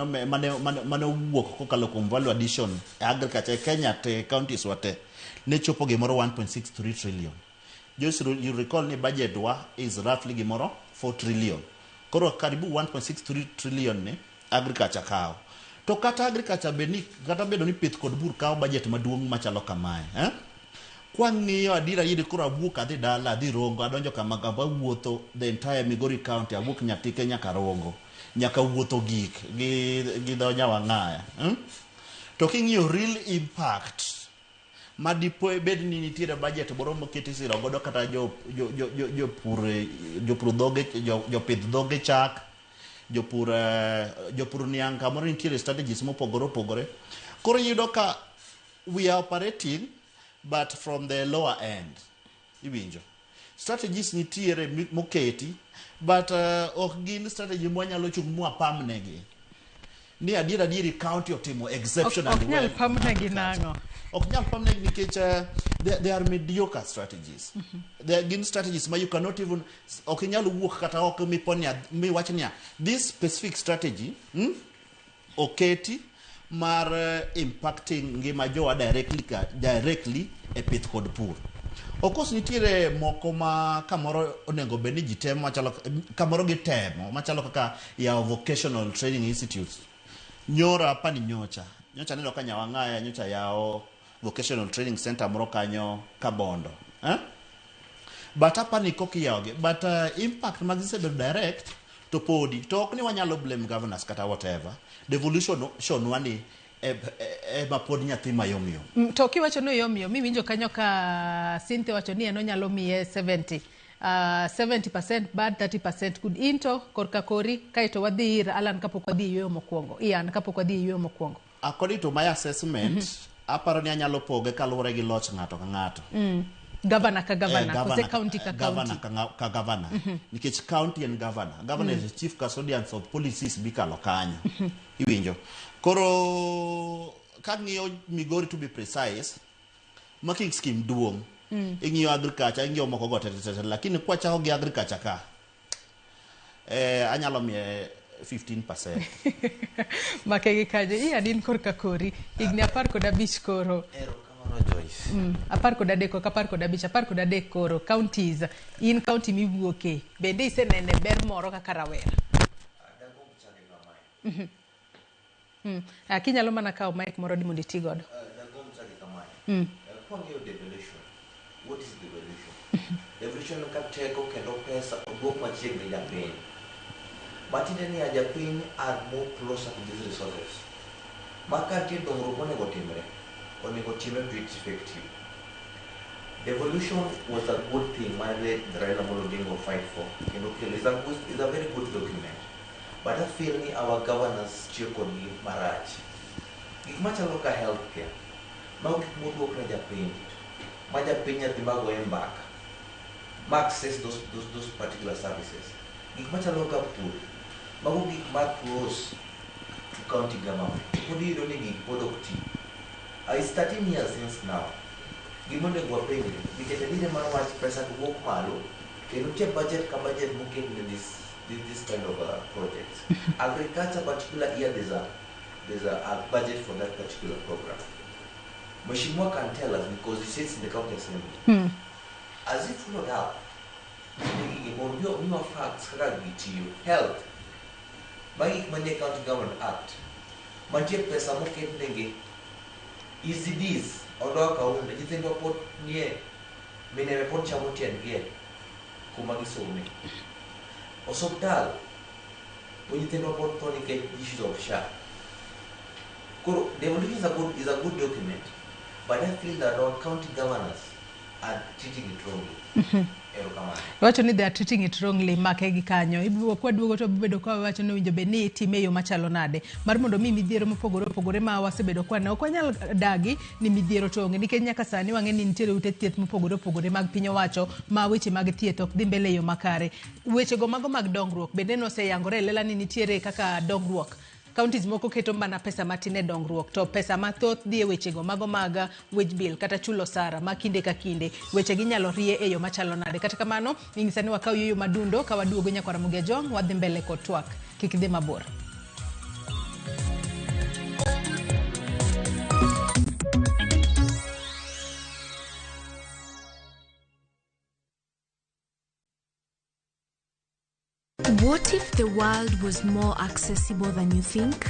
Mane owuok kokalo kuom value addition e agriculture e Kenya te, counties wa te, ne chopo gimoro 1.63 trillion. Just you recall ni budget wa is roughly gimoro 4 trillion. Koro karibu 1.63 trillion ni agriculture kawo. To kata agriculture bed ni, kata bedo ni pith kod pur kawo budget maduong' machalo kamae, eh? Kwang'iyo adiera yidi, koro awuok adhi dala, adhi Rongo, adonjo kama awuotho the entire Migori County, awuok Nyatike nyaka Rongo, nyaka wuotho gik gi dho Nyawang'aya, To king'iyo real impact ma dipo bed ni nitiere budget moro moket isiro godo kata jopur dhoge, jopidh dhoge chak, jopur niang', kamoro nitiere strategies mopogore opogore. Koro iyudo ka we are operating but from the lower end. Iwinjo strategies nitiere moketi, but ok gin strategy mwanyalo chung' mwapamnegi ni adier adieri county otimo exceptionally Ok nyal well. pamnegi nang'o? Ok nyal pamnegi nikech they are mediocre strategies. They are gin strategies ma you cannot even, ok inyal wuok kata ok miponia miwach niya this specific strategy, oketi mar impacting ngima jowa directly, directly e pith kod pur. Of course nitiere moko ma kamoro onego bed ni ji temo, machalo kamoro gitemo machalo kaka yawo vocational training institutes. Nyoro apani nyocha neno ka Nyawang'aya nyocha yawo vocational training center moro kanyo Kabondo, eh? But apani kok iyawogi, but impact mag gisebedo direct to podi to ok ni wanyalo blame governors kata whatever. Devolution shonwa ni ema pod nyathi mayom yom. To kiwacho ni oyom yom, iwinjo kanyo ka Cynthia wacho ni en onyalo miye 70 70% bad, 30% good. Into korka kori, kaeto wadhi ir Alan kapok wadhi e yueyo mokwongo, Ian, kapok wadhi e yueyo mokwongo. According to my assessment, aparo ni anyalo poge kaluwore gi loch ng'ato ka ng'ato. Governor ka governor, Eh, kose governor county ka governor county? Ka governor, nikech county en governor. Governor is the chief custodians of policies mikalo kanyo. Iwinjo? Koro kang'iyo Migori, to be precise, marking scheme duong'. Ing'iyo agriculture, ing'iyo moko go te te te, lakini kwachako gi agriculture ka, anyalo miye 15%. Make gi kanyo. Ian, in korka kori, higni 15 koro. Erokamano, Joyce. 13, ok 15, 13 koro. Counties, in county miwuoke, bende isenene ber moro kaka rawera? Dagomb chake kamae. Ah, kinyalo mana kawo mic moro di mondo iti godo. Dagomb chake kamae. Kwang'iyo devolution, what is devolution? Devolution ka teko kendo pesa oduok machiegni japiny. Matiende ni japiny are more closer to these resources. Ma ka nitie dongruok monego timre, onego time to it's effective. Devolution was a good thing mane Raila Amolo Odinga fight for. Kendo kelo is a very good document. But I feel ni our governors tiyo kodgi marach. Gik machalo ka healthcare, mago gik moduok ne japiny, ma japiny nyathi magoye mbaka, ma access those particular services. Gik machalo ka pur, mago gik ma close to county government. Pod iyudo ni gigi pod ok ti. It's 13 years since now. Gima onego wapenjre, nikech adieri mar wach, pesa to wuok malo, kendo nitie budget ka budget moket ne this kind of projects. Agriculture particular year there's a budget for that particular program. Mheshimiwa can tell us because he sits in the county assembly. Has he followed up? Gigi mondo miwa facts kaka gigi tiyo. Health. Magi gik manie County Government Act. Mantie pesa moket negi. ECDs, Ondoa Kaunda, nyithindwa pod nie minene pod chamo tiendgi e kuma gisome. Osuptal, bo nyithindwa pod tho nikech issues of SHA. Koro, devolution is a good document, but I feel that our county governors are treating it wrongly. Erokamano. Wacho ni they are treating it wrongly. Make gi kanyo. Ibiro kwaduogo to bedo ka wacho ni owinjo bed ni itime e yo machalo nade mar mondo mi midhiero mopogore opogore ma wasebedo kwa ne ok wanyal dagi ni midhiero to onge, nikech nyaka sani wang'e ni nitiere ute thieth mopogore opogore mag piny owacho ma weche mag thieth ok dhi mbele e yo makare. Wechego mago mag dongruok bende noseyangore e lela ni nitiere kaka dongruok counties moko keto mana pesa matin e dongruok to pesa mathoth dhi e wechego mago mag wage bill kata chulo osara ma kinde ka kinde. Weche gi inyalo rie e yo machalo nade? Kata kamano inyisa ni wakaw yueyo madundo ka waduogo. Nyakwara Ramogi Ajwang', wadhi mbele kod twak, kik idhi mabor. What if the world was more accessible than you think?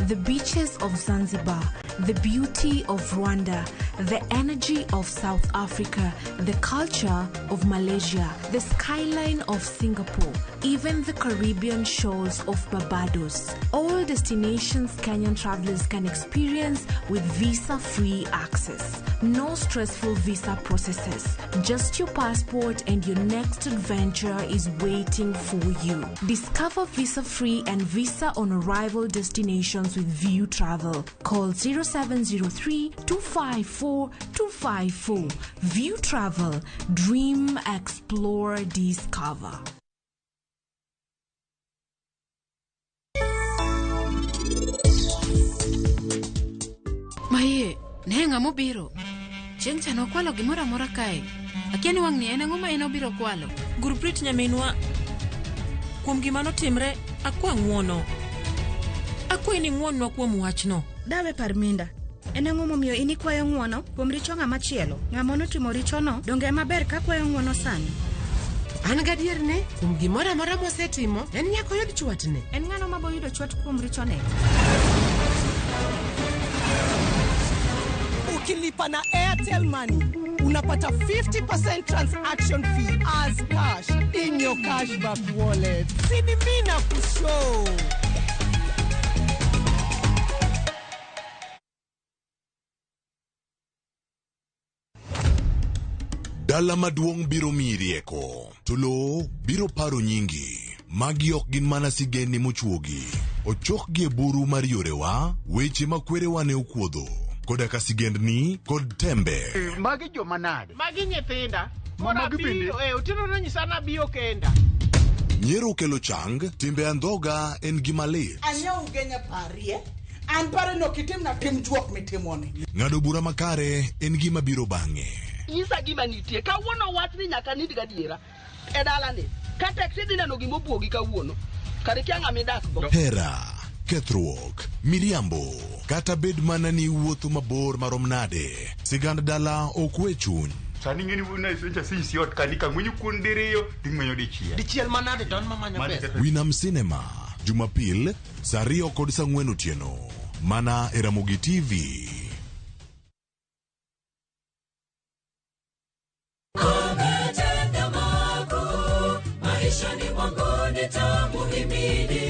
The beaches of Zanzibar, the beauty of Rwanda, the energy of South Africa, the culture of Malaysia, the skyline of Singapore, even the Caribbean shores of Barbados. All destinations Kenyan travelers can experience with visa-free access. No stressful visa processes. Just your passport and your next adventure is waiting for you. Discover visa-free and visa on arrival destinations with View Travel. Call 0703 254 254. View Travel. Dream, explore, discover. Maye, ne ng'ama obiro. Chieng' cha nokwalo gimoro amora kae. Akia ni wang'ni en ang'o ma en obiro kwalo. Gurpreet nyaminwa, kuom gima notimre, akwa ng'uono. Akwayi ni ng'uonnwa kuom wachno. Dawe Parminda, en ang'o momiyo in ikwayo ng'uono kuom richo ng'ama chielo? Ng'ama notimo richono donge ema ber ka kwayo ng'uono sani? An gadier ni kuom gimoro amora mosetimo, en nyaka oyud chwatne. En ng'ano maboyudo chwat kuom richone? Ukilipa na Airtel Money unapata 50% transaction fee as cash in your cashback wallet. Sini mina kushow. Dala maduong' biro miyi rieko, to lowo biro paro nyingi. Magi ok gin mana sigendni mochuogi. Ochokgi e buru mar yorewa, weche ma kwerewa ne okuodho, koda ka sigendni kod tembe. Magi joma nade? Magi nyithinda. Ma magi bende? Koro abiro, Otieno nonyisa nabi okenda. Nyiero kelo chang, timbe andhoga en gima lit. Anyiew genya parie. An pare no kitimna tim juok mitimoni. Ng'ado bura makare en gima biro bang'e. Nyisa gima nitie. Kawuono wach ni nyaka nind gadiera. E dalani. Ka tek tidhi neno gima obuogi kawuono. Kare kia ng'ama idak go. Hera, kethruok, miriambo, kata bed mana ni iwuotho mabor marom nade, sigand dala ok we chuny. Sani ing'eni wuon sencha sisi ot kani ka ng'wenyo kuon diriyo ting'wenyo dichiel. Dichiel manade to an mamanyo pesa. Winam Cinema, Jumapil, saa 2 kod saa 4 otieno. Mana e Ramogi TV.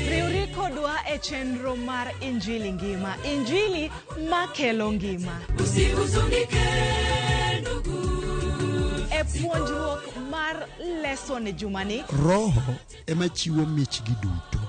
Riwri kodwa e chenro mar Injili Ngima. Injili makelo ngima. E puonjruok mar lesson jumani. Roho ema chiwo michgi duto.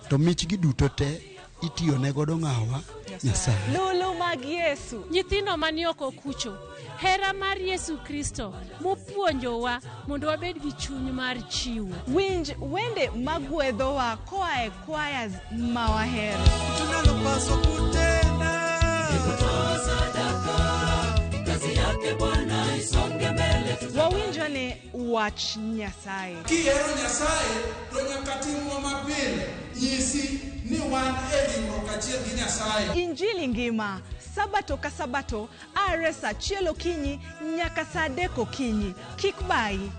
To michgi duto te itiyo ne godo ng'awa? Nyasaye. Lulu mag Yesu. Nyithindo mani oko kucho. Hera mar Yesu Kristo mopuonjowa mondo wabed gi chuny mar chiwo. Winj wende magwedhowa koa e choirs ma wahero. Tunalopaswa kutenda ni kutoa sadaka, kazi yake Bwana isonge mbele. Wawinjane wach Nyasaye. Kihero Nyasaye to nyaka timwa mapile nyisi ni wan e ringruok achiel gi Nyasaye. Injili Ngima, Sabato ka Sabato, are saa 1 okinyi nyaka saa 3 okinyi. Kik bayi.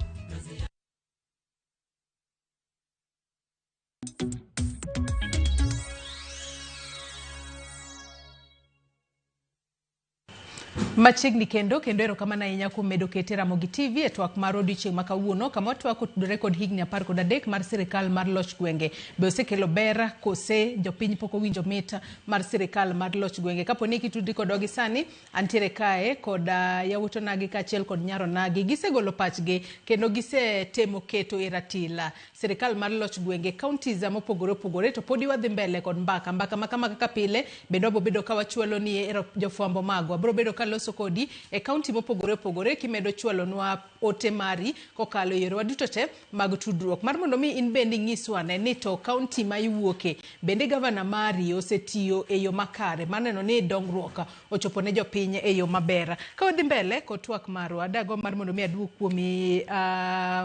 Machiegni kendo erokamano ahinya kuom medo kete Ramogi TV e twak mar odiochieng' ma kawuono kama watwak otudore kod higni 13 mar sirikal mar loch gwenge. Be osekelo ber kose jopiny pok owinjo mit mar sirikal mar loch gwenge? Kapo ni kitudri kodwa gi sani, antiere kae kod yawuot onagi kaachiel kod nyar onagi. Gisegolo pachgi kendo gisetemo keto e ratil sirikal mar loch gwenge counties mopogore opogore, to podi wadhi mbele kod mbaka. Mbaka ma kama kaka pile bende wabobedo ka wachwalo ni e jofwambo magwa. Bro bedo ka loso kodi e kaunti mopogore opogore kimedo chwalonwa ote mari kokalo e yorewa duto te mag tudruok mar mondo mi in bende ing'iswa ne ni to kaunti ma iwuoke bende gavana mari osetiyo e yo makare mar neno ni dongruok ochopo ne jopiny e yo maber. Ka wadhi mbele kod twak marwa, dago mar mondo mi aduok kuomi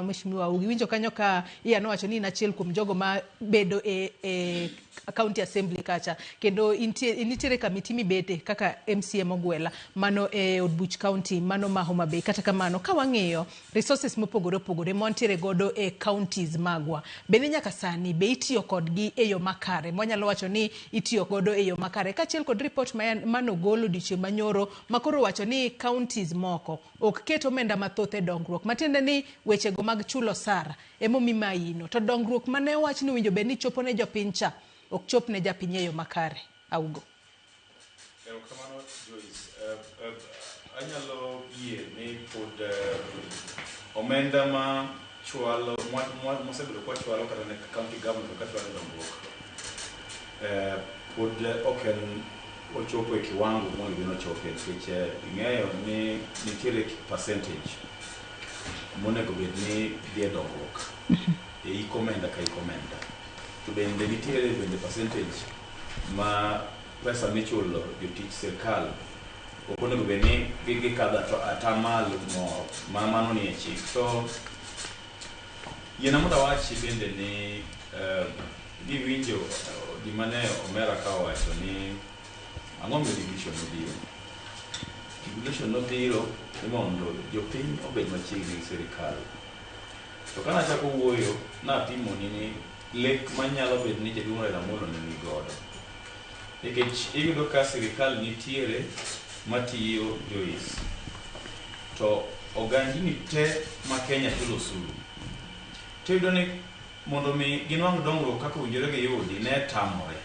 Mheshimiwa Ugi. Winjo kanyo ka iya nowacho ni in achiel kuom jogo ma bedo e County Assembly kacha kendo nitiere kamiti mibete kaka MCA Mogwela mano e od buch county mano ma Homa Bay. Kata kamano ka wang'iyo resources mopogore opogore mantiere godo e counties magwa, bende nyaka sani be itiyo kodgi e yo makare? Mwanyalo wacho ni itiyo godo e yo makare kaachiel kod report manogol odiochieng' manyoro makoro wacho ni counties moko ok ket omenda mathoth e dongruok, matiende ni wechego mag chulo osara emomi mayino, to dongruok mane owach ni owinjo bed ni chopo ne jopiny cha ok chop ne japiny e yo makare. Augo. Erokamano Joyce. Anyalo yie ni pod omenda ma chwalo mosebedo kwa chwalo kata ne county government ka chwalo dongruok pod ok en ochopo e kiwango monego bed ni ochope, nikech ing'eyo ni nitiere percentage monego bed ni dhi e dongruok e hik omenda ka hik omenda, to bende nitiere bende percentage ma pesa michulo jotich sirkal ok onego bed ni gikadho atamalo moro ma mano nie chik. To yiena mondo awachi bende ni giwinjo gima ne omera ka owacho ni ang'o momiyo devolution nobiro. Devolution nobiro ni mondo jopiny obed machiegni gi sirikal. To ka nachako wuoyo, napimoni ni lek manyalo bedo ni jaduong' Raila Amolo ne ni godo. Nikech iyudo ka sirikal nitiere matiyo Joyce, to ogandni te ma Kenya chulo osuru. Tiyudo ni mondo mi ginwang' dongruok kaka owinjore giyudi ne tamore.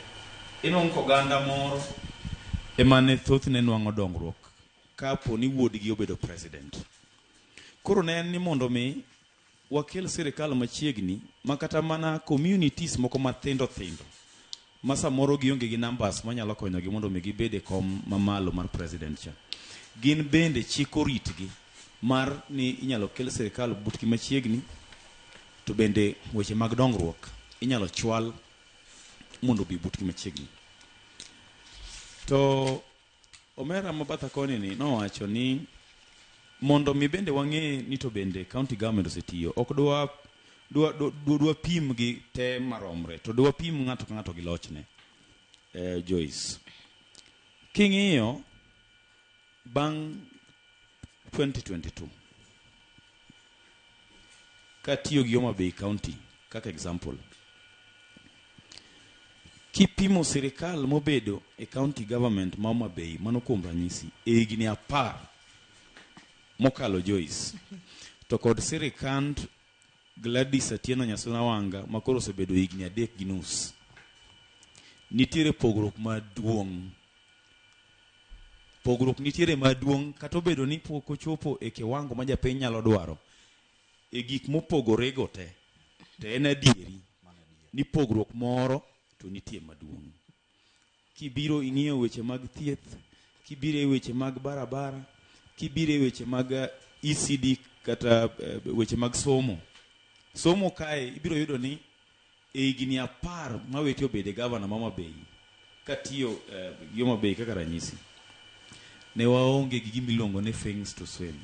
Inwang'o ka oganda moro ema ne thothne nwang'o dongruok kapo ni wuodgi obedo president. Koro ne en ni mondo mi wakel sirikal machiegni ma kata mana communities moko mathindo thindo ma samoro gionge gi numbers manyalo konyogi mondo mi gibed e kom mamalo mar president cha. Gin bende chik oritgi mar ni inyalo kel sirikal butgi machiegni, to bende weche mag dongruok inyalo chwal mondo obi butgi machiegni. To omera ma batha koni ni nowacho ni mondo mi bende wang'e ni to bende county government osetiyo, ok dwa pim gi te maromre, to dwa pim ng'ato ka ng'ato gi lochne. Joyce, king'iyo bang' 2022 katiyo gi Homa Bay County kaka example, kipimo sirikal mobedo e county government ma Homa Bay mano kuom ranyisi e higni 10 mokalo Joyce, to kod sirikand Gladys Atieno Nyasuna Wanga makoro osebedo higni 3.5, nitiere pogruok maduong'. Pogruok nitiere maduong' kata obedo ni pok ochopo e kiwango ma japiny nyalo dwaro e gik mopogore go te, to en adieri ni pogruok moro to nitie maduong'. Kibiro ing'iyo weche mag thieth, kibiro e weche mag barabara, kibiro e weche mag ECD kata weche mag somo. Somo kae ibiro yudo ni e higni 10 ma Wete obede gavana ma Homa Bay katiyo gi Homa Bay kaka ranyisi, ne waonge gi gima iluongo ni things to swim.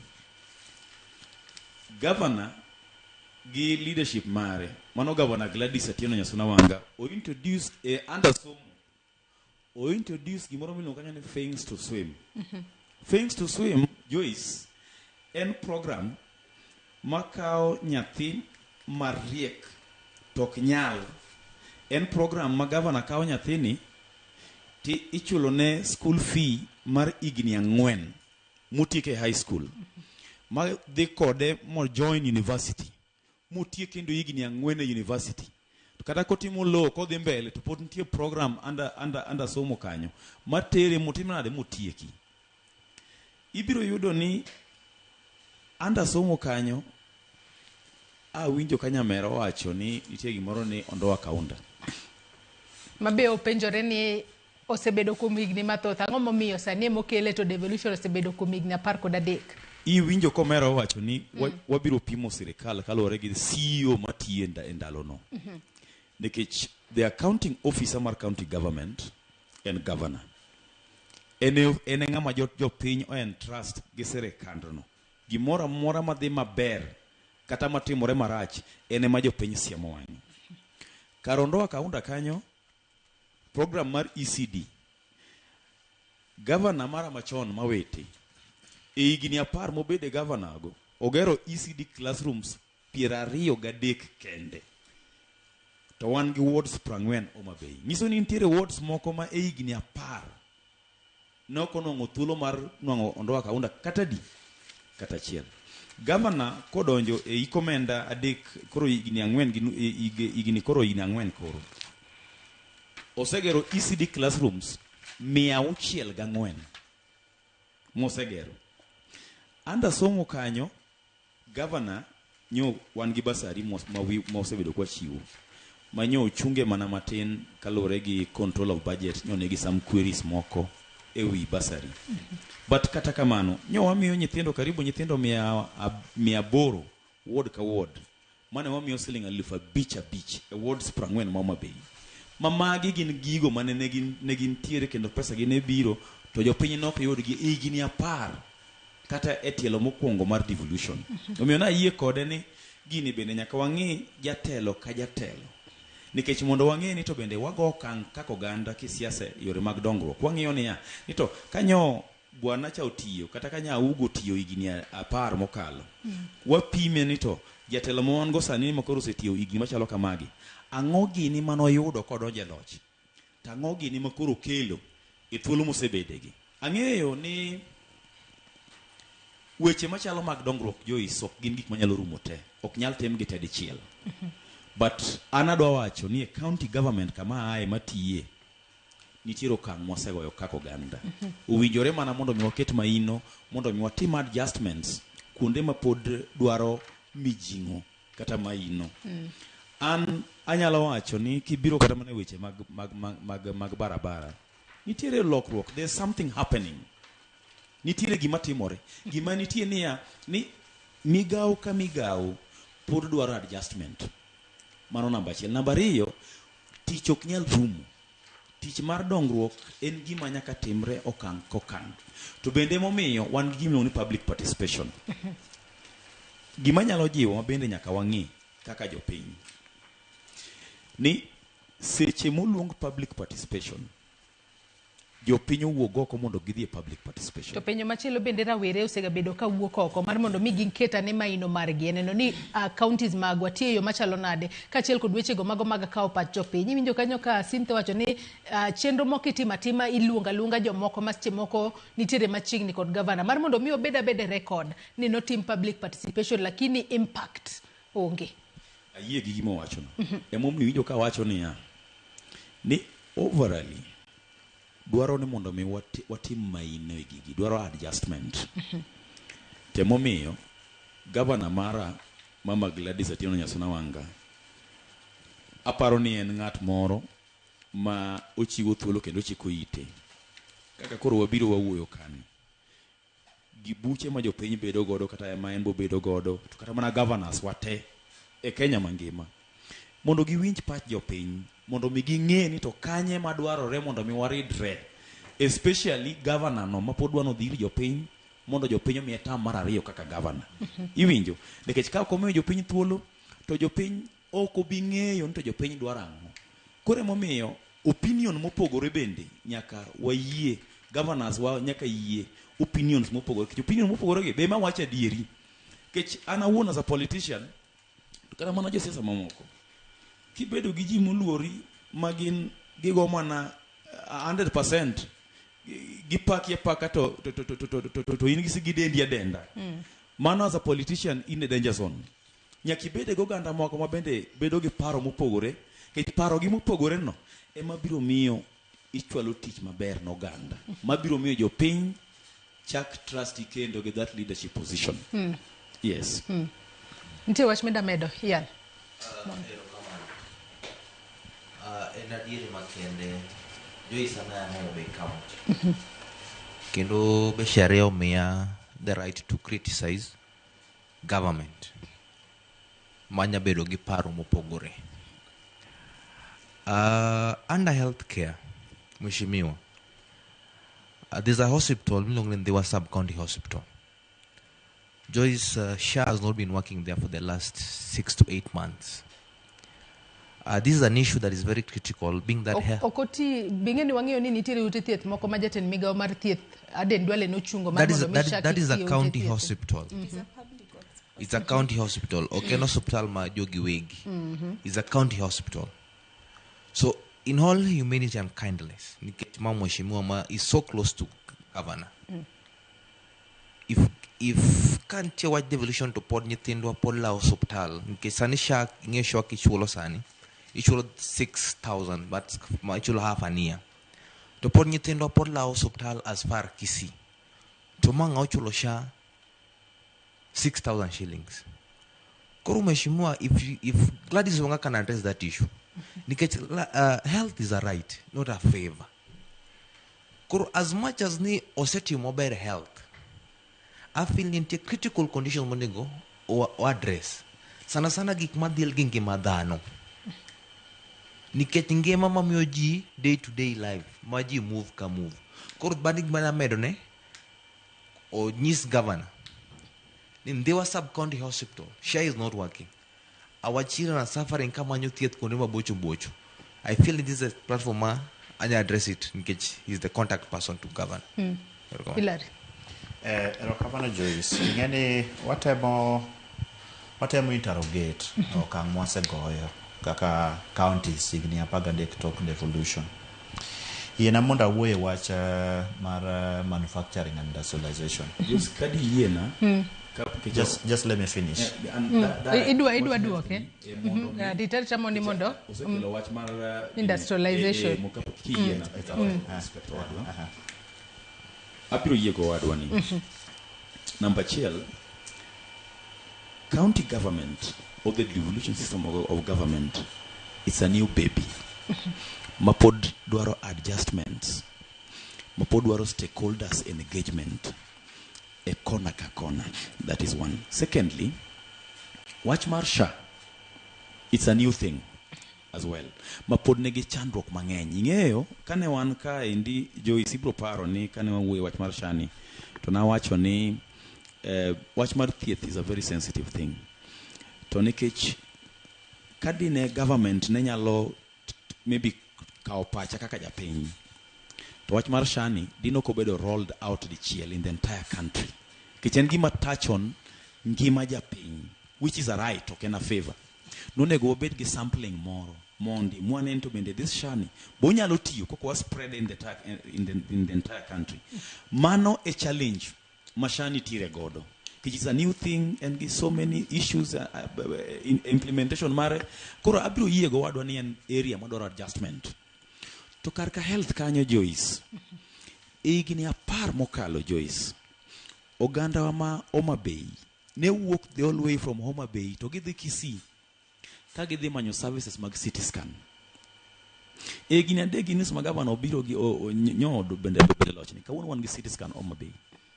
Gavana gi leadership mare, mano gavana Gladys Atieno Nyasuna Wanga, o introduce e under somo, o introduce gimoro miluongo kanyo ni things to swim. Things to swim, Joyce, en program makawo nyathi mariek to ok nyal. En program ma gavana kawo nyathini ti ichulo ne school fee mar higni 4 motiek e high school, ma dhi kode mo join university, motiek kendo higni 4 e university. To kata kotimo law kodhi mbele to pod nitie program under somo kanyo matere motim nade motieki. Ibiro yudo ni under somo kanyo awinjo ka nyamera owacho ni nitie gimoro ni Ondoa Kaunda. Mabe openjore ni osebedo kuom higni mathoth, ang'o momiyo sani emokele to devolution osebedo kuom higni 13? Iwinjo komera owacho ni wabiro pimo sirikal kaluwore gi CEO matiyo e ndalono. Nikech the accounting officer mar county government en governor. En e ng'ama jopiny o entrust gi sirikandno. Gimoro amora madhi maber kata matimore marach en ema jopiny siemo wang'e. Kar Ondoa Kaunda kanyo Program mar ECD. Gavana mara machon Mawete e higni 10 mobede gavana go ogero ECD classrooms 23 kende. To wan gi wards 40 Homa Bay. Nyiso ni nitiere wards moko ma e higni 10 ne ok onwang'o thuolo mar nwang'o Ondoa Kaunda kata di kata achiel. Gavana kodonjo e hik omenda 3 koro higni 4 gi higni koro higni 4 koro osegero ECD classrooms 604 mosegero. Under somo kanyo gavana nyo wan gi basari ma osebedo kwa chiwo ma nyo ochunge mana matin kaluwore gi control of budget nyo nigi some queries moko e wi basari. But kata kamano nyo wamiyo nyithindo karibu nyithindo 800 ward ka ward mane wamiyo siling 5,000 5,000 e wards 40 ma Homa Bay. Ma magi gin gigo mane ne gintiere kendo pesa gi ne biro to jopiny ne ok yudgi e higni 10 kata e tielo mokwongo mar devolution. Omiyo nayie kode ni gini bende nyaka wang'i jatelo ka jatelo. Nikech mondo wang'e ni to bende wago okang' kaka oganda kisiasa e yore mag dongruok. Wang'iyo niya, ni to kanyo bwana cha otiyo kata ka Nyaugo otiyo higni 10 mokalo. Wapime ni to jatelo ma wan go sani ma koro osetiyo higni machalo kamagi. Ang'o gini manoyudo kodonjo e loch? To ang'o gini ma koro okelo e thuolo mosebedegi? Ang'eyo ni weche machalo mag dongruok Joyce ok gin gik manyalo rumo te. Ok nyal timgi te dichiel. But an adwa wacho ni e county government kama aye matiye nitiere okang' mwasegoyo kaka oganda. Owinjore mana mondo mi waket maino mondo mi watim adjustments kuonde ma pod dwaro mijing'o kata maino. An anyalo wacho ni kibiro kata mana e weche mag barabara nitiere lokruok, there's something happening. Nitiere gima timore. Gima nitie niya ni migawo ka migawo pod dwaro adjustment. Mano namba achiel. Namba ariyo, tich ok nyal rumo. Tich mar dongruok en gima nyaka timre okang' kokang'. To bende emomiyo wan gi gima iluongo ni public participation. Gima nyalo jiwo ma bende nyaka wang'i kaka jopiny ni seche moluong public participation jopiny owuog oko mondo gidhi e public participation. To penjo machielo bende rawere osegabedo ka wuok oko mar mondo mi giket ane maino margi e neno ni counties magwa tiyo e yo machalo nade kaachiel kod wechego mago mag kawo pach jopiny. Iwinjo kanyo ka Cynthia wacho ni chenro moko itimo atima iluongo aluonga jomoko ma seche moko nitiere machiegni kod gavana mar mondo mi obed abeda e record ni notim public participation lakini impact onge. Ayie gi gima owachono. Emomiyo iwinjo ka awacho niya ni overally dwaro ni mondo mi watim maino e gigi, dwaro adjustment. Temomiyo gavana mara Mama Gladys Atieno Nyasuna Wanga aparo ni en ng'at moro ma ochiwo thuolo kendo ochiko ite. Kaka koro wabiro wawuoyo kani gi buche ma jopiny bedo godo kata ma en bobedo godo to kata mana governors wate e Kenya mangima mondo giwinj pach jopiny mondo mi ging'e ni to kanye madwarore mondo mi waridre especially governor no mapod dwa nodhi ir jopiny mondo jopiny omiye tam mar ariyo kaka governor. Iwinjo? Nikech ka ok omiyo jopiny thuolo to jopiny ok obi ng'eyo ni to jopiny dwaro ang'o. Koro emomiyo opinion mopogore bende nyaka wayie governors wa nyaka yie opinions mopogore nikech opinion mopogore gi be ema wacho adieri. Nikech an awuon as a politician to kata mana josiasa mamoko kibedo gi ji moluori ma gin gigo mana 100% gipaki apaka to in gidendi adenda. Mano as a politician in a danger zone. Nyaka ibede gi oganda moko ma bende bedo gi paro mopogore nikech paro gi mopogore no ema biro miyo ichwalo tich maber ne oganda. Mabiro miyo jopiny chak trust kendo gi that leadership position. Yes. Nitie wach mida medo Ian? En adieri makende Joyce an aya Homa Bay County kendo be sheria omiya the right to criticize government manya bedo gi paro mopogore. Under healthcare, mheshimiwa, there's a hospital miluongo ni Ndhiwa Sub County Hospital. Joyce, SHA has not been working there for the last 6 to 8 months. This is an issue that is very critical, being that Ok oti bing'e ni wang'eyo ni nitiere ute thieth moko ma jatend migawo mar thieth Aden Duale nochungo mar that is, mondo mi that, SHA that kik is a ti e ute county thieth. hospital. It's a county hospital. Ok en hospital ma jogi wegi. It's a county hospital. So in all humility and kindness, nikech ma mheshimiwa ma is so close to governor. If ka nitie wach devolution to pod nyithindwa pod lawo osuptal nikech sani SHA ing'eyo SHA kichulo sani ichulo 6000 but ma ichulo half an year to pod nyithindwa pod lawo osuptal as far Kisii to ma ng'a ochulo SHA 6000 shillings. Koro mheshimiwa, if Gladys Wanga can address that issue, nikech health is a right, not a favor. Koro as much as ni osetimo maber health, I feel ni nitie critical conditions monego o address. Sana sana gik madhil gi ngima dhano. Nikech ngima mamiyo ji day to day life, ma ji move ka move. Koro bani gima namedo ne, onyis governor ni Ndhiwa sub county hospital SHA is not working. Our children are suffering kamanyo thieth kuonde mabocho bocho. I feel this is a platform ma anya address it nikech he is the contact person to governor. Erokamano. Hilary. Erokamano Joyce. Ing'e ni watemo interrogate okang' mwasegoyo kaka counties higni 13 tok devolution. Yiena mondo awuoye wach mar manufacturing and industrialization. Joyce, kadi yiena Just let me finish. And that- Idwa duoke. Mondo mi- Ditarita ni mondo osekelo wach mar Industrialization. Kiyiena, respect owadwa. Abiro yie go owadwa ni. Namba achiel, county government or the devolution system of government, it's a new baby. Ma pod dwaro adjustments, ma pod dwaro stakeholders engagement e kona ka kona. That is one. Secondly, wach mar SHA, it's a new thing as well. Ma pod nigi chandruok mang'eny. Ing'eyo, kane wan kaendi, Joyce ibiro paro ni kane wawuoyo wach mar SHA ni, to nawacho ni wach mar thieth is a very sensitive thing. To nikech kadine government ne nyalo maybe kawo pacha kaka japiny, to wach mar SHA ni dino kobedo rolled out dichiel in the entire country. Nikech en gima touch on ngima japiny, which is a right, ok en a favor. Nonego wabed gi sampling moro mondi mwanen to bende this SHA ni bo nyalo tiyo koko wa spread in the entire country. Mano e challenge ma SHA nitiere godo. Nikech it's a new thing and gi so many issues in implementation mare. Koro abiro yie go wadwa ni en area madwaro adjustment. To kar ka health kanyo Joyce, e higni 10 mokalo Joyce, ogandawa ma Homa Bay ne wuok the whole way from Homa Bay to gidhi Kisii ka gidhi manyo services mag CT scan. E higni adek gi nus ma gavana obiro gi nyodo bende bende lochni. Kawuono wan gi CT scan Homa Bay.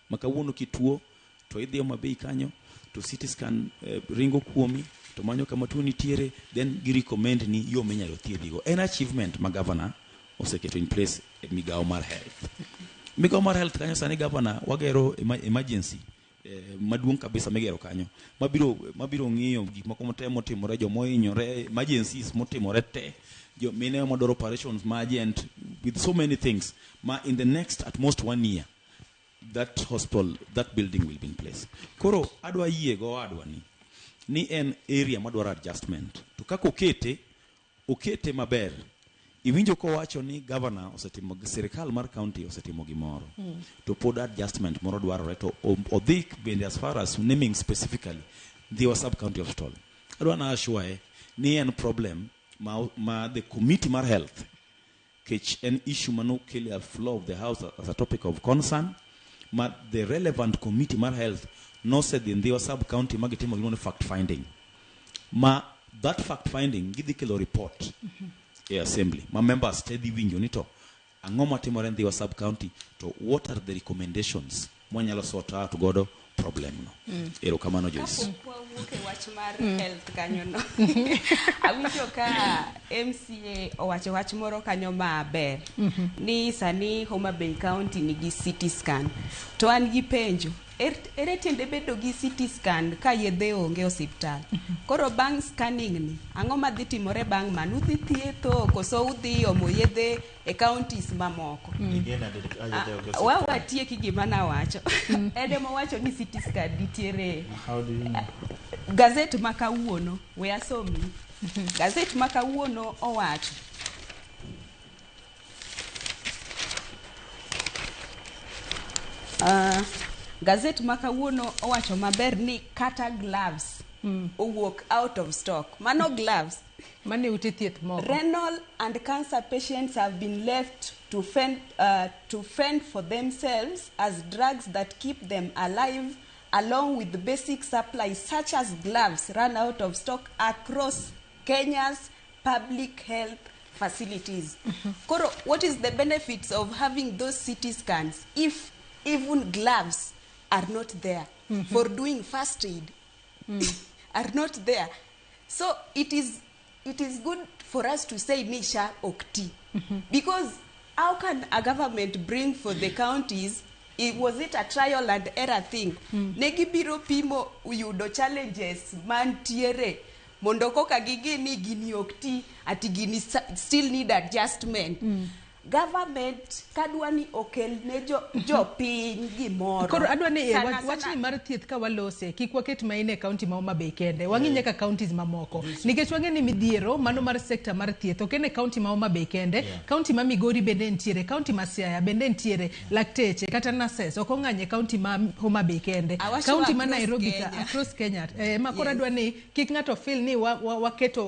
Ma kawuono kituo to idhi Homa Bay kanyo to CT scan ringo kuomi to manyo kama tuo nitiere, then gi recommend ni yo minyalo thiedhigo. En achievement ma gavana oseketo in place e migawo mar health. Migawo mar health kanyo sani gavana wagero emergency maduong' kabisa migero kanyo mabiro ng'iyo gik moko motimore, jomohinyore, emergencies motimore te, jo mine madwaro operations ma urgent, with so many things ma in the next at most 1 year that hospital, that building will be in place. Koro adwa yie go owadwa ni en area madwaro adjustment. To kaka okete maber. Iwinjo kowacho ni governor osetimo, sirikal mar county osetimo gimoro. To pod adjustment moro dwarore to odhi bende as far as naming specifically Ndhiwa sub county hospital. Adwa na assure ni en problem ma the committee mar health kech en issue mano kele a floor of the house as a topic of concern ma the relevant committee mar health nosedhi Ndhiwa sub county ma gitimo gimiluongo ni fact finding ma that fact finding gidhi kelo report e assembly ma members te dhi winjo ni to ang'o matimore Ndhiwa sub county to what are the recommendations mwanyalo sort out godo problem no. Erokamano Joyce. Kapok wawuok e wach mar health kanyo no, awinjo ka MCA owacho wach moro kanyo maber ni sani Homa Bay County nigi CT scan. To an gi penjo. Ere tiende bedo gi CT scan ka yedhe onge osiptal? Koro bang' scanning ni, ang'o madhi timore bang' mano? Udhi thietho koso udhi omo yedhe e counties mamoko? Wa watieki gima nawacho. En ema owacho ni CT scan nitiere. How do you know? Gazet ma kawuono, we asomni. Gazet ma kawuono owacho. Gazet ma kawuono owacho maber ni kata gloves owuok out of stock. Mano gloves. Mane ute thieth moko. Renal and cancer patients have been left to fend for themselves as drugs that keep them alive, along with the basic supplies such as gloves, run out of stock across Kenya's public health facilities. Koro, what is the benefits of having those CT scans if even gloves are not there for doing first aid? Are not there. So it is good for us to say Nisha Okti. Because how can a government bring for the counties? Was it a trial and error thing? Negi biro pimo uyudo challenges mantiere mondo koka gigi ni gini okti ati gini still need adjustment. Government kadwa ni okel ne jopiny gimoro. Koro adwa ni wachni mar thieth ka walose kik waket maine e county ma Homa Bay kende, wang'i nyaka counties mamoko nikech wang'e ni midhiero mano mar sector mar thieth ok en e county ma Homa Bay kende. County ma Migori bende nitiere, county ma Siaya bende nitiere, lakteche kata nurses ok ong'any e county ma Homa Bay kende, county ma Nairobi ka, across Kenya. Ma koro adwa ni kik ng'ato feel ni waketo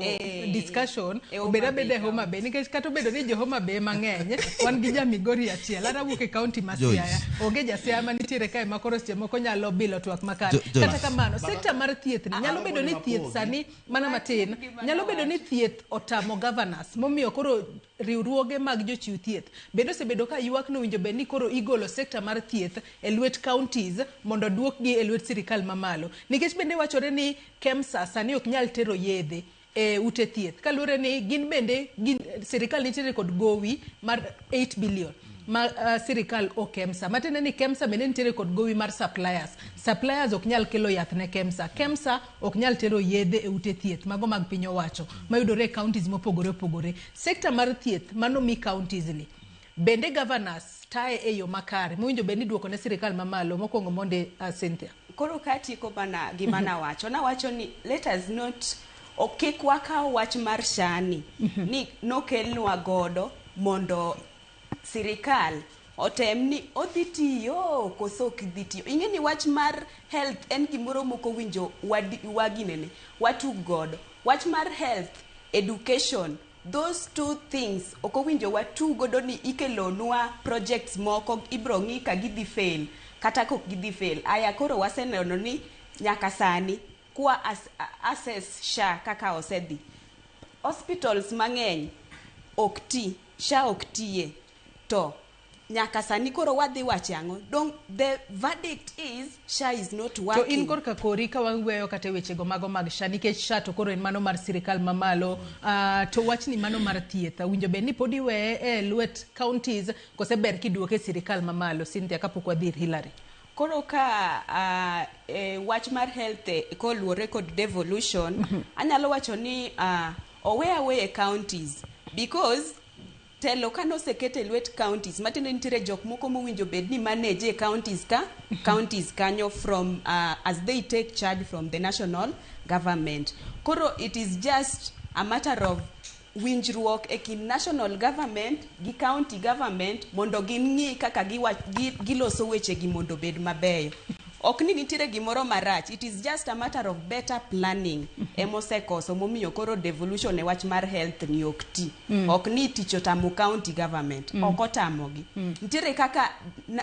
discussion obed abeda e Homa Bay, nikech kata obedo ni jo Homa Bay mang'eny, wan gi ja Migori achiel, an awuok e county ma Siaya, onge ja Siaya manitiere kae ma koro seche moko nyalo bilo twak makare. Kata kamano, sekta mar thieth ni nyalo bedo ni thieth sani mana matin, nyalo bedo ni thieth otamo governors, momiyo koro riwruoge mag jochiw thieth bende osebedo ka ywak nowinjo bed ni koro igolo sekta mar thieth e lwet counties mondo duokgi e lwet sirikal mamalo, nikech bende wachore ni KEMSA sani ok nyal tero yedhe e ute thieth kaluwore ni gin bende sirikal nitiere kod gowi mar 8 billion ma sirikal o KEMSA, matiende ni KEMSA bende nitiere kod gowi mar suppliers. Suppliers ok nyal kelo yath ne KEMSA, KEMSA ok nyal tero yedhe e ute thieth mago mag piny owacho mayudore e counties mopogore opogore. Sekta mar thieth mano mi counties ni bende governors taye e yo makare mowinjo bed ni duoko ne sirikal mamalo mokwongo monde. Cynthia, Koro katieko mana gima nawacho ni let us not kik wakaw wach mar SHA ni ni nokelnwa godo mondo sirikal otem ni odhi tiyo koso ok dhi tiyo. Ing'e ni wach mar health en gimoro mokowinjo waginene watug godo. Wach mar health, education, those two things ok owinjo watug godo ni ikelonwa projects moko ibro ng'i ka gidhi fail kata kok gidhi fail. Aya, koro waseneno ni nyaka sani kwa assess SHA kaka osedhi, hospitals mang'eny ok ti, SHA ok tiye, to nyaka sani koro wadhi wacho ang'o? Dong the verdict is SHA is not working. To in korka kori ka waweyo kata wechego mago mag SHA, nikech SHA to koro en mano mar sirikal mamalo, to wachni mano mar thieth winjo bed ni pod iweye e lwet counties kose ber kiduoke e sirikal mamalo? Cynthia, kapok wadhi ir Hillary. Koro ka wach mar health koluwore kod devolution, anyalo wacho ni owe aweye counties, because telo kanoseket e lwet counties, matiende nitiere jok moko mowinjo bed ni manage e counties ka counties kanyo from as they take charge from the national government. Koro it is just a matter of winjruok e kind national government gi county government mondo ging'i kaka giloso wechegi mondo obed mabeyo. Ok ni nitiere gimoro marach, it is just a matter of better planning emosekoso momiyo koro devolution e wach mar health ni ok ti. Ok ni tich otamo county government, ok otamogi. Nitiere kaka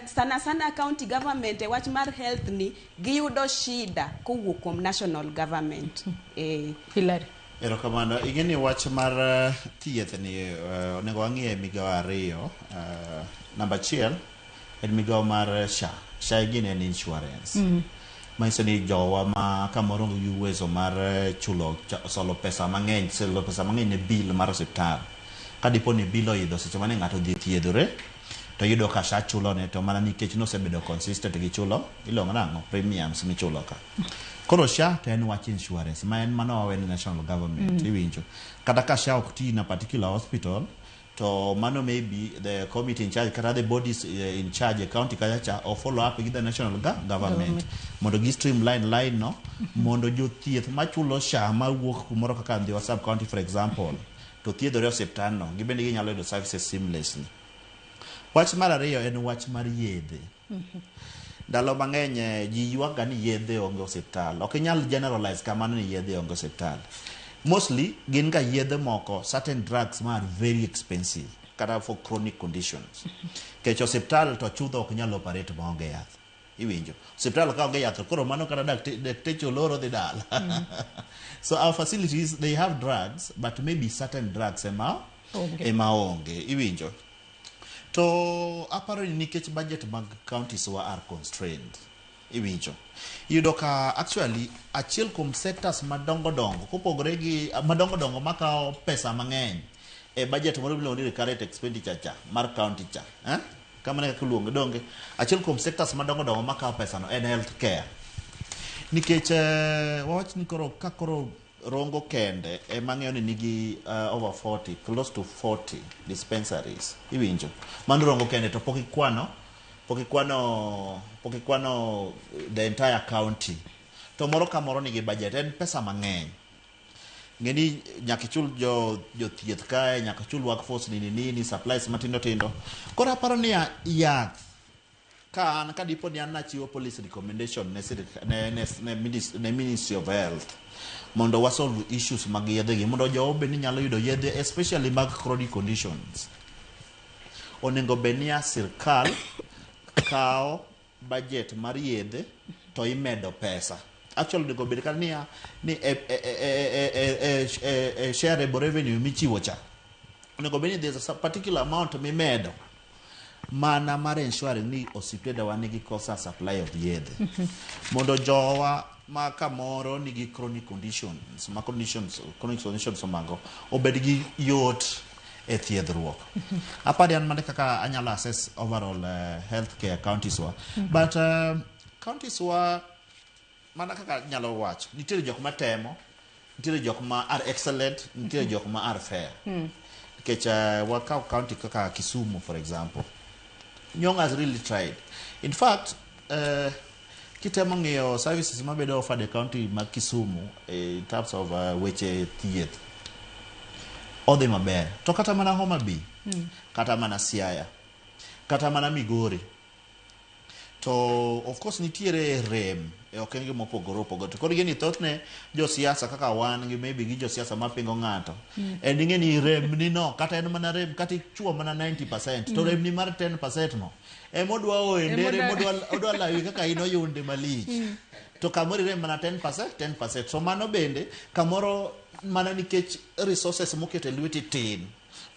sana sana county government e wach mar health ni giyudo shida kowuok kuom national government. Hillary. Erokamano. Ing'e ni wach mar thieth ni onego wang'iye migawo ariyo. Namba achiel en migawo mar SHA. SHA gini en insurance. Manyiso ni jowa ma kamoro onge gi uwezo mar chulo solo pesa mang'eny, solo pesa mang'eny ne bill mar osiptal. Ka dipo ni bill oidho seche mane ng'ato odhi thiedhore, To yudo ka SHA chulone to mana nikech nosebedo consistent gi chulo iluongo nang'o premiums michulo ka. Koro SHA to en wach insurance ma en mano wawe ne national government. Iwinjo. Kata ka SHA ok ti in a particular hospital to mano maybe the committee in charge kata the bodies in charge e county kacha cha o follow up gi the national government mondo gi streamline line no mondo jothieth machulo SHA mawuok kumoro kaka Ndhiwa sub county for example to thiedhore e osiptal no gibende ginyalo yudo services seamlessly. Wach mar ariyo en wach mar yedhe. Ndalo mang'eny ji ywak ga ni yedhe onge osiptal. Ok inyal generalize kamano ni yedhe onge osiptal. Mostly gin ga yedhe moko certain drugs ma are very expensive kata for chronic conditions. Nikech osiptal to chutho ok nyal operate maonge yath. Iwinjo. Osiptal ka onge yath to koro mano kata dakteche oloro dhi dala. So our facilities they have drugs but maybe certain drugs ema Onge. ema onge. Iwinjo. To aparo ni nikech budget mag counties wa are constrained. Iwinjo. Iyudo ka actually achiel kuom sectors madongo dongo kopogore gi madongo dongo makawo pesa mang'eny e budget moro miluongo ni recurrent expenditure cha mar county cha. Eh? Kamano e kaka iluonge donge. Achiel kuom sectors madongo dongo makawo pesa no en health care. Nikech wawach ni koro ka koro Rongo kende ema ang'eyo ni nigi over 40, close to 40 dispensaries. Iwinjo? Mano Rongo kende to pok ikwano pok ikwano pok ikwano the entire county. To moro ka moro nigi budget, en pesa mang'eny. Ng'e ni nyaka ichul jo jothieth kae, nyaka ichul workforce nini nini, supplies matindo tindo. Koro aparo niya, yath ka an ka dipo ni an nachiwo policy recommendation ne, ne, ne, ne, ne Ministry of Health mondo wa solve issues mag yedhe gi mondo jowa bed ni nyalo yudo yedhe especially mag chronic conditions. Onego bed niya sirkal kawo budget mar yedhe to imedo pesa. Actually onego bed kata niya ni e, e, e, e, e, e, e, e shareable revenue michiwo cha onego bed ni there's a particular amount mimedo mana mar ensuring ni osiptendewa nigi kosa supply of yedhe mondo jowa ma kamoro nigi chronic conditions ma conditions chronic conditions omago obed gi yot e thiedhruok. Apani an mane kaka anyalo assess overall healthcare counties wa. But counties wa mana kaka anyalo wacho nitiere jok matemo nitiere jok ma are excellent nitiere jok ma are fair. Nikech wakaw county kaka Kisumu for example. Nyong has really tried. In fact, kitemo ng'iyo services mabedo offered e county mag Kisumu in terms of weche thieth odhi maber. To kata mana Homa Bay, kata mana Siaya, kata mana Migori, to of course nitiere rem e okenge mopogore opogore. To koro ing'e ni thothne josiasa kaka wan gi maybe gi josiasa mapingo ng'ato en ing'e ni rem ni no kata en mana rem kata ichuo mana 90% to rem ni mar 10% no emodwa oe ndere emodwa odwa lawi kaka in oyunde malich. To kamoro irem mana 10% 10%. So mano bende kamoro mana nikech resources moketo e lweti tin.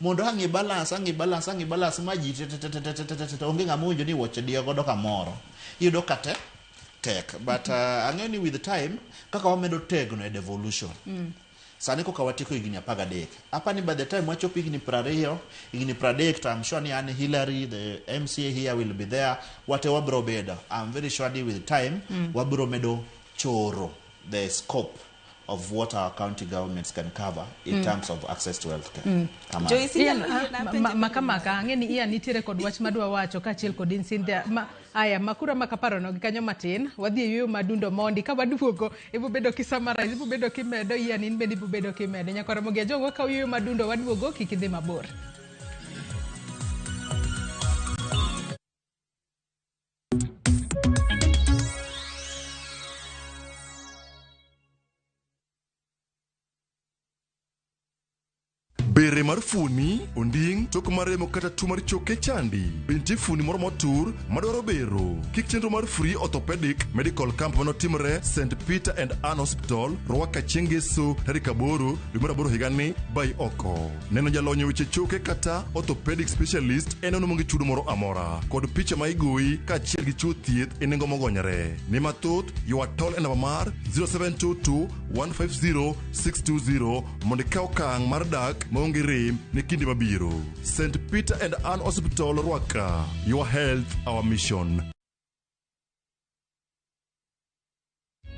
Mondo ang' i balance ang' i balance ang' i balance ma ji te te te te te te te onge ng'ama owinjo ni wuoche diyo godo kamoro. Iyudo ka te tek. But ang'eyo ni with time kaka wamedo tegno e devolution. Sani koka watieko higni 13. Apani by the time wachopo higni 20, higni 30 to I'm sure ni an Hillary, the MCA here will be there. Wate wabro bedo. I'm very sure ni with time wabro medo choro the scope of what our county governments can cover in terms of access to healthcare. Kamano. Joyce, Ian, inyalo yiena penjo maka ang'e ni Ian nitiere kod wach madwa wacho kaachiel kod in Cynthia. Ma, aya makura makaparo no gi kanyo matin wadhi e yueyo madundo mondi ka waduogo ibo bedo ki summarize ibo bedo kimedo Ian in bende ibo bedo kimedo nyakwara Ramogi Ajwang' wakawo yueyo madundo waduogo kik idhi mabor. Bere mar fuoni, onding', tok maremo kata tuo mar choke chandi. Be nitie fuoni moro motur madwaro bero? Kik chenro mar Free Orthopedic Medical Camp manotimre St. Peter and Ann Hospital, Ruaka chieng' Ngeso tarik 8 dwe mar 8 higani bai oko. Neno jalony e weche choke kata orthopedic specialist en ono maonge chudo moro amora kod picha ma igoyi kaachiel gi chiwo thieth e nengo mogonyore. Ne mathoth, ywa tol e namba mar 0722 150 620 mondo ikaw okang' mar dak maonge maonge rem ne kinde mabiro. St. Peter and Ann Hospital Rwaka. Your health, our mission.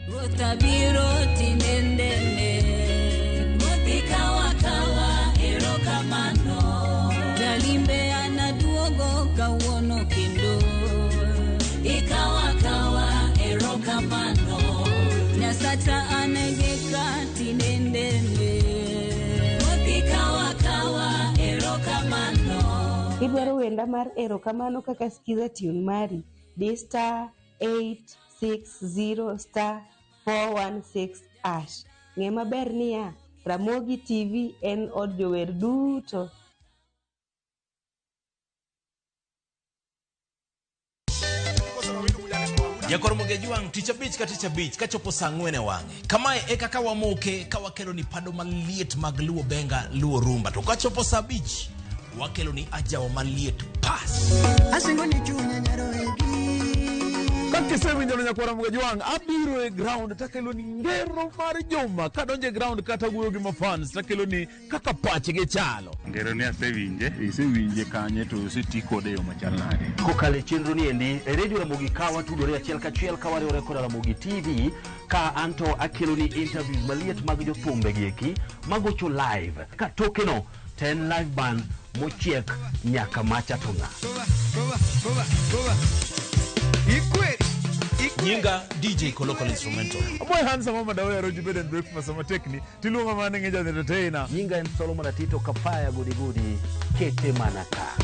Ruoth abiro tinendene, modhi kawa kawa, erokamano. Jalimbe anaduogo kawuono kendo, ikawa kawa, erokamano. Nyasacha anegeka tinendene, modhi kawa kawa, erokamano. Idwaro wenda mar erokamano kaka skiza tune mari di star 860 star 416 hash. Ng'e maber niya, Ramogi TV en od jower duto. Jakor Mogejwang' tich abich ka tich abich kachopo saa ang'wen e wang'e. Kamae e kaka wamoke ka wakelo ni pado maliet mag Luo Benga, Luo Rumba. To kachopo saa abich, wakelo ni ajawa maliet pas. Asingo ni chunya nyaroegi. Kakisewinjo no nyakwara Mugajwang' abiro e ground takelo ni ngero mar juma kadonjo e ground kata wuoyo gi mafans takelo ni kaka pachgi chalo. Ngero ni asewinje. Isewinje kanye to oseti kode e yo machal nade? Kokalo e chenro ni endi e redio Ramogi ka watudore achiel kachiel ka wariwore koda Ramogi TV ka anto akelo ni interviews maliet mag jothumbe gi eki magocho live ka tokeno to en live band mochiek nyaka macha to ng'a. Nyinga DJ Kolokol Instrumental. Aboy handsome mama dawe roji bed and breakfast sama tekni tiluonga mana ng'e ja entertainer. Nyinga en Solomon Atito Kapaya gudi gudi kete mana ka.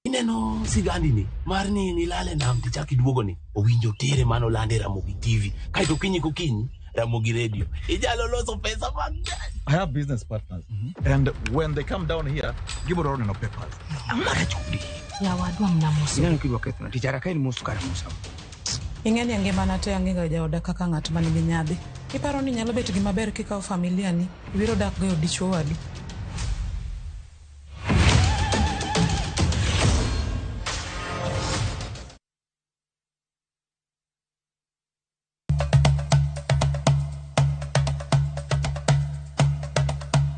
Ineno sigandi ni mar ni nilale nam tichak iduogo ni owinjo tere mano lande Ramogi TV kaeto okinyi kokinyi Ramogi Radio inyalo loso pesa mang'eny. I have business partners. And when they come down here, give it all no papers. Yawadwa mnamuso. Ineno kidwa kethona tich araka in mos kar musa. Ing'e ni e ngimana te ang'e jaoda kaka ng'at ma nigi nyadhi. Iparo ni nyalo bet gima ber kikawo familia ni ibiro dak go e od dichuo wadu.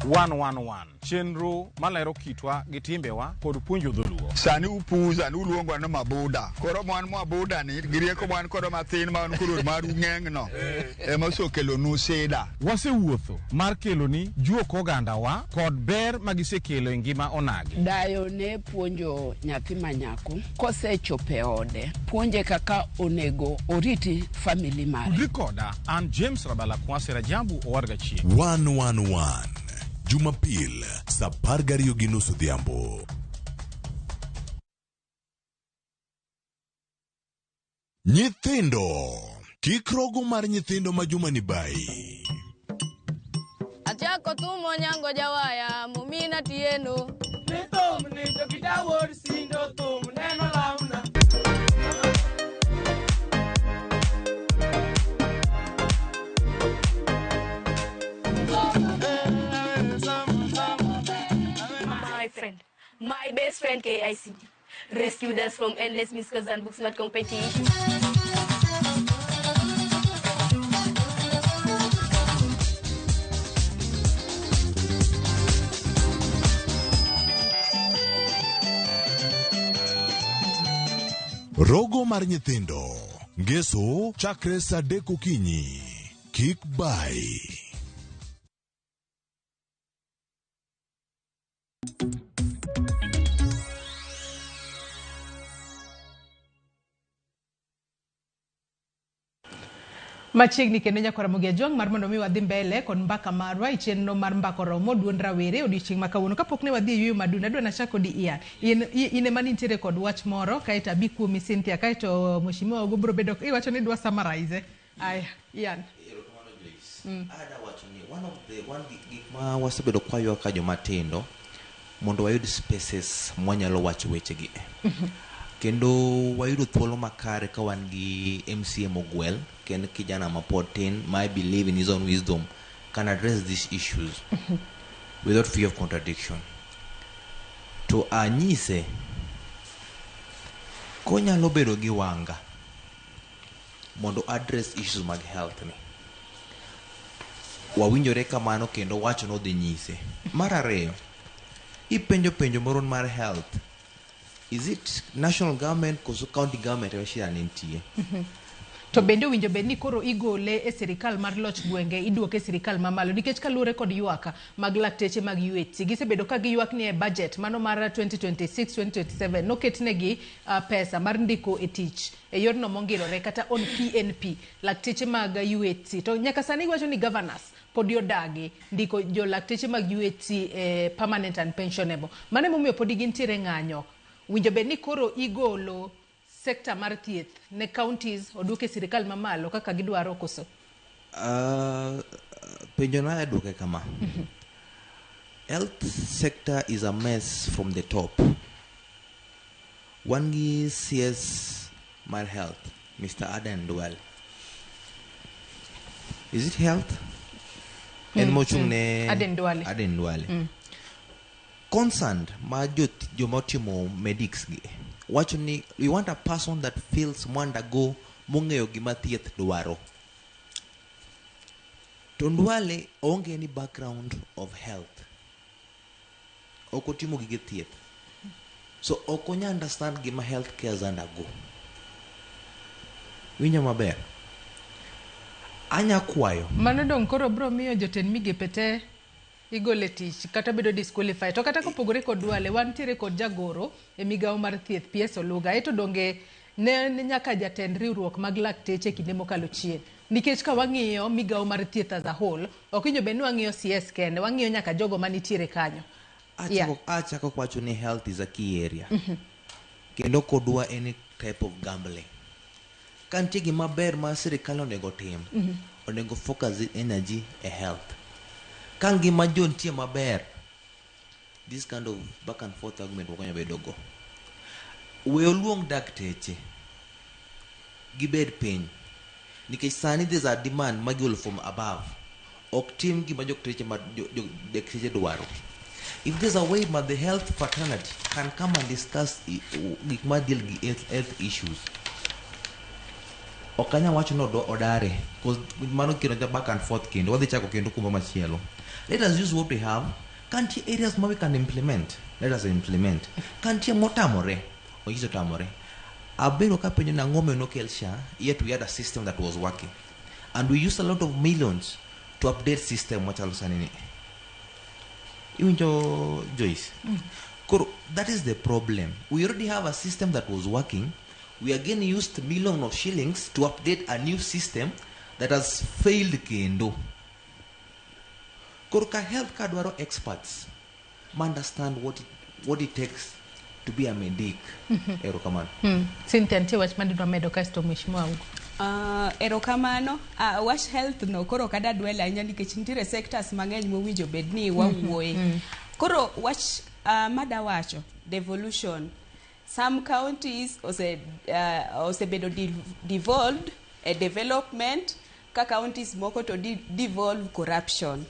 One one one chenro malero kitwa gi timbewa kod puonjo dholuo. Sani upuza ni uluongwa ni mabuda. Koro mwan mabuda ni gi rieko mwan kodo mathin ma wan koro maru ng'eng no ema osekelonu sida. Wasewuotho mar keloni juok ogandawa kod ber magisekelo e ngima onagi. Dayo ne puonjo nyathi ma nyako kosechopo e ode, puonje kaka onego oriti family mare. Tudri koda an James Rabala Kwasi Rajabu Owarga Chieng'. 111 Jumapil saa 12:30 odhiambo. Nyithindo kik rogo mar nyithindo ma juma ni bai. Achako thumo nyango jawaya mumina tieno. Ni thum ni to kitawuod sindo thum neno lawna. My friend, my best friend KICD, rescued us from endless miscals and books not competition. Rogo mar nyithindo ngeso chakre saa 3 okinyi. Kik bai. Machiegni kendo nyakwara Ramogi Ajwang' mar mondo mi wadhi mbele kod mbaka marwa e chenro mar Mbaka Oromo duond rawere odiochieng' ma kawuono. Kapok ne wadhi e yueyo madundo, adwa nachak kodi Ian. In ema nintiere kod wach moro kaeto abi kuomi Cynthia kaeto Mheshimiwa Ogo biro bedo iwacho ni idwa summarize. Aya, Ian. Erokamano Joyce. Ada wacho ni one of the one gik ma wasebedo kwaywak ka joma tindo mondo wayud spaces mwanyalo wacho wechegi e. Kendo wayudo thuolo makare ka wan gi MCA Mogwel, kendo kijana ma pod tin, ma I believe in his own wisdom, can address these issues without fear of contradiction. To anyise konyalo bedo gi wanga Mondo address issues mag health ni. Wawinjore kamano kendo wacho nodhi nyise. Mar ariyo, ipenjo penjo moro mar health. Is it national government koso county government ema shida ne nitie? To bende owinjo bed ni koro igole e sirikal mar loch gwenge iduoke e sirikal mamalo nikech kaluwore kod ywak mag lakteche mag UHC gisebedo ka giywak ni e budget mano mar 2026-2027 noketnegi pesa mar ndiko e tich e yorno mongirore kata on PNP lakteche mag UHC to nyaka sani giwacho ni governors podi odagi ndiko jo lakteche mag UHC e permanent and pensionable. Mano emomiyo podi gintiere ng'anyo. Winjo bed ni koro igolo sekta mar thieth ne counties oduok e sirikal mamalo kaka gidwaro koso? Penjo na aduoke kama. Health sector is a mess from the top. Wan gi CS mar health, Mr. Aden Duale. Is it health? En mochung' ne Aden Duale. Aden Duale. Concerned ma joma otimo medics gi wacho ni we want a person that feels mondago mong'eyo gima thieth dwaro. To Duale onge any background of health. Ok otimo gige thieth. So ok onya understand gima health cares undergo. Winjo maber. Anya kwayo. Mano dong koro bro miyo jotend migepe te igole tich kata bedo disqualified. To kata kopogore kod Duale, wantiere kod jagoro e migawo mar thieth PS Oluga. Eto donge ne en nyaka jatend riwruok mag lakteche kinde mokalo chien. Nikech ka wang'iyo migawo mar thieth as a whole, ok winjo bed ni wang'iyo CS kende, wang'iyo nyaka jogo manitiere kanyo. Achako kwacho ni health is a key area. Kendo kodwa any type of gambling. Ka nitie gima ber ma sirikal onego tim, onego focus energy e health. Ka ngima jo nitie maber, this kind of back and forth argument ok onyal bedo go. We oluong dakteche gibed piny nikech sani there's a demand magigolo from above. Ok tim gima jokteche ma dakteche dwaro. If there's a way ma the health fraternity can come and discuss gik ma deal gi health issues. Ok anyal wacho ni odare, cause mano kendo ja back and forth kendo wadhi chako kendo kumoro machielo. Let us use what we have. Ka nitie areas ma we can implement, let us implement. Ka nitie motamore, onyiso tamore. Abedo kapenjo ni ang'o momiyo nokel SHA, yet we had a system that was working. And we used a lot of millions to update system machalo sani ni. Iwinjo Joyce? Koro, that is the problem. We already have a system that was working. We again used millions of shillings to update a new system that has failed kendo. Koro ka health ka dwaro experts ma understand what it takes to be a medic. Erokamano. Cynthia, nitie wach madidwa medo kasto mheshimiwa Ugo. Erokamano. Wach health no koro kada dwel ahinya nikech nitiere sectors mang'eny mowinjo bed ni wawuoye. Koro wach madawacho devolution. Some counties osebedo devolved e development ka counties moko to devolve corruption.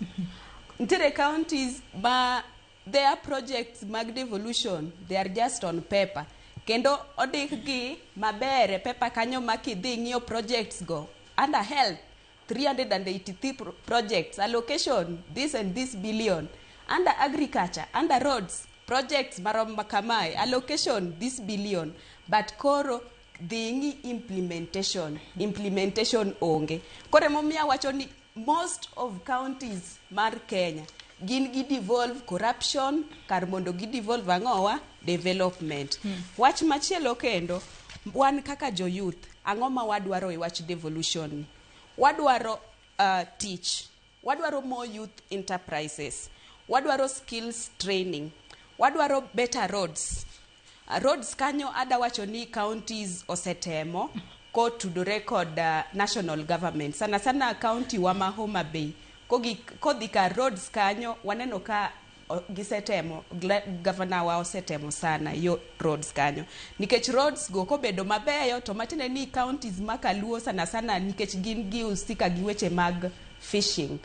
Nitiere counties ma their projects mag devolution, they are just on paper. Kendo ondikgi maber e paper kanyo ma kidhi ng'iyo projects go under health 383 projects, allocation this and this billion, under agriculture, under roads projects marom kamae, allocation this billion, but koro dhi ng'i implementation onge. Koro emomiyo awacho ni most of counties mar Kenya gin gi devolve corruption kar mondo gi devolve ang'owa development. Wach machielo kendo, wan kaka jo youth, ang'o ma wadwaro e wach devolution ni? Wadwaro tich, wadwaro more youth enterprises, wadwaro skills training, wadwaro better roads. Roads kanyo ada wacho ni counties osetemo kotudore kod national government, sana sana county wa ma Homa Bay. Kodhi ka roads kanyo waneno ka gisetemo, governor wa osetemo sana yo roads kanyo, nikech roads go kobedo mabeyo to matiende ni counties makaluo sana sana nikech gin gihusika gi weche mag fishing,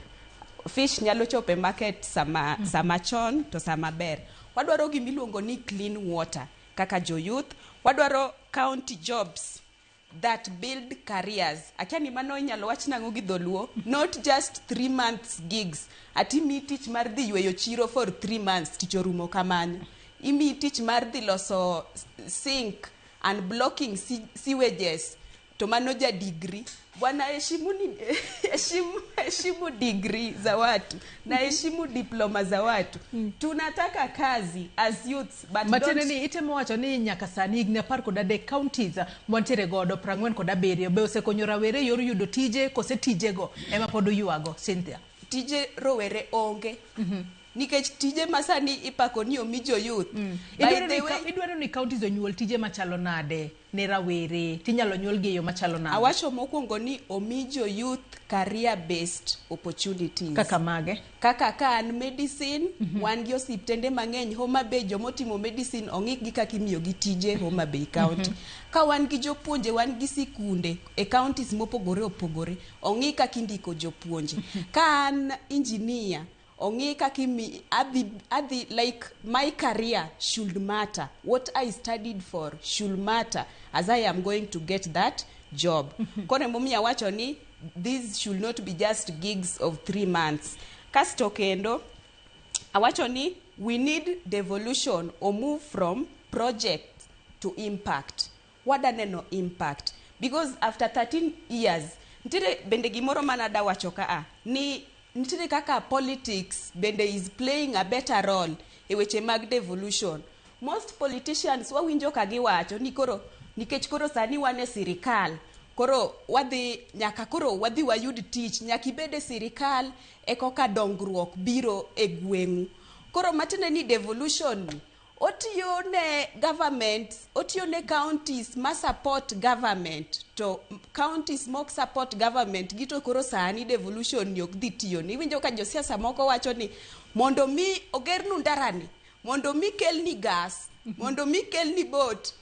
fish nyalo chopo e market sama chon to sama ber. Wadwaro gimiluongo ni clean water kaka jo youth, wadwaro county jobs. that build careers. Akia ni mano inyalo wach nang'o gi dholuo. Not just 3 months gigs. Ati imiyi tich mar dhi yweyo chiro for 3 months, tich orumo kamano. Imiyi tich mar dhi loso sink and blocking sewages, to mano ja degree. Bwana, heshimu ni heshimu, heshimu degree za watu na heshimu diploma za watu. Tunataka kazi as youths, but Matiende don't ni itemo wacho ni nyaka sani higni 13 counties mwantiere godo 47 be osekonyo rawere e yor yudo tije kose tijego ema pod uywago, Cynthia? Tije rowere onge, nikech tije ma sani ipako ni omi jo youth. By the way, Idwaro ni counties onyuol tije machalo nade ne rawere tinyalo nyuolgi e yo machalo nade? Awacho mokwongo ni omi jo youth career based opportunities. Kaka mage? Kaka ka an medicine, wan gi osiptende mang'eny Homa Bay. Jomotimo medicine ong'ik gi kaka imiyogi tije Homa Bay County. Ka wan gi jopuonje, wan gi sikunde e counties mopogore opogore, ong'i kaka indiko jopuonje. Ka an engineer, ong'i kaka imi adhi like my career should matter. What I studied for should matter as I am going to get that job. Koro emomiyo awacho ni these should not be just gigs of 3 months. Kasto kendo awacho ni we need devolution or move from project to impact. Wada neno impact, because after 13 years nitiere bende gimoro manada wacho kaa ni nitiere kaka politics bende is playing a better role e weche mag devolution. Most politicians wawinjo ka giwacho ni koro nikech koro sani wan e sirikal, koro wadhi nyaka koro wadhi wayud tich, nyaka ibed e sirikal e koka dongruok biro e gweng'u. Koro matiende ni devolution ni otiyo ne government, otiyo ne counties ma support government, to counties mok support government gi to koro sani devolution ni ok dhi tiyo ni. Iwinjo ka josiasa moko wacho ni mondo mi ogernu ndarani, mondo mi kelni gas, mondo mi kelni boat,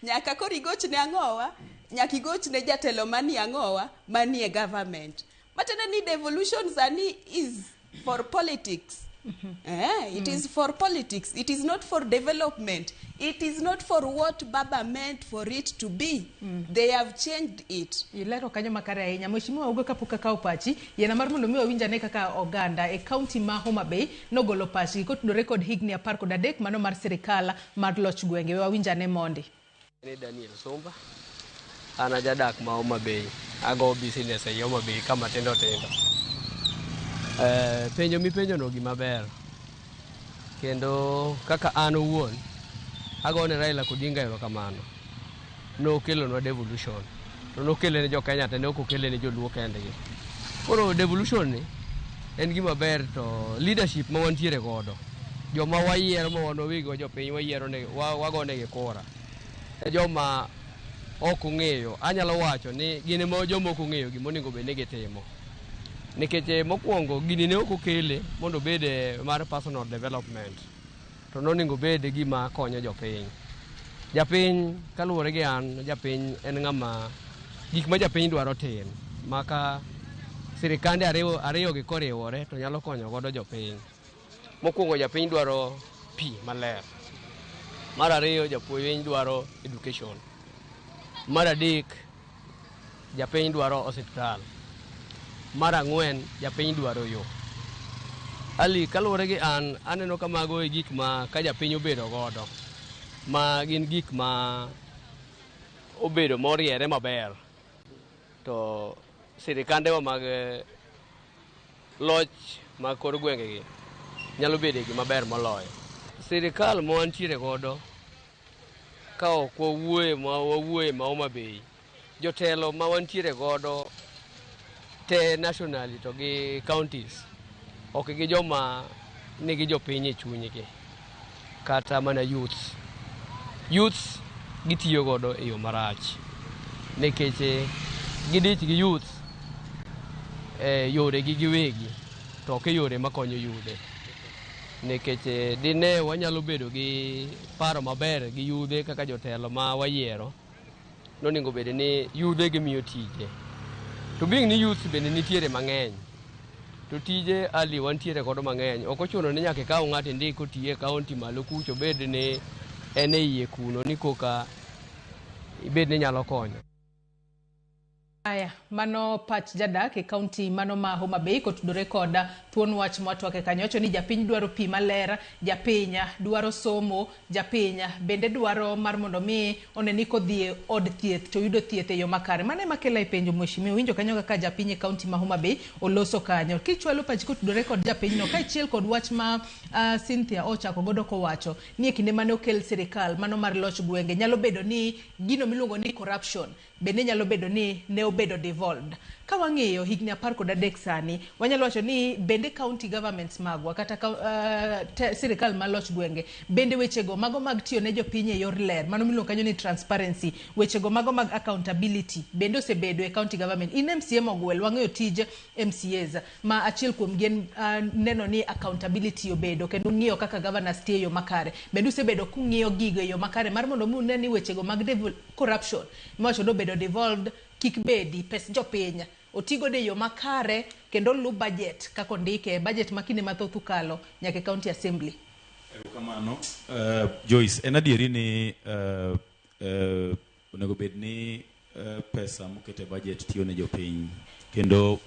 nyaka koro igochne ang'owa, nyaka igochne jatelo manie ang'owa manie government. Matiende ni devolution sani is for politics. It is for politics. It is not for development. It is not for what Baba meant for it to be. They have changed it. Ilero kanyo makare ahinya. Mheshimiwa Ugo, kapok akawo pachi, yiena mar mondo mi wawinj ane kaka oganda e kaunti ma Homa Bay nogolo pachgi kotudore kod higni 13 mano mar sirikal mar loch gwenge. We wawinj ane mondi. Ni Daniel Sumba, an ajadak ma Homa Bay, ago business ei Homa Bay kama tindo tindo. Penjo mipenjo no gima ber. Kendo kaka an owuon, agone Raila Odinga erokamano. Nokelonwa devolution. To nokele ne jo Kenya te, ne ok okele ne joluo kendgi. Koro devolution ni en gima ber, to leadership ma wantiere godo, joma wayiero ma wan wawegi wa jopiny wayiero ne wagonegi kura. E joma ok ong'eyo, anyalo wacho ni gin ema joma ok ong'eyo gima onego bed ni gitimo. Nikech mokwongo gini ne ok okele mondo obed mar personal development, to nonego obed gima konyo jopiny. Japiny kaluwore gi an, japiny en ng'ama gik ma japiny dwaro tin, ma ka sirikande ariyo gi koriwore to nyalo konyo godo jopiny. Mokwongo japiny dwaro pi maler. Mar ariyo, japiny dwaro education. Mar adek, japiny dwaro osiptal. Mar ang'wen, japiny dwaro yo. Ali, kaluwore gi an, aneno ka mago e gik ma ka japiny obedo godo, ma gin gik ma obedo moriere maber, to sirikandewa mag loch mag kor gwengegi nyalo bedo gima ber moloyo. Sirikal ma wantiere godo, ka ok wawuoye ma wawuoye ma Homa Bay, jotelo ma wantiere godo te nationally to gi counties, ok gi joma nigi jopiny e chunygi, kata mana youths. Youths gitiyo godo e yo marach, nikech gidich gi youths e yoregi giwegi, to ok e yore makonyo yudhe. Nikech dine wanyalo bedo gi paro maber gi yudhe kaka jotelo ma wayiero, nonego bed ni yudhe gimiyo tije. To being ni youths bende nitiere mang'eny, to tije ali wantiere godo mang'eny. Ok ochuno ni nyaka ikaw ng'ato indik otiye e kaunti malo kucho, bed ni en e iye kuno ni koka ibed ni inyalo konyo. Aya, mano pach jadak e kaunti mano ma Homa Bay kotudore kod thuon wach mwatwake kanyo. Wacho ni japiny dwaro pi maler, japiny dwaro somo, japiny bende dwaro mar mondo mi one ni kodhi e od thieth to yudo thieth e yo makare. Mano ema kela e penjo mheshimiwa. Winjo kanyo kaka japiny e kaunti ma Homa Bay oloso kanyo. Kichwalo pachi kotudore kod japinyno kaachiel kod wach ma Cynthia ochako godo kowacho ni e kinde mane okel sirikal mano mar loch gwenge nyalo bedo ni gino miluongo ni corruption bende nyalo bedo ni ne obedo devolved. Ka wang'iyo higni 13 sani, wanyalo wacho ni bende county governments magwa kata sirikal mar loch gwenge bende wechego mago mag tiyo ne jopiny e yor ler, mano miluongo kanyo ni transparency, wechego mago mag accountability bende osebedo e county government. In MCA Mogwel, wang'eyo tij MCAs ma achiel kuom gi en neno ni accountability obedo kendo ng'iyo kaka governors tiyo e yo makare. Bende usebedo kung'iyo gigo e yo makare mar mondo mi une ni wechego mag corruption miwacho ni obedo devolved kik bedi, pes jopiny otigodo e yo makare kendo oluw budget kaka ondike, budget ma kinde mathoth ukalo nyaka e county assembly. Erokamano. Joyce, en adieri ni onego bed ni pesa moket e budget tiyo ne jopiny kendo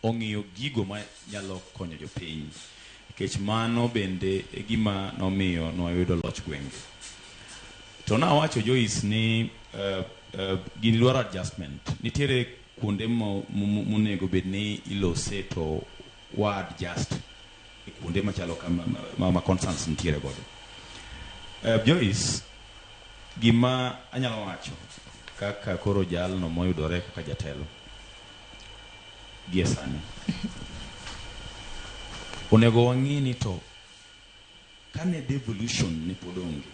ong'iyo gigo ma nyalo konyo jopiny nikech mano bende e gima nomiyo nwayudo loch gwenge. To nawacho Joyce ni gini dwaro adjustment. Nitiere kuonde monego bed ni ilose to wa adjust e kuonde machalo kama ma concerns nitiere godo. Joyce, gima anyalo wacho kaka koro jalno moyudore kaka jatelo gie sani, onego wang'i ni to kane devolution ne pod onge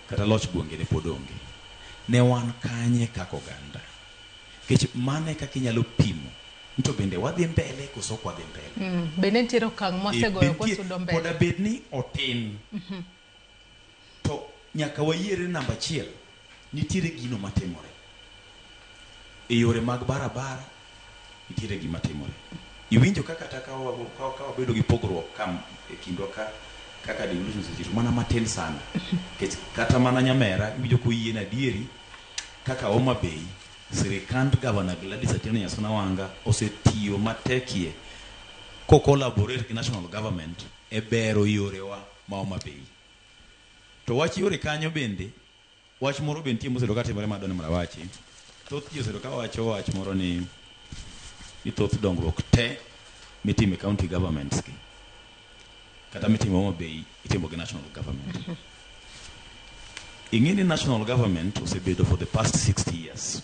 kata loch gwenge ne pod onge, ne wan kanye kaka oganda? Nikech mano e kaka inyalo pimo ni to bende wadhi mbele koso ok wadhi mbele. Bende nitiere okang' mwasegoyo kwasudo mbele. Koda bed ni otin, to nyaka wayiere namba achiel, nitiere gino matimore. E yore mag barabara, nitiere gima timore. Iwinjo kaka kata ka wabedo gi pogruok ka e kindwa ka kaka devolution osetiyo mana matin sana. Nikech kata mana Nyamera iwinjo koyie na adieri kaka Homa Bay sirikand Governor Gladys Atieno Nyasuna Wanga osetiyo matekie ko collaborate gi national government e bero yorewa ma Homa Bay. To wach yore kanyo bende, wach moro be nitie mosebedo katimore madwa ni mondo awachi. Thoth ji osebedo kawacho wach moro ni thoth dongruok te mitimo e county governments gi kata mitimo Homa Bay itimo gi national government. Ing'e ni national government osebedo for the past 60 years.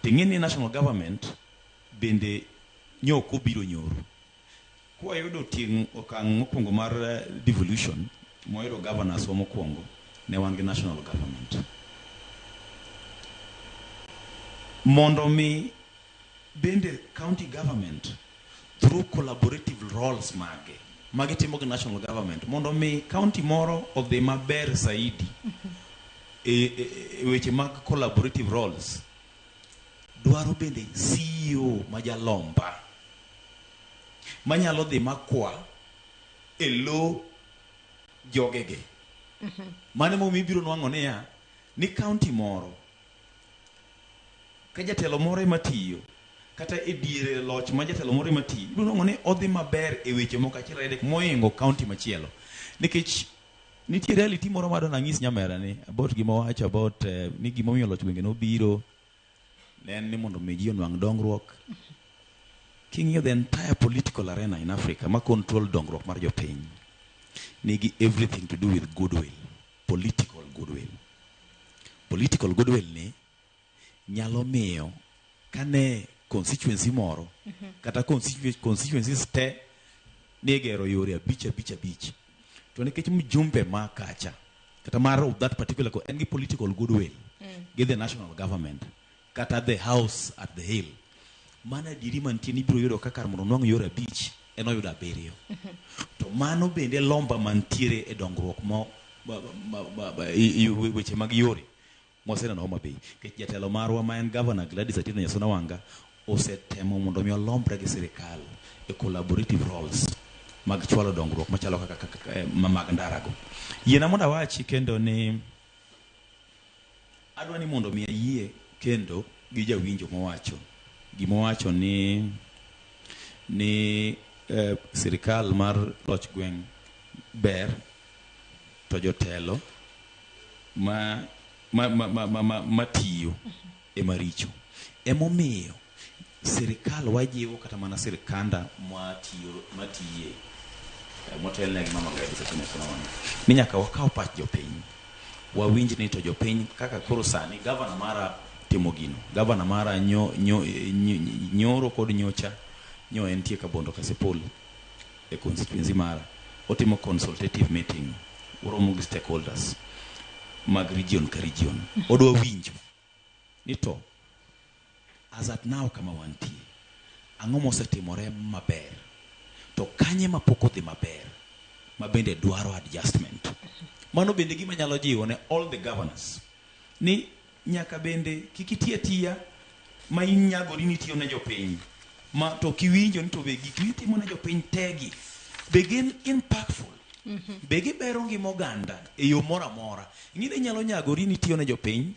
Ting'e ni national government bende nyok obiro nyoro. Kwayudo ting' okang' mokwongo mar devolution, mwayudo governors wa mokwongo, ne wan gi national government. Mondo mi bende county government through collaborative roles mage magitimo gi national government mondo mi county moro odhi maber zaidi e weche mag collaborative roles dwaro bende CEO ma jalomba manyalo dhi makwa e lo jogege. Mano emomiyo ibiro nwang'o niya ni county moro ka jatelo moro ema tiyo kata e diere loch ma jatelo moro ema tiyo, ibiro nwang'o ni odhi maber e weche moko achiel ariyo adek mohingo county machielo. Nikech nitie reality moro madwa nang'is Nyamera ni about gima owacho about ni gimomiyo loch gwenge nobiro ne en ni mondo mi ji onwang' dongruok. King'iyo the entire political arena in Africa ma control dongruok mar jopiny nigi everything to do with goodwill, political goodwill. Political goodwill ni nyalo miyo kane constituency moro kata constituencies te ne gero yore abich abich abich to nikech mjumbe ma kacha kata mar of that particular en gi political goodwill gi the national government kata the house at the hill, mano adieri mantie ni ibiro yudo kaka mondo onwang' yore abich en oyudo abiriyo. To mano bende lomba mantiere e dongruok weche mag yore mwaseneno Homa Bay. Nikech jatelo marwa ma en Governor Gladys Atieno Nyasuna Wanga osetemo mondo mi olombre gi sirikal e collaborative roles mag chwalo dongruok machalo kaka mag ndarago. Yiena mondo awachi kendo ni Adwa ni mondo mi ayie kendo gi jawinjo mowacho gimowacho ni ni sirikal mar loch gweng' ber to jotelo ma ma ma ma, ma, ma, matiyo ema richo. Emomiyo sirikal wajiwo kata mana sirikanda matiyo matiye motelne gi mama Gladys Achieng' Nyakona ni nyaka wakaw pach jopiny wawinj ni to jopiny kaka koro sani gavana mara timo gino gavana mara nyo, nyo, nyo, nyoro kod nyocha nyo entie Kabondo Kasipul e constituency mara otimo consultative meeting oromo gi stakeholders mag region ka region odwa winjo ni to as at now kama wantie ang'o mosetimore maber to kanye mapok odhi maber ma bende dwaro adjustment mano bende gima nyalo jiwo ne all the governors ni nyaka bende kik iti atiya ma in nyagori ni itiyo ne jopiny ma to kiwinjo ni to be gik mitimo ne jopiny tegi be gin impactful be gibero ngima oganda e yo moro amora ing'e ni inyalo nyagori ni itiyo ne jopiny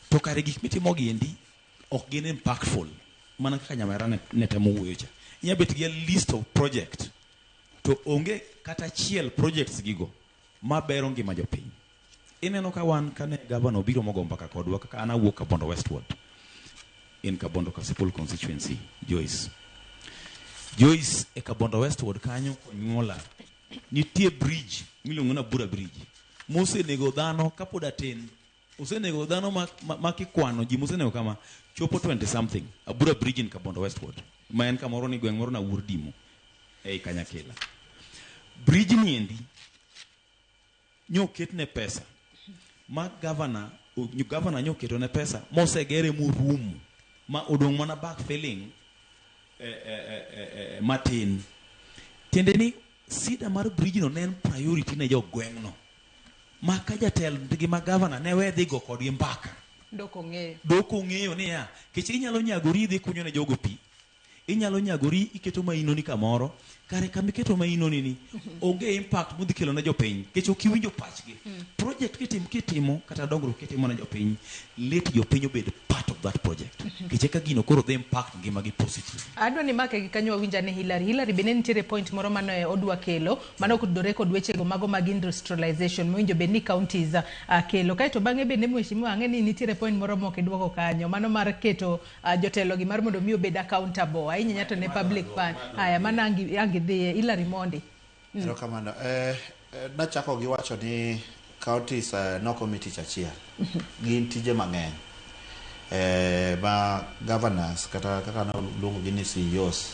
to kare gik mitimo gi endi ok gin impactful mana kaka nyamera ne, ne temo wuoyo cha inya bet gi a list of project to onge kata achiel projects gigo mabero ngima jopiny ineno ka wan kane gavana obiro mogo mbaka kodwa kaka an awuok Kabondo Westward in Kabondo Kasipul constituency Joyce Joyce e Kabondo Westward kanyo konyuola nitie bridge miluongo ni Abura Bridge mosenego dhano kapod atin osenego dhano ma, ma, ma kikwano ji mosenego kama chopo 20 something Abura Bridge in Kabondo Westward ma en kamoro ni gweng' moro na Wuor Dimo ei Kanyakila bridge ni endi nyoketne pesa ma gavana gavana nyoketo ne pesa mosegere morumo ma odong' mana backfilling matin tiende ni sida mar bridge no ne en priority ne jogweng'no ma ka jatendgi ma gavana ne we dhigo kodgi mbaka Dok ong'eyo. dok ong'eyo niya kech inyalo nyagori idhi kunyo ne jogo pi inyalo nyagori iketo mainoni kamoro kare kama iketo mainoni ni onge impact modhi kelo ne jopiny kech ok iwinjo pachgi project kitim kitimo kata dongruok kitimo ne jopiny let jopiny obed part of that project kech eka gino koro dhi impact ngimagi positive Adwa ni make gi kanyo wawinja ne Hillary. Hillary bende nitiere point moro mane odwa kelo mano otudore kod wechego mago mag industrialization mowinjo bed ni counties kelo. Kaeto bang'e bende mheshimiwa ang'e ni nitiere point moro mok iduoko kanyo mano mar keto jotelo gi mar mondo mi obed accountable ahinya ahinya to ne public fund. Haya mano angi, angi dhiye Hillary Mondi. Erokamano. Nachako gi wacho ni counties nok omi tich achiel. Gin tije mang'eny. Ma governors kata kaka naluongo gi ni CEOs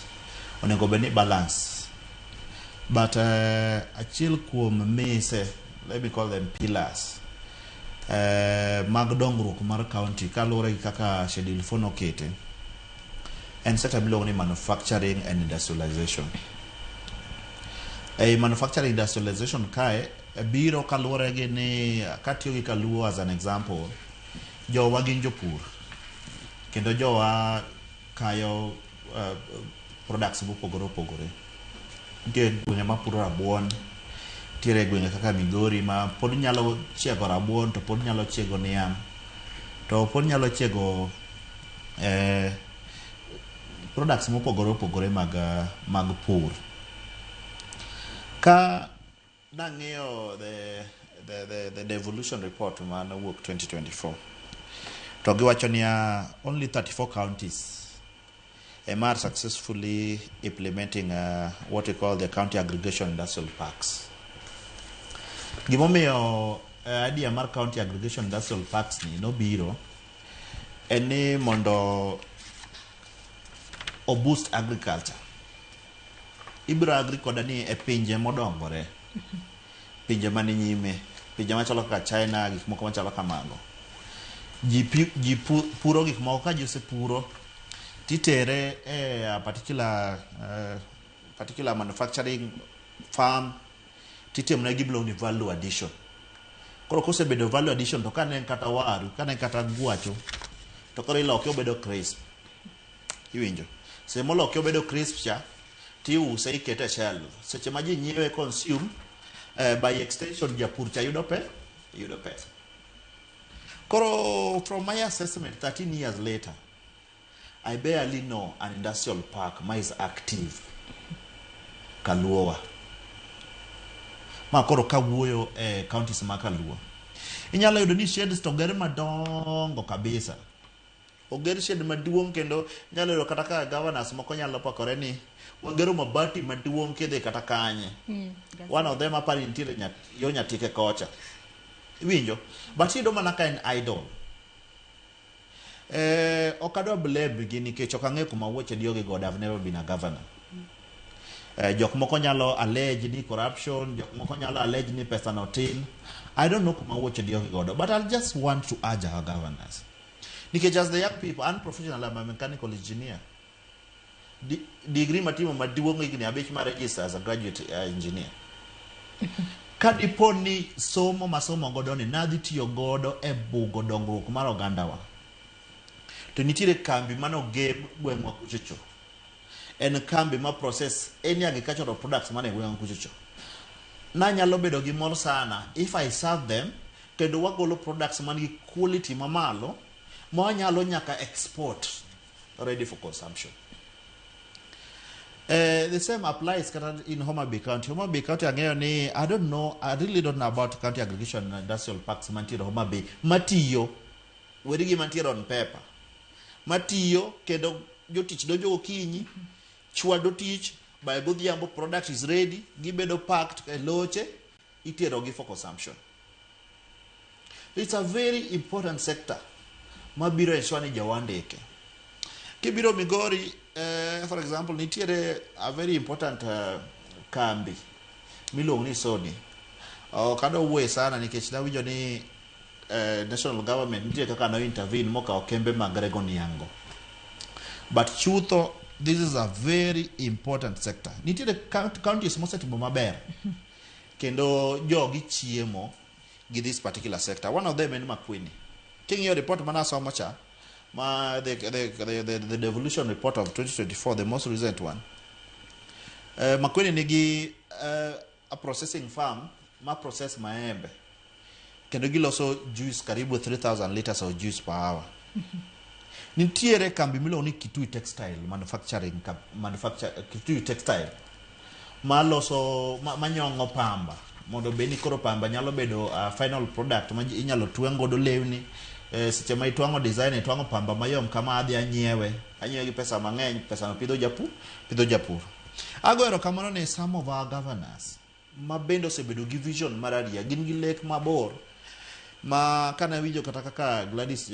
onego bed ni balance. But achiel kuom mise, let me call them pillars, mag dongruok mar county kaluwore gi kaka Schedule 4 nokete, en sector miluongo ni manufacturing and industrialization. Ei manufacturing industrialization kae biro kaluwore gi ni katiyo gi Kaluo as an example, jowa gin jopur kendo jowa kayo products mopogore opogore. Nitie gwenge mapuro rabuon, nitiere gwenge kaka Migori ma pod nyalo chiego rabuon to pod nyalo chiego niang' to pod nyalo chiego products mopogore opogore mag, mag pur. Ka nang'iyo the devolution report manowuok 2024 to giwacho niya only 34 counties ema are successfully implementing what we call the county aggregation industrial parks. Gimomiyo idea mar county aggregation industrial parks ni nobiro en ni mondo o boost agriculture. Ibiro agree koda ni e pinje modongore, pinje mani nyime, pinje machalo kaka China, gik moko machalo kamago. Ji, ji puro gik moko ka ji osepuro titere e a particular manufacturing farm titimo ne gimiluongo ni value addition. Koro kosebedo value addition to kane en kata waru, kane en kata gwacho, to koro iloke obedo crisp. Iwinjo? Seche moloke obedo crisp cha, tiuse ikete e shelf. Seche ma ji nyiewe consume, by extension japur cha yudo yudo pesa. Koro from my assessment 13 years later, I barely know an industrial park ma is active Kaluowa. Ma koro kawuoyo e counties ma Kaluo. Inyalo yudo ni sheds to oger madongo kabisa. Oger shed maduong' kendo inyalo yudo kata ka governors moko nyalo pakore ni wagero mabati maduong' kidhi kata kanye. One of them apani nitiere yo Nyatike kocha. Iwinjo? But iyudo mana ka en idle. Ok adwa blame gi nikech ok ang'eyo kuma wuoche diyo gi godo. I've never been a governor. Jok moko nyalo allege ni corruption, jok moko nyalo allege ni pesa no tin. I don't know kuma wuoche diyo gi godo, but I just want to urge our governors. Nikech as the young people, I'm professional, I'm a mechanical engineer. Degree matimo maduong' higni 5 mar register as a graduate engineer. Ka dipo ni somo masomo godo ni nadhi tiyo godo e bugo dongruok mar ogandawa. To nitiere kambi manogem gweng'wa kuchocho. En kambi ma process any agricultural products mane gweng'wa kuchocho. Nanyalo bedo gi mor sana if I serve them kendo wagolo products man gi quality mamalo ma wanyalo nyaka export ready for consumption. The same applies kata in Homa Bay County. Homa Bay County ang'eyo ni I don't know, I really don't know about county aggregation and industrial parks mantiere Homa Bay matiyo, weri gi mantiere on paper. Matiyo kendo jotich donjo gokinyi, chwado tich, by godhiambo product is ready, gibedo packed e loche, itero gi for consumption. It's a very important sector mabiro ensure ni jowa ndike. Kibiro Migori, for example, nitiere a very important kambi miluongo ni Sony. Ok adwa wuoye sana nikech nawinjo ni national government nitie kaka no intervene mokawo kembe mag rego niang'go. But chutho, this is a very important sector. Nitiere counties mosetimo maber kendo jogi chiemo gi this particular sector. One of them en Makueni. King'iyo report manasomo cha, ma the devolution report of 2024, the most recent one. Makueni nigi a processing farm ma process maembe. Kendo giloso juice karibu 3,000 liters of juice per hour. Nitiere kambi miluongo ni Kitui Textile Manufacturing, manufacture, Kitui Textile maloso manyong'o pamba mondo bed ni koro pamba nyalo bedo final product ma inyalo tweng' godo lewni. Seche ma itwang'o design, itwang'o pamba mayom kama adhi anyiewe gi pesa mang'eny, pesa no pidho japur, pidho japur. Ago erokamano ne some of our governors ma bende osebedo gi vision mar ariya, gin gi lek mabor ma kana winjo kata kaka Gladys,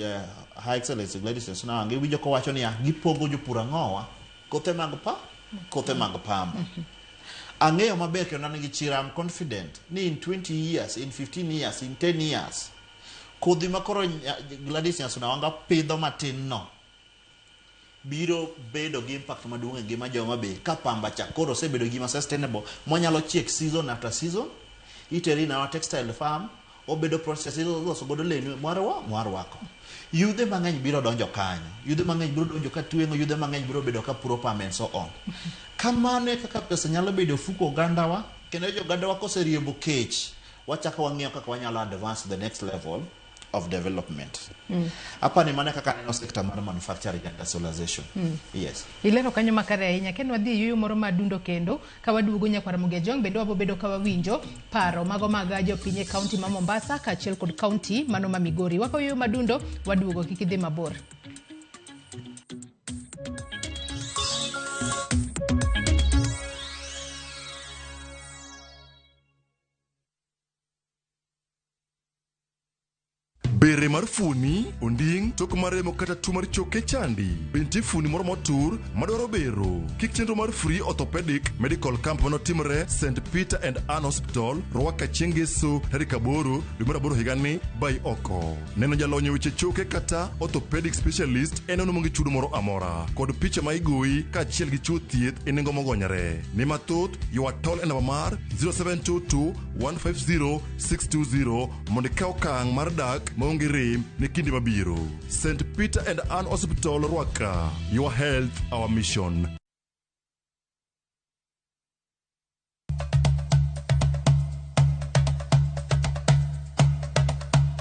High Excellency Gladys Nyasuna Wanga, iwinjo kowacho niya, gipogo jopur ang'owa kothe mag pa kothe mag pamba. Ang'eyo maber kendo an gi chir, I'm confident ni in 20 years, in 15 years, in 10 years kodhi ma koro Gladys Nyasuna Wanga pidho matin no biro bedo gi impact maduong' e ngima joma be ka pamba cha koro osebedo gima sustainable monyalo chiek season after season, itere in our textile farm, obedo process, iloso godo lewni mwarwako. Yudhe mang'eny biro donjo kanyo, yudhe mang'eny biro donjo ka tweng'o, yudhe mang'eny biro bedo ka puro pamba and so on. Kamano e kaka pesa nyalo bedo e ofuko ogandawa, kendo jo ogandawa koseriembo kech, wachako wang'iyo kaka wanyalo advance to the next level of development. Apani mano e kaka aneno sector mar manufacturing and industrialization. Yes. Ilero kanyo makare ahinya. Kendo wadhi e yueyo moro madundo kendo ka waduogo nyakwar Ramogi Ajwang' bende wabobedo ka wawinjo paro mago mag jopiny e kaunti ma Mombasa kaachiel kod kaunti mano ma Migori. Wakawo yueyo madundo, waduogo, kik idhi mabor. Bere mar fuoni, onding', tok mar remo kata tuo mar choke chandi. Be nitie fuoni moro motur madwaro bero? Kik chenro mar free orthopedic medical camp manotimre St. Peter and Ann Hospital, Ruaka chieng' Ngeso tarik 8 dwe mar 8 higani bai oko. Neno jalony e weche choke kata orthopedic specialist en ono maonge chudo moro amora kod picha ma igoyi kaachiel gi chiwo thieth e nengo mogonyore. Ne mathoth, ywa tol e namba mar 0722 150 620 mondo ikaw okang' mar dak maonge rem ne kinde mabiro. St. Peter and Ann Hospital, Ruaka. Your health, our mission.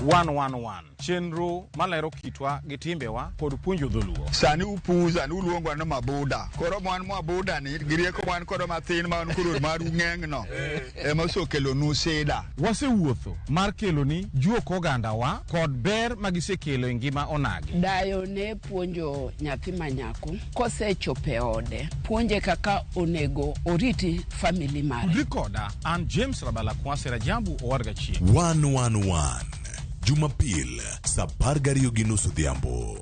111 chenro malero kitwa gi timbewa kod puonjo dholuo. Sani upuza ni uluongwa ni mabuda. Koro mwan mwabuda ni gi rieko wan kodo mathin ma wan koro maru ng'eng no ema osekelonu sida. Wasewuotho mar keloni juok ogandawa kod ber magisekelo e ngima onagi. Dayo ne puonjo nyathi ma nyako kosechopo e ode, puonje kaka onego oriti family mare. Tudri koda an James Rabala Kwase Rajabu Owadga Chieng'. 111 Jumapil saa 12:30 odhiambo.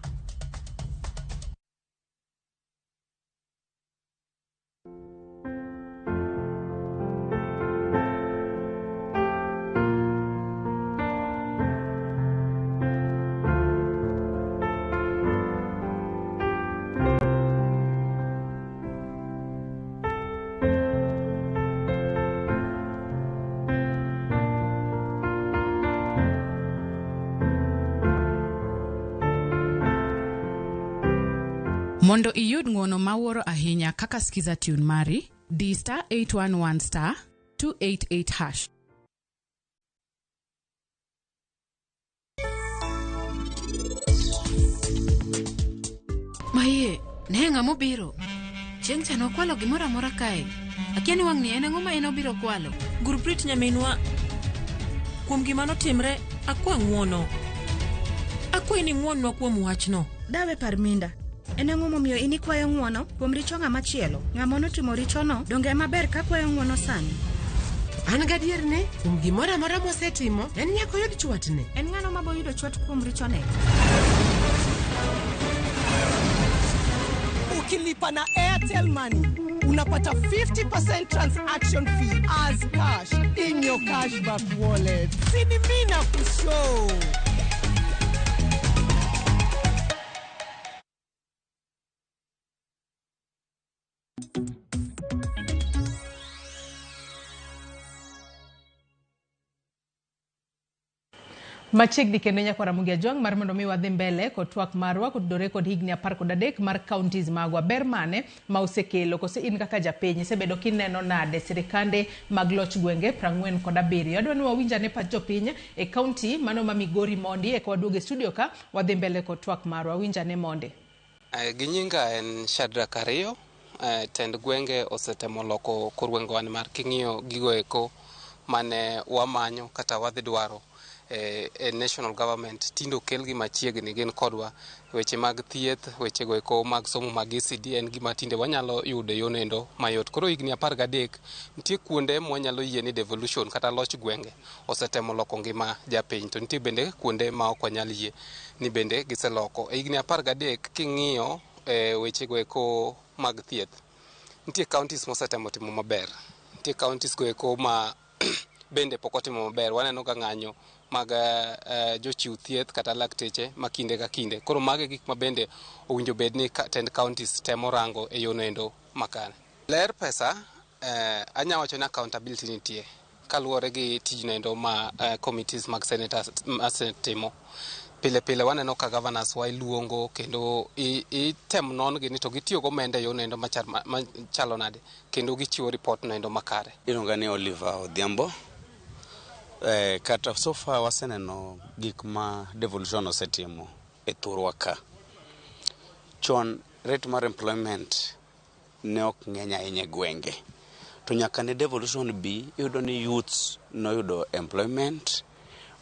Mondo iyud ng'uono mawuoro ahinya kaka Skiza tune mari, di star 811 star 288 hash. Maye, ne ng'ama obiro. Chieng' cha nokwalo gimoro amora kae. Akia ni wang'ni en ang'o ma en obiro kwalo. Gurpreet nyaminwa, kuom gima notimre, akwa ng'uono. Akwayi ni ing'uonnwa kuom wachno. Dawe Parminda, en ang'o momiyo in ikwayo ng'uono kuom richo ng'ama chielo? Ng'ama notimo richono donge ema ber ka kwayo ng'uono sani? An gadier ni kuom gimoro amora mosetimo, en nyaka oyud chwatne. En ng'ano ma boyudo chwat kuom richone? Ukilipa na Airtel Money unapata 50% transaction fee as cash in your cashback wallet. Sini mimi na kushow. Machiegni kendo nyakwa Ramogi Ajwang' mar mondo mi wadhi mbele kod twak marwa kotudore kod higni 13 mar counties magwa. Ber mane ma osekelo kose in kaka japiny isebedo kineno nade sirikande mag loch gwenge 47? Adwa ni wawinj ane pach jopiny e county mano ma Migori mondi eka waduog e studio ka wadhi mbele kod twak marwa. Winj ane monde. Gi nyinga en Shadrack Ariyo. Tend gwenge osetemo loko kor gwengewa nimar king'iyo gigo eko mane wamanyo kata wadhi dwaro e national government tinde okelgi machiegni gin kodwa. Weche mag thieth, weche go eko mag somo mag ECD en gima tinde wanyalo yudo e yo nendo mayot. Koro higni 13 nitie kuonde mwanyalo yie ni devolution kata loch gwenge osetemo loko ngima japiny, to nitie bende kuonde ma ok wanyal yie ni bende giseloko. E higni 13 king'iyo weche go eko mag thieth, nitie counties mosetemo timo maber, nitie counties go eko ma bende pok otimo maber. Waneno ka ng'anyo mag jochiw thieth kata lakteche ma kinde ka kinde. Koro mago e gik ma bende owinjo bed ni tend counties temo rango e yo noendo makare. Ler pesa, anya wacho ni accountability nitie kaluwore gi tijno endo ma committees mag senators ma senate timo. Pile pile waneno ka governors wa iluongo kendo item non gi ni to gitiyo gomenda e yo noendo machalo nade, kendo gichiwo report noendo makare. Iluonga ni Oliver Odhiambo. Kata so far waseneno gik ma devolution osetimo e thurwa ka. Chon rate mar employment ne ok ng'eny ahinya e gwenge. To nyaka ne devolution bi, iyudo ni youths noyudo employment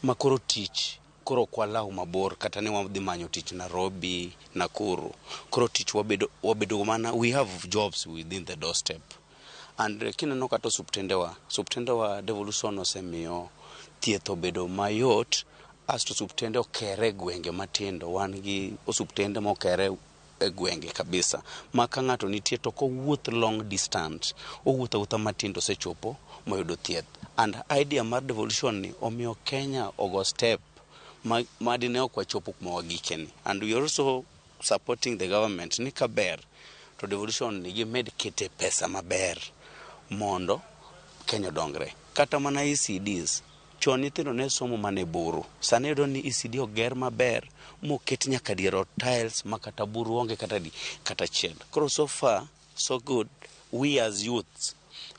ma koro tich koro ok walaw mabor kata ni wadhi manyo tich Nairobi, Nakuru. Koro tich wabedo mana, we have jobs within the doorstep. And kineno kata osuptendewa devolution osemiyo thieth obedo mayot, asto osuptende okere e gwenge matindo. Wan gi osuptende mokere e gwenge kabisa ma ka ng'ato nitie to ok owuoth long distance, owuotho awuotha matin to osechopo moyudo thieth. And idea mar devolution ni omiyo Kenya ogo step ma dine ok wachopo kuma wagikeni. And we are also supporting the government ni kaber to devolution ni gimed kete pesa maber mondo Kenya odongre. Kata mana ECDs, chon nyithindo ne somo mana e buru. Sani iyudo ni ECD oger maber moket nyaka dier ot tiles ma kata buru onge kata di kata achiel. Koro so far so good, we as youths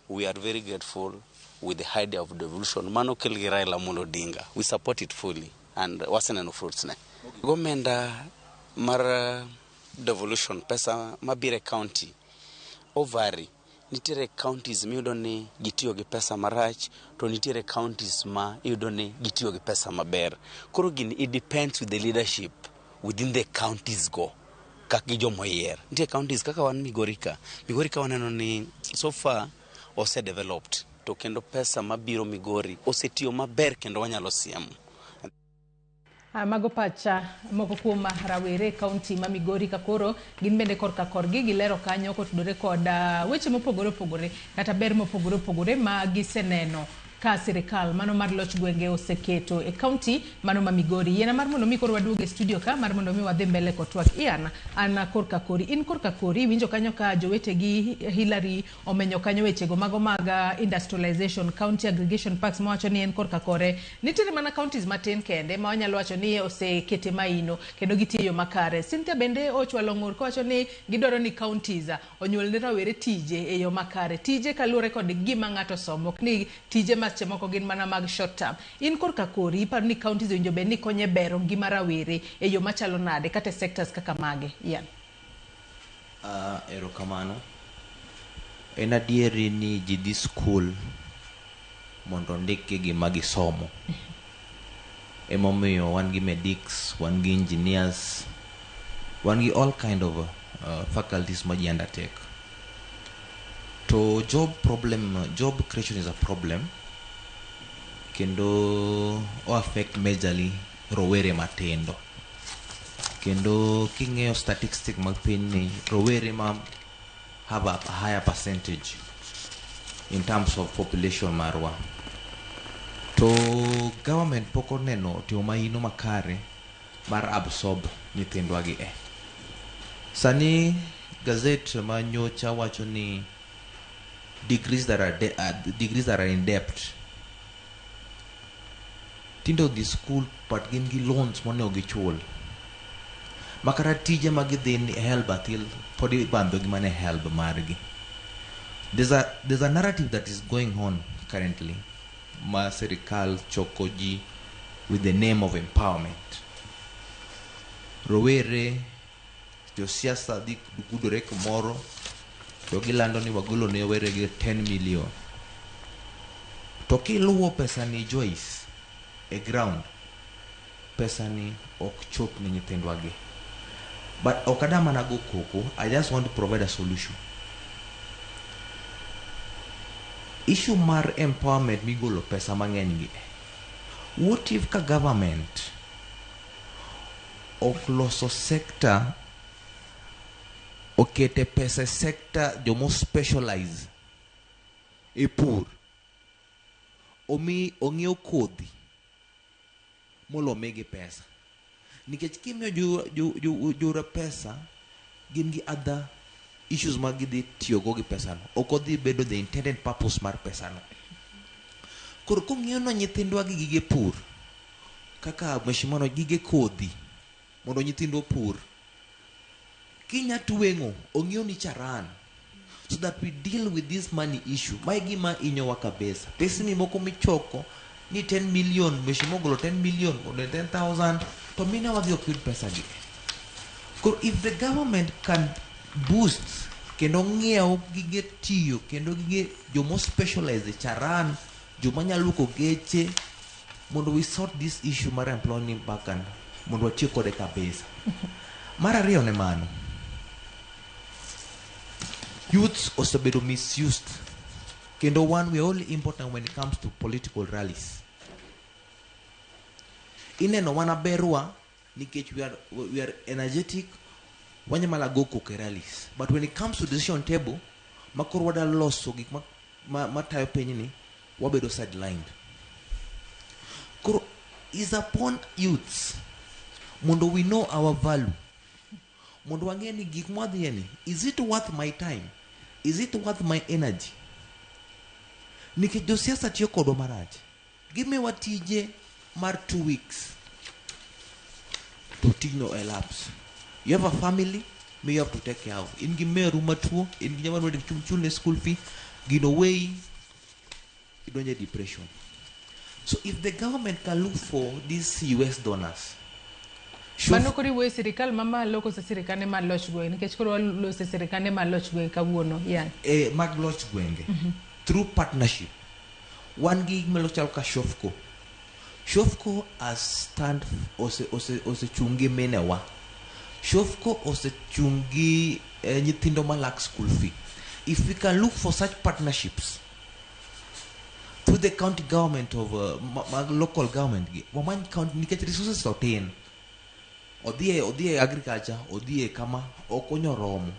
we are very grateful with the idea of devolution mano okel gi Raila Amolo Odinga. We support it fully. And waseneno fruits ne. Gomenda mar devolution, pesa mabiro e county ovari. Nitiere counties miyudo ni gitiyo gi pesa marach, to nitiere counties ma iyudo ni gitiyo gi pesa maber. Koro gini, it depends with the leadership within the counties go kaka gi jomoyier. Nitie counties kaka wan Migori ka. Migori ka waneno ni so far ose developed, to kendo pesa mabiro Migori osetiyo maber kendo wanyalo siemo. Mago pacha moko kuom rawere e kaunti ma Migori ka koro gin bende korka korgi gilero kanyo kotudore kod weche mopogore opogore kata ber mopogore opogore ma giseneno ka sirikal mano mar loch gwenge oseketo e kaunti mano ma Migori. Yiena mar mondo mi koro waduog e studio ka mar mondo mi wadhi mbele kod twak. Ian, an korka kori, in korka kori iwinjo kanyo ka jowetegi Hillary omenyo kanyo wechego mago mag industrialization, county aggregation parks, mawacho ni en korka kore nitiere mana counties matin kende ma wanyalo wacho ni osekete maino kendo gitiyo e yo makare. Cynthia bende ochwalo ng'ur kowacho ni gidwaro ni counties onyuol ne rawere tije e yo makare, tije kaluwore kod gima ng'ato somo, ok ni tije ma seche moko gin mana mag short term. In korka kori iparo ni counties owinjo bed ni konyo e bero ngima rawere e yo machalo nade kata e sectors kaka mage? Ian. Erokamano. En adieri ni ji dhi skul mondo ondikgi gima gisomo. Emomiyo wan gi medics, wan gi engineers, wan gi all kind of faculties ma ji undertake. To job problem, job creation is a problem kendo o affect majorly rowere matindo. Kendo king'iyo statistic mag piny ni rowere ma have a higher percentage in terms of population marwa. To government pok oneno timo maino makare mar absorb nyithindwa gi e. Sani gazet ma nyocha wacho ni degrees that are in debt. Tindo dhi school but gin gi loans monego gichul. Makata tije ma gidhi ni HELB atil pod ibandho gi mana e HELB margi. There's a narrative that is going on currently ma sirikal choko ji with the name of empowerment. Rowere, josiasa dhi gudore kumoro to gilando ni wagolo ne rowere gi 10 million. To kiluwo pesa ni, Joyce, e ground, pesa ni ok chop ne nyithindwa gi. But ok adwa mana go koko, I just want to provide a solution. Issue mar empowerment migolo pesa mang'eny gi. What if ka government ok loso sector, okete pesa e sector jomo specialize e pur, omi ong'iew kodhi molo migi pesa, nikech kimiyo jura pesa, gin gi other issues ma gidhi tiyogo gi pesano, ok odhi bedo the intended purpose mar pesano. Koro kong'iyo no nyithindwa gi gige pur kaka mheshimiwa no gige kodhi mondo nyithindwa opur, kinya tweng'o ong'iew ni charan so that we deal with this money issue. Mae gima inyowa kabisa. Pesni moko michoko ni 10 million, mheshimiwa ogolo 10 million mondo 10,000 to mine wadhi ok yud pesa gi. Koro if the government can boost kendo ng'iew gige tiyo kendo gige jomo specialize e charan, joma nyalo luoko geche, mondo we sort this issue mar employment vacant mondo watiek kode kabisa. Mar ariyo ne mano, youths osebedo misused kendo one, we are only important when it comes to political rallies. Ineno wana berwa nikech we are energetic, wanyamala go koko e rallies, but when it comes to decision table makoro wada loso gik matayo pinyni, wabedo sidelined. Koro is upon youths mondo we know our value, mondo wang'e ni gik mwadhiye ni, is it worth my time, is it worth my energy? Nikech josiasa tiyo kodwa marach. Gimiwa tije mar 2 weeks to tijno elapse. You have a family may you have to take care of, in gi meru matuo, in gi nyama dwa chulne school fee, gino weyi idonjo e depression. So if the government can look for these US donors, Mano koro iwuoyo e sirikal mamalo koso sirikande mar loch gweng'? Nikech koro waloso e sirikande mar loch gweng' kawuono. Yeah. Mag loch gwenge through partnership, wan gi gimalo chalo ka Shofco. Shofco has stand osechung' gi minewa. Shofco osechung' gi nyithindo ma lack school fee. If we can look for such partnerships through the county government of mag local government gi, wamany county, nikech resources to tin, odhi e agriculture, odhi e kama ok onyoromo.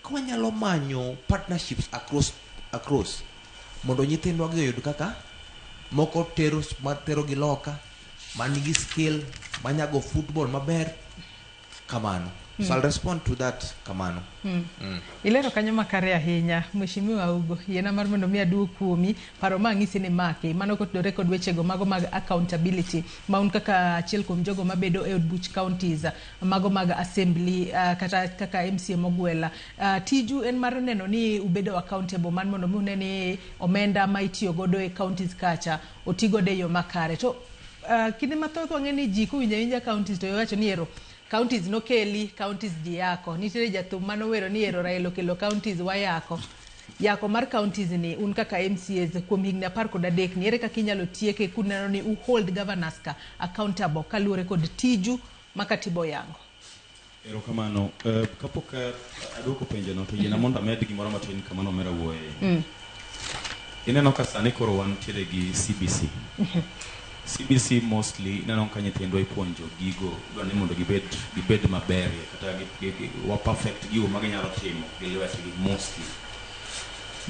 Ka wanyalo manyo partnerships across mondo nyithindwa gi oyud kaka moko tero matero gi loka manigi skill manyago football maber kamano. So I'll respond to that kamano. Ilero kanyo makare ahinya, Mheshimiwa Ugo. Yiena mar mondo mi aduok kuomi paro ma ang'isi ni maki mano kotudore kod wechego mago mag accountability ma un kaka achiel kuom jogo mabedo e od buch counties mago mag assembly, kata kaka MCA mogwela, tiju en mar neno ni ubedo accountable mar mondo mi une ni omenda ma itiyo godo e counties kacha oti godo e yo makare. To kinde mathoth wang'e ni ji kowinjo awinja counties to iwacho ni ero counties nokeli, counties ji yako. Nitiere jathum manowero ni ero Raila okelo counties, wayako yako mar counties ni. Un kaka MCAs kuom higni 13 ni, ere kaka inyalo tieke kuneno ni u hold governors ka accountable kaluwore kod tiju ma katiba oyango? Erokamano. Kapok aduoko penjono, to yiena mondo amed gimoro matin kama nomera wuoye. Ineno ka sani koro wantiere gi CBC. CBC mostly ineno ka nyithindwa ipuonjo gigo, idwa ni mondo gibed maber kata wa perfect gigo ma ginyalo timo gi lwetgi mostly.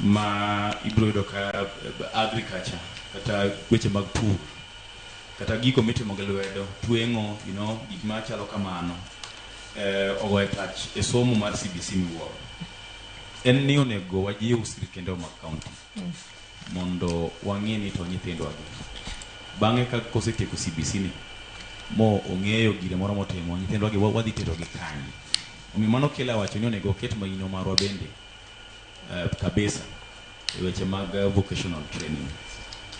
Ma ibiro yudo ka agriculture kata weche mag pur kata gigo mitimo gi lwedo, tweng'o, gik machalo kamano, ogoye tach e somo mar CBC miwuoro. En ni onego wajiw sirkende mag county mondo wang'e ni to nyithindwa gi bang'e ka kosetieko CBC ni mo ong'eyo gire moro motimo, nyithindwa gi wadhi tero gi kanye. Omiyo mano kelo awacho ni onego oket maino marwa bende kabisa e weche mag vocational training.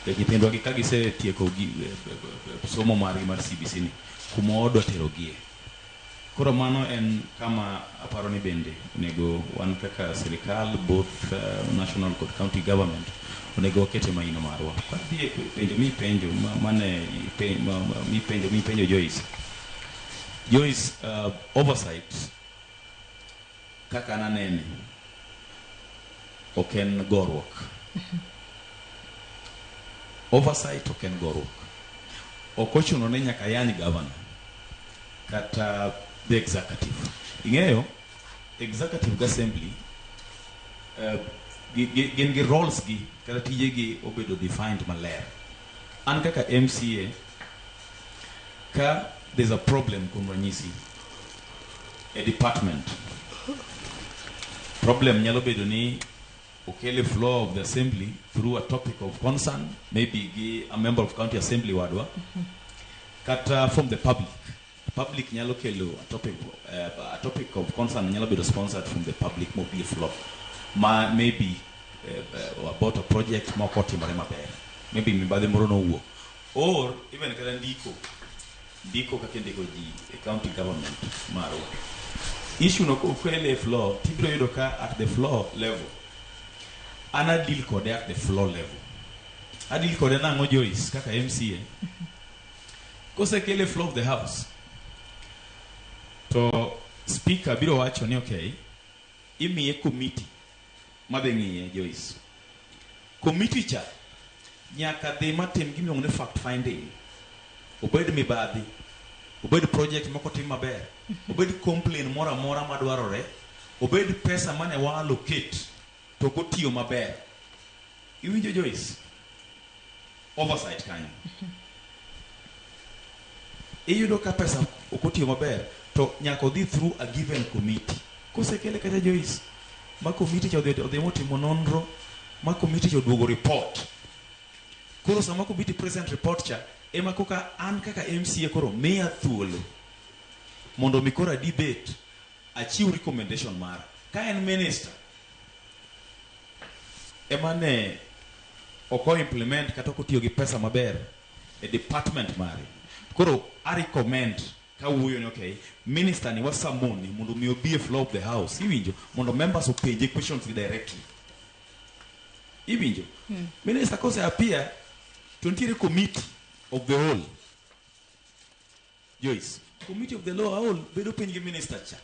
Nikech nyithindwa gi ka gisetieko gi somo margi mar CBC ni, kuma wadwa terogie. Koro mano en kama aparo ni bende onego wan kaka sirikal, both national kod county government, onego wakete maino marwa. Kadhi e penjo mipenjo mane mipenjo Joyce. Joyce, oversight kaka an anene ok en goruok. Oversight ok en goruok. Ok ochuno ni nyaka yany governor kata the executive. Ing'eyo, executive gi assembly gin gi roles gi kata tijegi obedo defined maler. An kaka MCA, ka there's a problem, kuom ranyisi, e department, problem nyalo bedo ni okele floor of the assembly through a topic of concern, maybe gi a member of county assembly wadwa, kata from the public. The public nyalo kelo a topic of concern nyalo bedo sponsored from the public mobi e floor ma maybe about a project moko otimore maber, maybe mibadhi moro nowuok, or even kata ndiko kaka indiko ji e county government marwa. Issue no kokele e floor, tibiro yudo ka at the floor level an a deal kode. At the floor level a deal kode nang'o, Joyce? Kaka MCA, kosekele floor of the house to speaker biro wacho ni okay, imiye committee madhi ng'iye. Joyce, committee cha nyaka dhi matim gimiluongo ni fact finding, obed mibadhi, obed project moko tim maber, obed complain moro amora madwarore, obed pesa mane wa allocate to ok otiyo maber. Iwinjo, Joyce? Oversight kanyo iyudo ka pesa ok otiyo maber to nyaka odhi through a given committee. Kosekele kacha, Joyce, ma committee cha odhi motimo nonro, ma committee cha oduogo report. Koro sama committee present report cha ema koka an kaka MCA koro miya thuolo mondo mi koro a debate, achiw recommendation mara. Ka en minister ema ne ok o implement kata ok otiyo gi pesa maber. e department mare. Koro I recommend kawuoyo ni okay, minister ni wasamoni mondo mi obi e floor of the house, iwinjo, mondo members openje questions directly. Iwinjo? Minister kose appear to nitiere committee of the whole. Joyce, committee of the law whole bedo piny gi minister cha.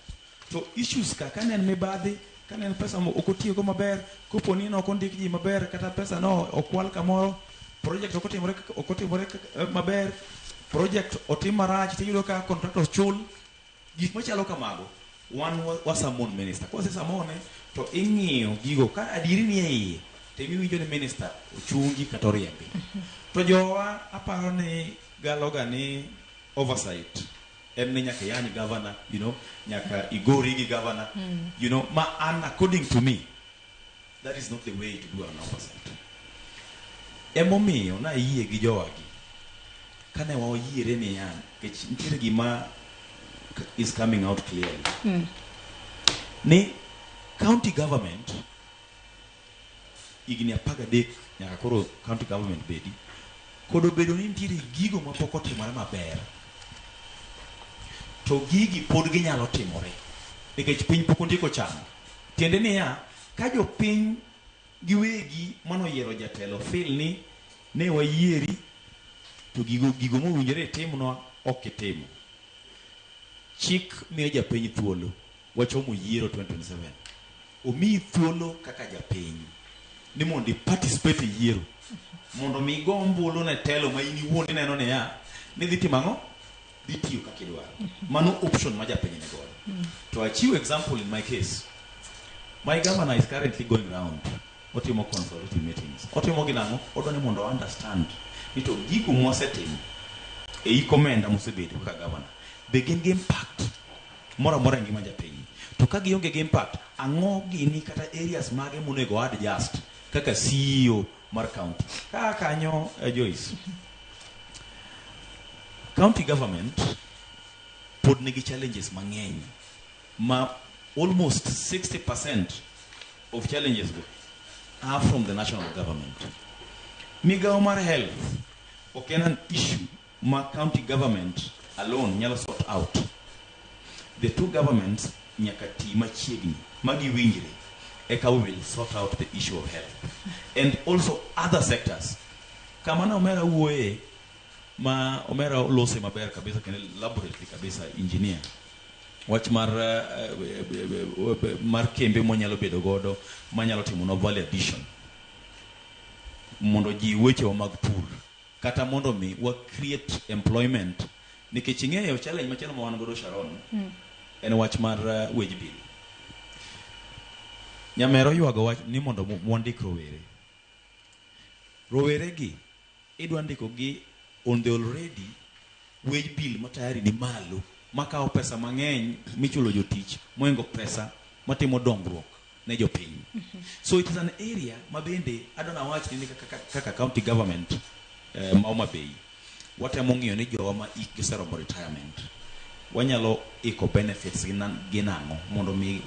To issues ka kane en mibadhi, kane en pesa ok otiyogo maber, kopo ni ok ondik ji maber, kata pesa no okwal kamoro, project ok otimore maber, project otim marach, tiyudo ka contractors chul, gik machalo kamago. Wan wasummon minister. Kwase summon to ing'iyo gigo ka adieri ni e iye, to imiwinjo ni minister ochungi kata oriembi. To jowa aparo ni galoga ni oversight en ni nyaka iyany governor, nyaka igori gi governor, ma an according to me, that is not the way to do an oversight. Emomiyo nayie gi jowagi kane wayiere niya, nikech nitiere gima is coming out clearly ni county government higni 13 nyaka koro county government bedi kod obedo ni nitiere gigo mapok otimore maber to gigi pod ginyalo timore nikech piny pok ondieko chamo. Tiende niya, ka jopiny giwegi manoyiero jatelo feel ni ne wayieri to gigo mowinjore itimnwa ok itimo, chik miyo japiny thuolo. Wachomo yiero 2027, omiyi thuolo kaka japiny ni mondo i participate e yiero mondo mi igo ombulu ne telo ma in iwuon ineno niya ni dhi timo ang'o, dhi tiyo kaka idwaro. Mano option ma japiny ni godo. To achiwo example, in my case, my governor is currently going round otimo consultative meetings. Otimo gi nang'o? Odwa ni mondo understand ni to gigo mwasetimo e ik omenda mosebedo kaka governor be gin gi impact moro amora e ngima japiny, to ka gionge gi impact, ang'o gini kata areas mage monego adjust kaka CEO mar county ka kanyo. Joyce, county government pod nigi challenges mang'eny ma almost 60% of challenges go are from the national government. Migawo mar health ok en an issue ma county government alone nyalo sort out. The two governments nyaka ti machiegni ma giwinjre eka we will sort out the issue of health and also other sectors. Kama ne omera wuoye ma omera olose maber kabisa kendo elaborately kabisa, engineer, wach mar kembe mwanyalo bedo godo manyalo timonwa value addition mondo ji wechewa mag pur kata mondo mi wa create employment, nikech ing'eyo challenge machielo ma wan godo, Sharon, en wach mar wage bill. Nyamera oywago wach ni mondo wandik rowere. Rowere gi idwa ndiko gi on the already wage bill ma tayari ni malo makawo pesa mang'eny michulo jotich moingo pesa matimo dongruok ne jopiny. So it is an area ma bende adwa nawach ni kaka county government ma Homa Bay watemo ng'iyo ni jowa ma hikgi oseromo retirement wanyalo iko benefits gi nang'o mondo mi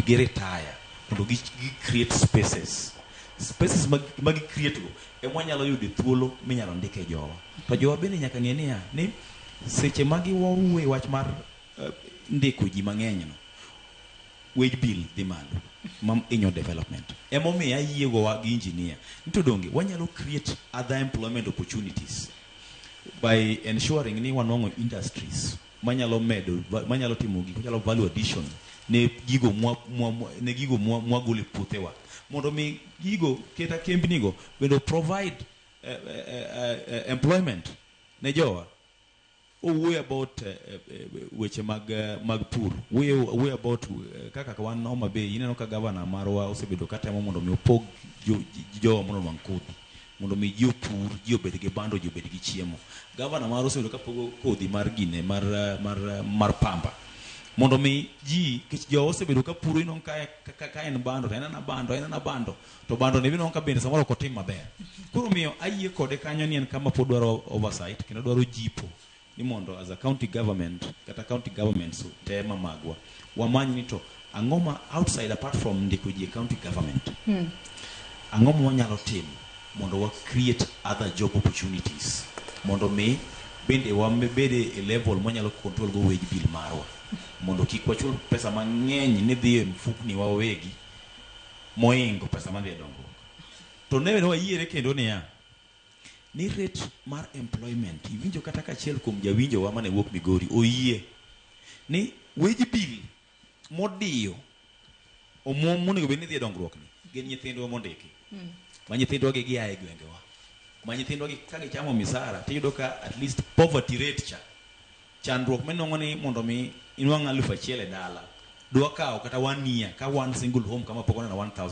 gi retire mondo gi create spaces ma gi create go ema wanyalo yudo thuolo minyalo ndike jowa. To jowa bende nyaka ng'e niya ni seche ma giwuoye wach mar ndiko ji mang'eny no, wage bill dhi malo ma inyo development. Emomiyo ayie gowa gi engineer ni to donge wanyalo create other employment opportunities by ensuring ni wanwang'o industries manyalo medo, manyalo timo gik machalo value addition ne gigo mwagolo e puothewa mondo mi gigo keta kembnigo bende provide employment ne jowa. Owuoyo about weche mag pur, wuoyo about kaka wan Homa Bay, ineno ka gavana marwa osebedo katemo mondo mi opog jowa mondo onwang' kodhi mondo mi ji opur, ji obed gi bando, ji obed gi chiemo. Gavana marwa osebedo kapogo kodhi mar gine mar pamba mondo mi ji, nikech jowa osebedo ka puro. Ineno ka en bando to en ana bando, en ana bando to bando ni ineno ka bende samoro ok otim maber. Koro miyo ayie kode kanyo ni en kama pod dwaro oversight kendo dwaro jipo ni mondo as a county government kata county governments te ma magwa wamany ni to ang'o ma outside apart from ndiko ji e county government, ang'o ma wanyalo timo mondo wa create other job opportunities. Mondo mi bende wabede e level mwanyalo control go wage bill marwa. Mondo kik wachul pesa mang'eny ni dhi e mfukni wa wawegi moingo pesa madhi e dongruok. To ne wayiere kendo niya, ni rate mar employment, iwinjo kata kachiel kuom jawinjowa mane wuok Migori oyie ni wage bill modiyo omuom monego bed ni dhi e dongruok ni gin nyithindwa mondiki ma nyithindwa gi gia e gwengewa ma nyithindwa gi ka gichamo misara tiyudo ka at least poverty rate cha chandruok minwang'o ni mondo mi inwang' 1000 e dala dwa kawo kata one year ka one single home kama pok oneno 1000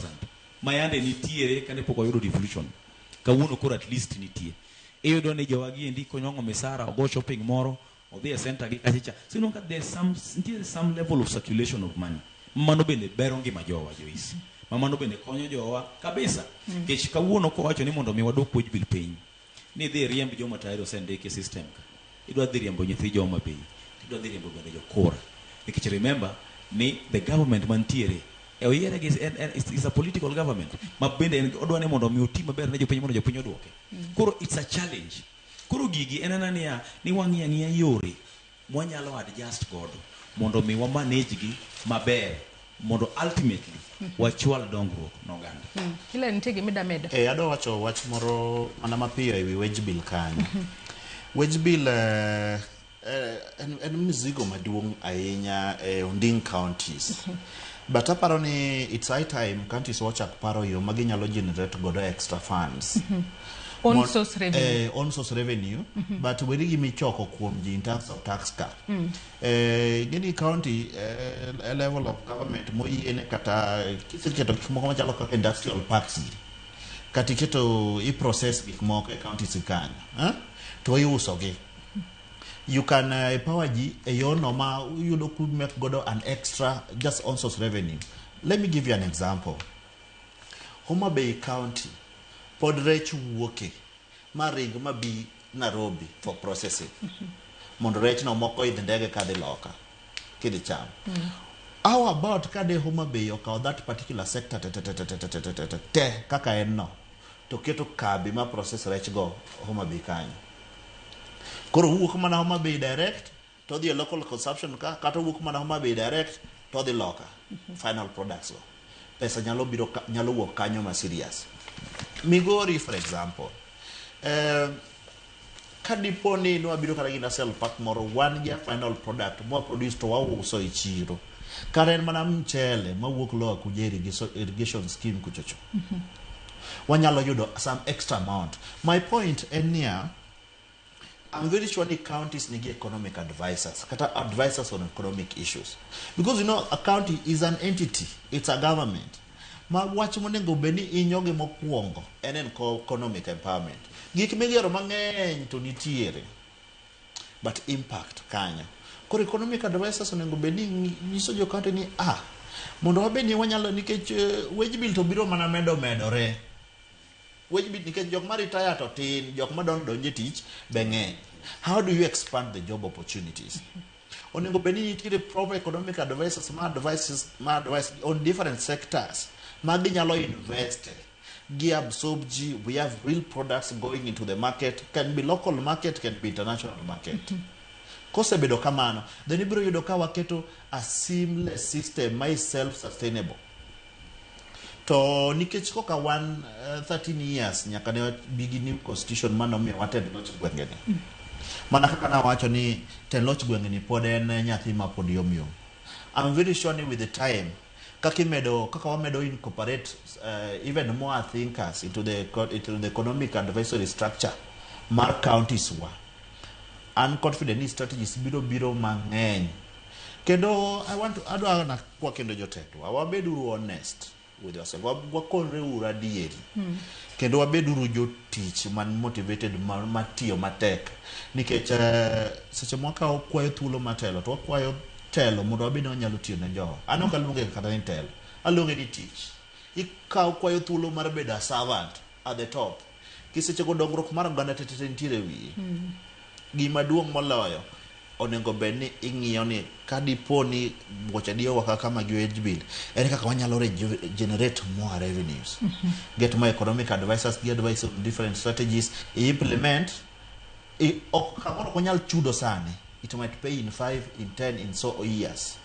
ma yande nitiere kane pok wayudo devolution kawuono koro at least nitie iyudo ni jowagi endi konwang'o misara ogo shopping moro odhi e center gi kachicha so inwang'o ka there's some nitie some level of circulation of money mano bende bero ngima jowa Joyce ma mano bende konyo jowa kabisa nikech kawuono kowacho ni mondo mi wadwok wage bill piny ni idhi riemb joma tayari osendiki e system ka idwa dhi riembo nyithi joma Bay idwa dhi riembo bende jokura nikech remember ni the government mantiere e oyiere gi en, is a political government ma bende en odwa ni mondo mi oti maber ne jopiny mondo jopiny oduoke. Koro it's a challenge. Koro gigi en ena niya ni wang'iyo ang'iya yore mwanyalo adjust godo mondo mi wa manage gi maber mondo ultimately wachwal dongruok n'oganda. Ila nitie gima medo. Adwa wacho wach moro mana mapiyo ewi wage bill kanyo. Wage bill en mzigo maduong' ahinya e onding counties. But aparo ni it's high time counties wachak paro yo ma ginyalo generate godo extra funds. Own source revenue. Own source revenue, but weri gimichoko kuom ji in terms of tax ka. Gini county level of government moyiene kata kiseketo gik moko machalo kaka industrial parks gi kata iketo i-process gik moko e counties kanyo to iuso gi you can empower ji e yono ma uyudo ku make godo an extra just on source revenue. Let me give you an example. Homa Bay County pod rech wuoke ma ring ma bi Nairobi for processing mondo rech no moko idh ndege kadhi loka kidhi cham. How about ka de Homa Bay okawo that particular sector te te te te te te te te te te te kaka en no to keto kambi ma process rech go Homa Bay kanyo. Koro wuok mana Homa Bay direct to odhi e local consumption ka kata wuok mana Homa Bay direct to odhi loka final products go. Pesa nyalo biro nyalo wuok kanyo ma serious. Migori for example, ka dipo ni nwabiro kata gi industrial park moro wan gi a final product mwa produce to wauso e chiro kata en mana mchele mawuok lower kuja irrigation scheme kuchocho wanyalo yudo some extra amount. My point en niya, I'm very sure ni counties nigi economic advisors kata advisors on economic issues because you know a county is an entity, it's a government ma wach monego bed ni inyogi mokwongo en economic empowerment. Gik migero mang'eny to nitiere but impact kanyo. Koro economic advisors onego bed ni nyiso jo county ni mondo wabed ni wanyalo nikech wage bill to biro mana medo medore. Wage bill nikech jok ma retire to tin, jok ma donjo e tich be ng'eny. How do you expand the job opportunities? Onego bed ni nitiere proper economic advisors ma advises ma advise on different sectors ma ginyalo invest gi absorb ji. We have real products going into the market, can be local market, can be international market. Kosebedo kamano then ibiro yudo ka waketo a seamless system ma is self sustainable. To nikech koka wan 13 years nyaka ne bi gi new constitution manomiyo watend loch gwengeni. Mana kaka nawacho ni tend loch gwengeni pod en nyathi ma pod yom yom. I'm very sure ni with the time kaka imedo kaka wamedo incorporate even more thinkers into the economic advisory structure mar counties wa, an confident ni strategies biro biro mang'eny. Kendo I want to adwa na kwa kendo jotendwa wabeduru honest with yourself, wakonre uru adieri kendo wabeduru jotich man motivated matiyo matek nikech seche mwakawo kwayo thuolo mar telo to wakwayo telo mondo wabed ni wanyalo tiyo ne jowa. An ok aluonge kata ni telo, aluonge ni tich. Ikawo kwayo thuolo mar bedo a servant at the top kisechego dongruok mar oganda tete nitiere e wiyi. Gima duong' moloyo onego bed ni ing'iyo ni ka dipo ni bocha diyowa kaka magi wage bill en kaka wanyalo generate more revenues, get more economic advisors gi advice on different strategies, implement Ok kamoro ok onyal chudo sani, it might pay in 5, in 10, in so years.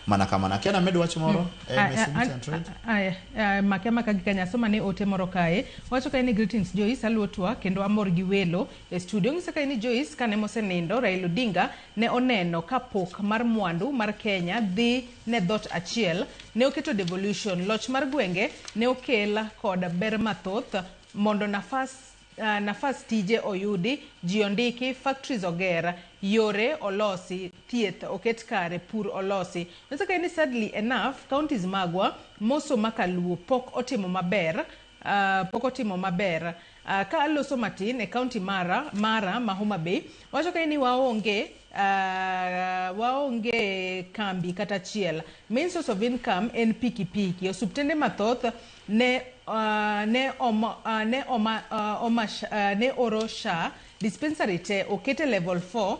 Mana kamano. Akia named wach moro MSMEs and trade. Aya, make maka gi kanya asoma ne ote moro kae. Wacho kae ni greetings Joyce, aluo twak kendo amor gi welo e studio. Ng'iso kae ni Joyce kane mosenindo Raila Odinga ne oneno ka pok mar mwandu mar Kenya dhi ne dhot achiel, ne oketo devolution, loch mar gwenge ne okel kod ber mathoth mondo nafas tije oyudi, ji ondiki, factories oger, yore olosi, thieth oket kare, pur olosi. Nyiso kae ni sadly enough, counties magwa moso makaluo pok otimo maber, pok otimo maber. Ka aloso matin e county mara ma Homa Bay, wacho kae ni waonge kambi kata achiel. Main source of income en pikipiki. Osuptende mathoth ne oro SHA dispensary te okete level 4,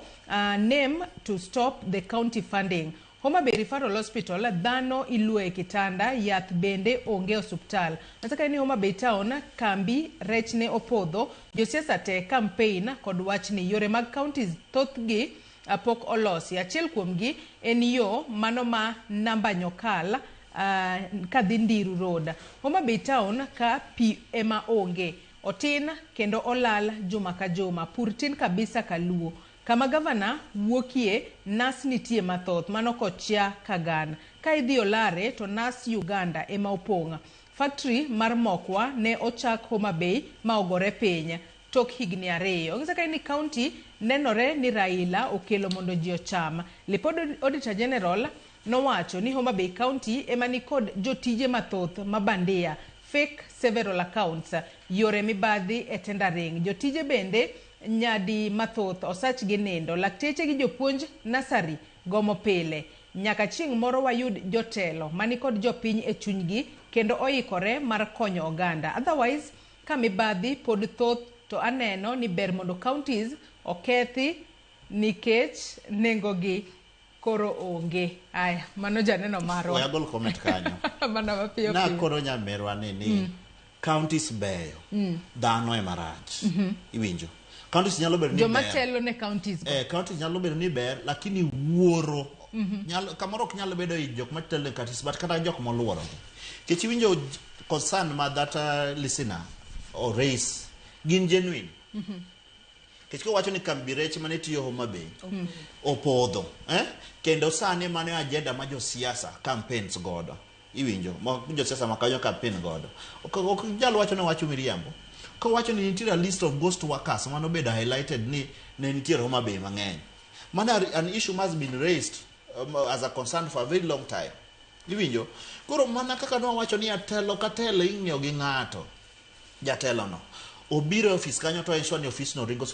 name to stop the county funding. Homa Bay Referral Hospital dhano iluo e kitanda, yath bende onge osuptal. Nataka ni Homa Bay Town kambi rech ne opodho, josiasa te campaign kod wachni yore mag counties thothgi pok olosi. Achiel kuomgi en yo mano ma namba nyokal kadhi Ndiru Road. Homa Bay Town ka pi ema onge. Otin kendo olal juma ka juma. Pur tin kabisa kaluo. Kama gavana wuokie, nas nitie mathoth, mano kochia Kagan. Ka idhi Olare to nas Uganda ema opong'. Factory mar mokwa ne ochak Homa Bay ma ogore piny tok higni 2. Ong'isa ka ni county nenore ni Raila okelo mondo ji ocham. Lipod Auditor General nowacho ni Homa Bay County ema nikod jotije mathoth ma bandia, fake several accounts, yore mibadhi e tendering. Jotije bende nyadi mathoth osach gi nindo, lakteche gi jopuonj nasari gomo pile. Nyaka chieng' moro wayud jotelo manikod jopiny e chunygi kendo oikore mar konyo oganda. Otherwise, ka mibadhi pod thoth to aneno ni ber mondo counties okethi nikech nengogi koro onge. Aya, mano janeno marwa. We agol comment kanyo. Mana mapiyo piyo. Nakono nyamerwa ni counties beyo, dhano ema rach. Iwinjo? Counties nyalo bedo ni Joma ber. telo ne counties go. Counties nyalo bedo ni ber, lakini wuoro nyalo, kamoro ok nyalo bedo i jok matelo ne counties, but kata jok moluoro gi. Nikech iwinjo concern ma that listener or raise gin genuine. Nikech kowacho ni kambi rech mane tiyo Homa Bay opodho, Kendo sani mano e agenda ma josiasa campaigns godo. Iwinjo, ma josiasa ma kanyo campaign godo. Ok nyal wacho ni wacho miriambo. Kowacho ni nitiere a list of ghost workers mano bedo highlighted ni ne nitiere Homa Bay mang'eny. Mano an issue has been raised as a concern for a very long time. Iwinjo? Koro mana kaka nwawacho ni atelo ka telo ing'iyo gi ng'ato. Jatelo no. Obiro e ofis kanyo to ensure ni ofis no ringo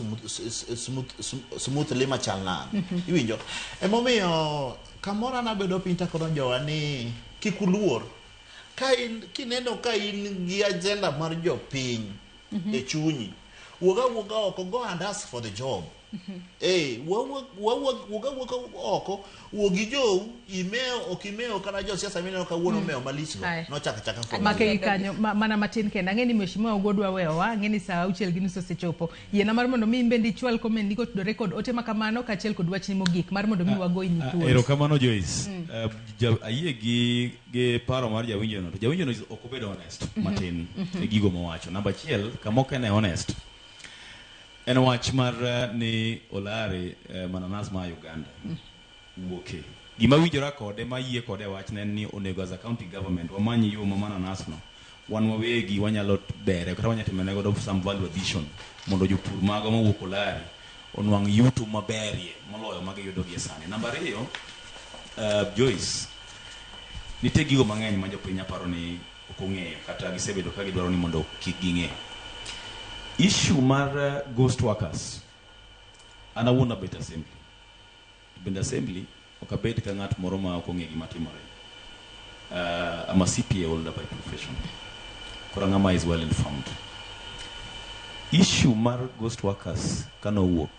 smoothly machal nade. Iwinjo? Emomiyo kamoro an abedo piny takono jowa ni kik uluor. Ka in, kineno ka in gi agenda mar jopiny e chunyi, wuog awuoga oko, go and ask for the job. Wuog awuoga oko, wuo gi jou, imeo, ok imeo, kata josiasa mineno kawuono omeo malich go. Aye. Nochako achaka from Make zero. gi kanyo, mana matin kende. Ang'e ni mheshimiwa Ogodwa weyowa, ang'e ni saa 6:30 osechopo. Yiena mar mondo mi in bende ichwal comment ni kotudore kod ote ma kamano kaachiel kod wachni mogik mar mondo mi wagoyi thuolo. Erokamano Joyce. Ayie gi paro mar jawinjo no. To jawinjo no ok obedo honest matin e gigo mowacho. Namba achiel, kama ok en honest, en wach mar ni Olare mananas ma Uganda wuoke. Gima winjora kode ma yie kode wachne en ni onego as a county government wamany yo ma mananas no wan wawegi wanyalo bere kata wanyalo timone godo some value addition mondo jopur mago mawuok Olare onwang' yuto maberie moloyo magiyudo gie sani. Namba ariyo, Joyce, nitie gigo mang'eny ma jopiny aparo ni ok ong'eyo kata gisebedo ka gidwaro ni mondo kik ging'e. Issue mar ghost workers, an awuon abet assembly. Bende assembly ok abed ka ng'at moro ma ok ong'e gima timore. I'm a CPA holder by profession. Koro ng'ama is well informed. Issue mar ghost workers kano wuok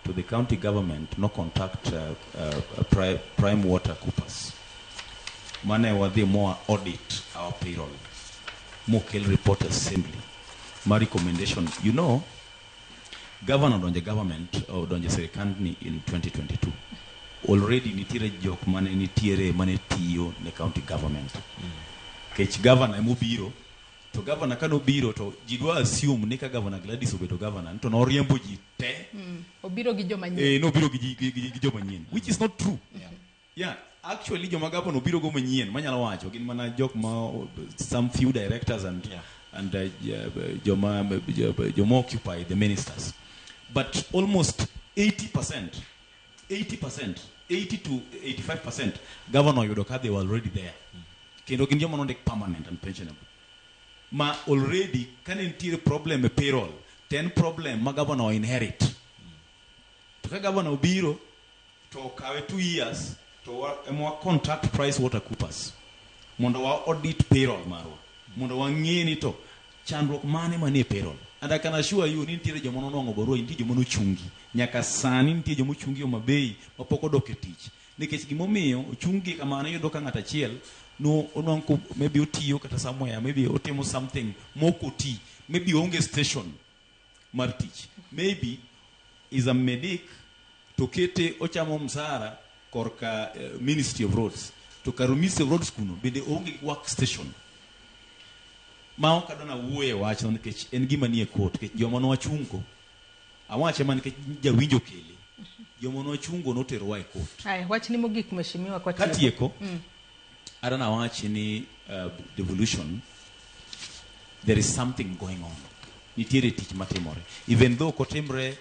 to the county government no contact Prime Water Coopers. Mane wadhi moa audit our payroll. Mokel report assembly. Ma recommendation, you know, Governor odonje government odonje sirikandni in 2022. Already nitiere jok mane nitiere mane tiyo ne county government. Kech governor emobiro to governor kanobiro to ji dwa assume ni ka governor Gladys obedo governor to noriembo ji te. Obiro gi joma nyien. Nobiro gi gi joma nyien, which is not true. Yeah, actually joma governor obiro go manyien manyalo wacho gin mana jok ma some few directors and joma occupy the ministers, but almost 80%, 80%, 80 to 85% governor oyudo ka they were already there, kendo gin joma nondik permanent and pensionable ma already kane nitiere problem e payroll to en problem ma governor inherit. To ka governor obiro to okawe 2 years to ema wa contract Price Water Coopers mondo wa audit payroll marwa mondo wang'e ni to chandruok mane manie payroll. And I can assure you ni nitiere joma nonwang'o barua, nitie joma nochungi nyaka sani, nitie joma ochungi Homa Bay mapok odok e tich nikech gimomiyo ochungi kamano, iyudo ka ng'at achiel no onwang'o ko maybe otiyo kata somewhere, maybe otimo something mok oti, maybe oonge station mar tich, maybe is a medic to kete ochamo msara korka Ministry of Roads, to kar Ministry of Roads kuno bende oonge gi work station. Ma ok adwa nawuoye wachno nikech en gima nie court, nikech joma nwachungo awache mana nikech jawinjo kele joma nwachungo noterowa e court. Aya, wachni mogik, mheshimiwa, kwa Katieko, adwa nawachi ni devolution, there is something going on, nitiere tich matimore even though ok otimre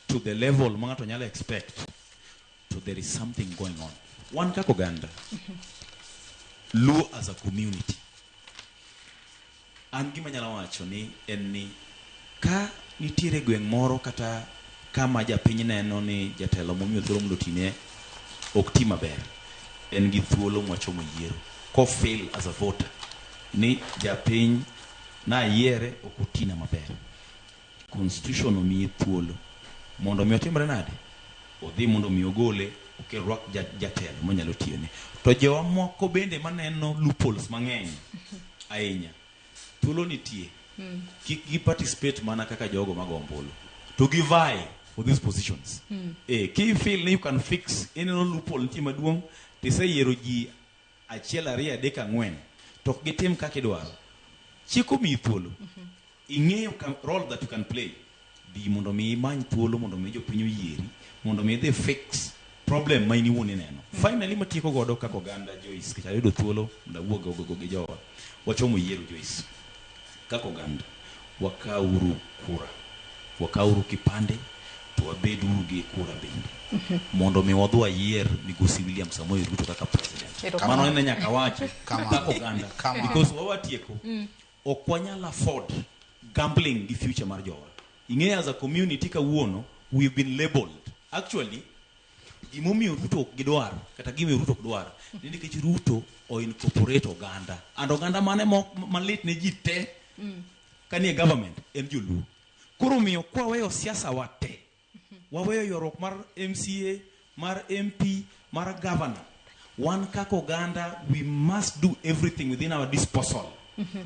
to the level ma ng'ato nyalo expect, to there is something going on. Wan kaka oganda Luo as a community, an gima anyalo wacho ni en ni ka nitiere gweng' moro kata kama japiny neno ni jatelo momiyo thuolo mondo otine ok ti maber, en gi thuolo mwachomo yiero ko feel as a voter ni japiny nayiere ok otina maber, constitution omiye thuolo mondo mi otimre nade, odhi mondo mi ogole okel rwak jatelo manyalo tiyone. To jowa moko bende maneno loopholes mang'eny ahinya, thuolo nitie, kik gi participate mana kaka jogo mago ombulu to gi vie for these positions. Ki feel ni you can fix, ineno loophole nitie maduong' tiseyiero ji achiel, ariyo, adek, ang'wen to ok gitim kaka idwaro, chik omiyi thuolo, ing'eyo role that you can play, dhi mondo mi imany thuolo mondo mi jopiny oyieri mondo mi idhi fix problem ma in iwuon ineno. Finally, matieko godo kaka oganda Joyce, nikech ayudo thuolo mondo awuo go gi jowa, wachomo yiero. Joyce, kaka oganda wakawuru kura, wakawuru kipande to wabeduru gi kura bende mondo mi wadhi wayier migosi William Samoei Ruto kaka president. Erokamano. Mano ene nyaka wachi Kamano. kaka oganda Kamano. because wawatieko ok wanyal afford gambling gi future mar jowa. Ing'eyo, as a community kawuono we've been labeled. Actually, gimomiyo Ruto ok gidwar kata gimomiyo Ruto ok dwar ni nikech Ruto o incorporate oganda, and oganda mane malit ne ji te kanie government en joluo. Koro omiyo kwaweyo siasa wa te, waweyo ywaruok mar MCA, mar MP, mar governor, wan kaka oganda we must do everything within our disposal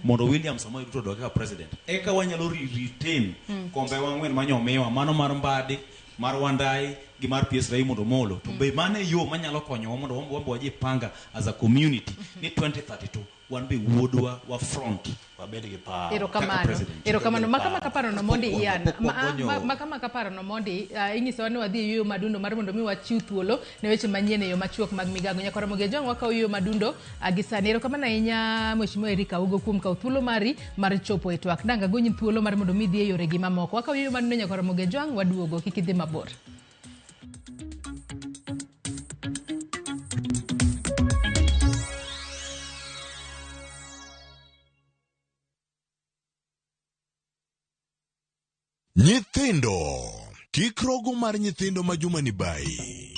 mondo William Samoei Ruto odok kaka president, eka wanyalo retain kombe wang'wen manyomiwa mano mar Mbadi, mar Wandai gi mar PS Raymond Omolo. To be mano e yo manyalo konyowa mondo wan be wajipanga as a community ni 2032 wan be wuodwa wa front wabed gi power. Erokamano, erokamano. Maka maka paro no mondi, Ian. Pok wagonyo- Maka maka paro no mondi, inyisowa ni wadhi e yueyo madundo mar mondo mi wachiw thuolo ne weche manyien e yo machuok mag migago. Nyakwara Mogejwang', wakawo yueyo madundo gi sani. Erokamano ahinya, Mheshimiwa Eric Augo, kuom kawo thuolo mari mar chopo e twak. Dang' agonyi thuolo mar mondo mi idhi e yoregi mamoko. Wakawo yueyo madundo, nyakwara Mogejwang', waduogo, kik idhi mabor. Nyithindo, kik rogo mar nyithindo ma juma ni bai.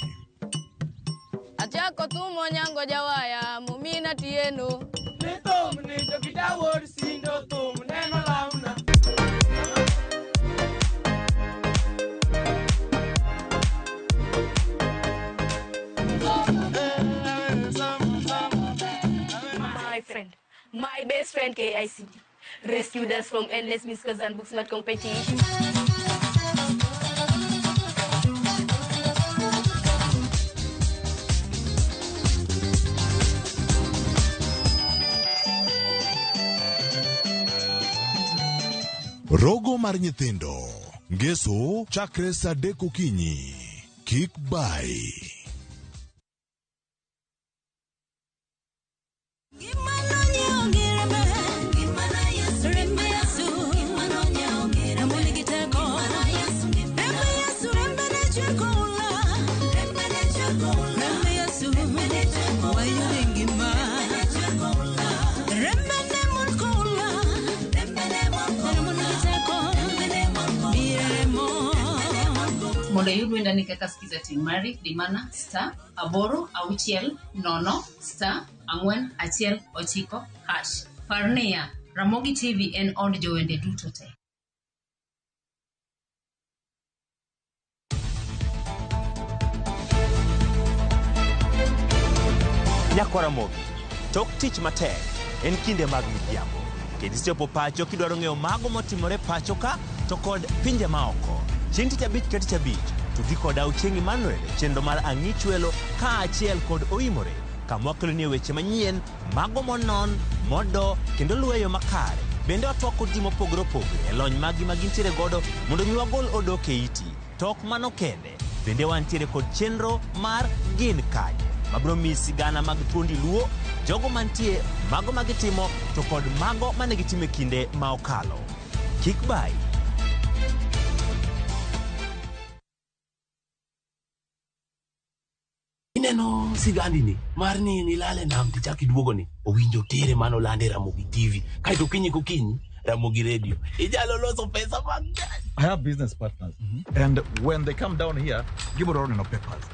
Achako thumo nyango jawaya mumina tieno. Ni thum ni to kitawuod sindo thum neno lawna. My friend, my best friend KICD, rescued us from endless miscals and books not competition. Rogo mar nyithindo. Ngeso chakre saa 3 okinyi. Kik bayi. Mondo iyud wendani kaka skiza tim mari, di mana star 8 6 0 star 4 1 9 hash. Par niya, Ramogi TV en od jowende duto te. Nyakwar Ramogi, tok tich matek en kinde mag midhiambo. Kendo isechopo pacho kidwaro ng'eyo mago motimore pacho ka to kod pinje maoko. Chieng' tich abich ka tich abich, tugi koda Ochieng' Emmanuel e chenro mar Ang'ich Welo kaachiel kod Oimore kama wakelonie weche manyien, mago monon, modo kendo luwo e yo makare. Bende watwak kod ji mopogore opogore e lony maggi ma gintiere godo mondo mi wagol odok e iti. To ok mano kende, bende wantiere kod chenro mar Gin Kanye mabiro miyi sigana mag thuondi Luo, jogo mantie, mago ma gitimo to kod mago mane gitimo e kinde ma okalo. Kik bayi. Ineno sigandi ni mar ni nilal e nam tichak iduogo ni owinjo tere mano lande Ramogi TV kaeto okinyi kokinyi Ramogi Radio inyalo loso pesa mang'eny. I have business partners. And when they come down here, gibiro neno papers.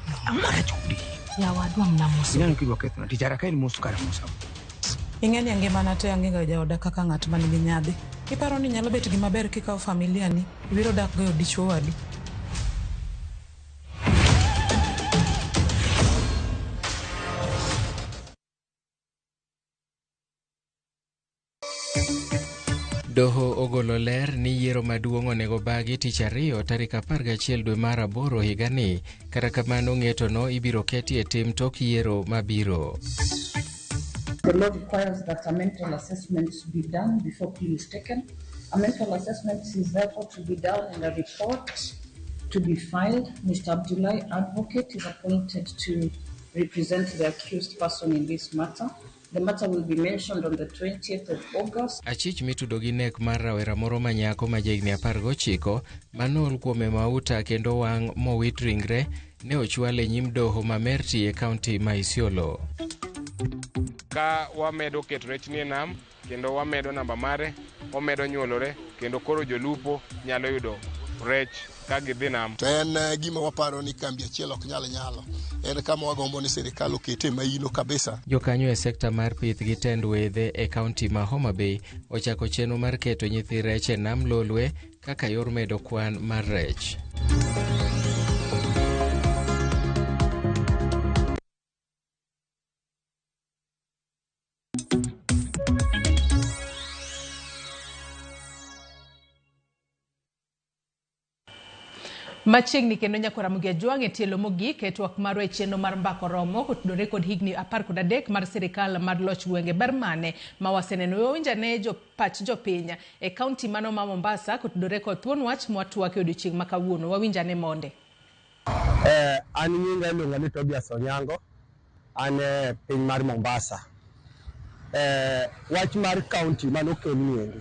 Yawadwa mnamoso. Ineno kidwa kethona tich ara ka en mos kara mosa. Ing'e ni e ngimana te ang'e jaoda kaka ng'at ma nigi nyadhi. Iparo ni nyalo bet gima ber kikawo familia ni ibiro dak go e od dichuo wadu? Doho ogolo ler ni yiero maduong' onego bagi tich ariyo tarik 11 dwe mar 8 higani. Kata kamano ng'etono ibiro keti e tim tok yiero mabiro. The law requires that a mental assessment be done before plea is taken. A mental assessment is therefore to be done and a report to be filed. Mr. Abdullahi Advocate is appointed to represent the accused person in this matter. The matter will be mentioned on the 20th of August. Achich mitudo gi nek mar rawera moro ma nyako ma jahigni 19 manool kuome mauta kendo wang' mowit ringre ne ochwal e nyim doho ma Merti e kaunti ma Isiolo. Ka wamedo keto rech ni e nam kendo wamedo namba mare, omedo nyuolore kendo koro jolupo nyalo yudo rech ka gidhi nam. To en gima waparo ni kambi achiel ok nyal nyalo. En kama wagombo ni sirikal okete maino kabisa. Jokanyo e sekta mar pith gi tend wedhe e kaunti ma Homa Bay ochako chenro mar keto nyithi rech e nam Lolwe kaka yor medo kwan mar rech. Machiegni kendo nyako Ramogi Ajwang' e tielo mogik e twak marwa e chenro mar Mbaka Oromo kotudore kod higni 13 mar sirikal mar loch gwenge. Ber mane ma waseneno? We wawinj ane jo pach jopiny e kaunti mano ma Mombasa kotudore kod thuon wach mwatwak e odiochieng' ma kawuono. Wawinj ane monde. An nyinga iluonga ni Tobias Onyango, an e piny mar Mombasa. Wach mar kaunti manokel ni endi,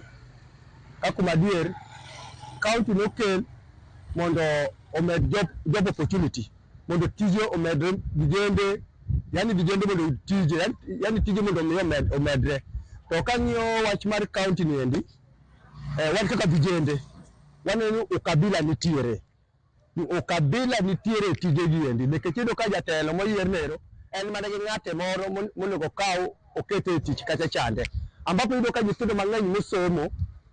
ka kuom adier, kaunti nokel mondo omed job opportunity, mondo tije omedre, vijende, yani vijende mondo oyud tije, yani tije mondo mi omedre. To kang'iyo wach mar kaunti ni endi, wan kaka vijende, waneno ni ukabila nitiere. Ni ukabila nitiere e tije gi endi, nikech iyudo ka jatelo moyier nero, en mana gi ng'ate moro monego okaw okete e tich kacha chande. Ambapo iyudo ka nyithindo mang'eny mosomo,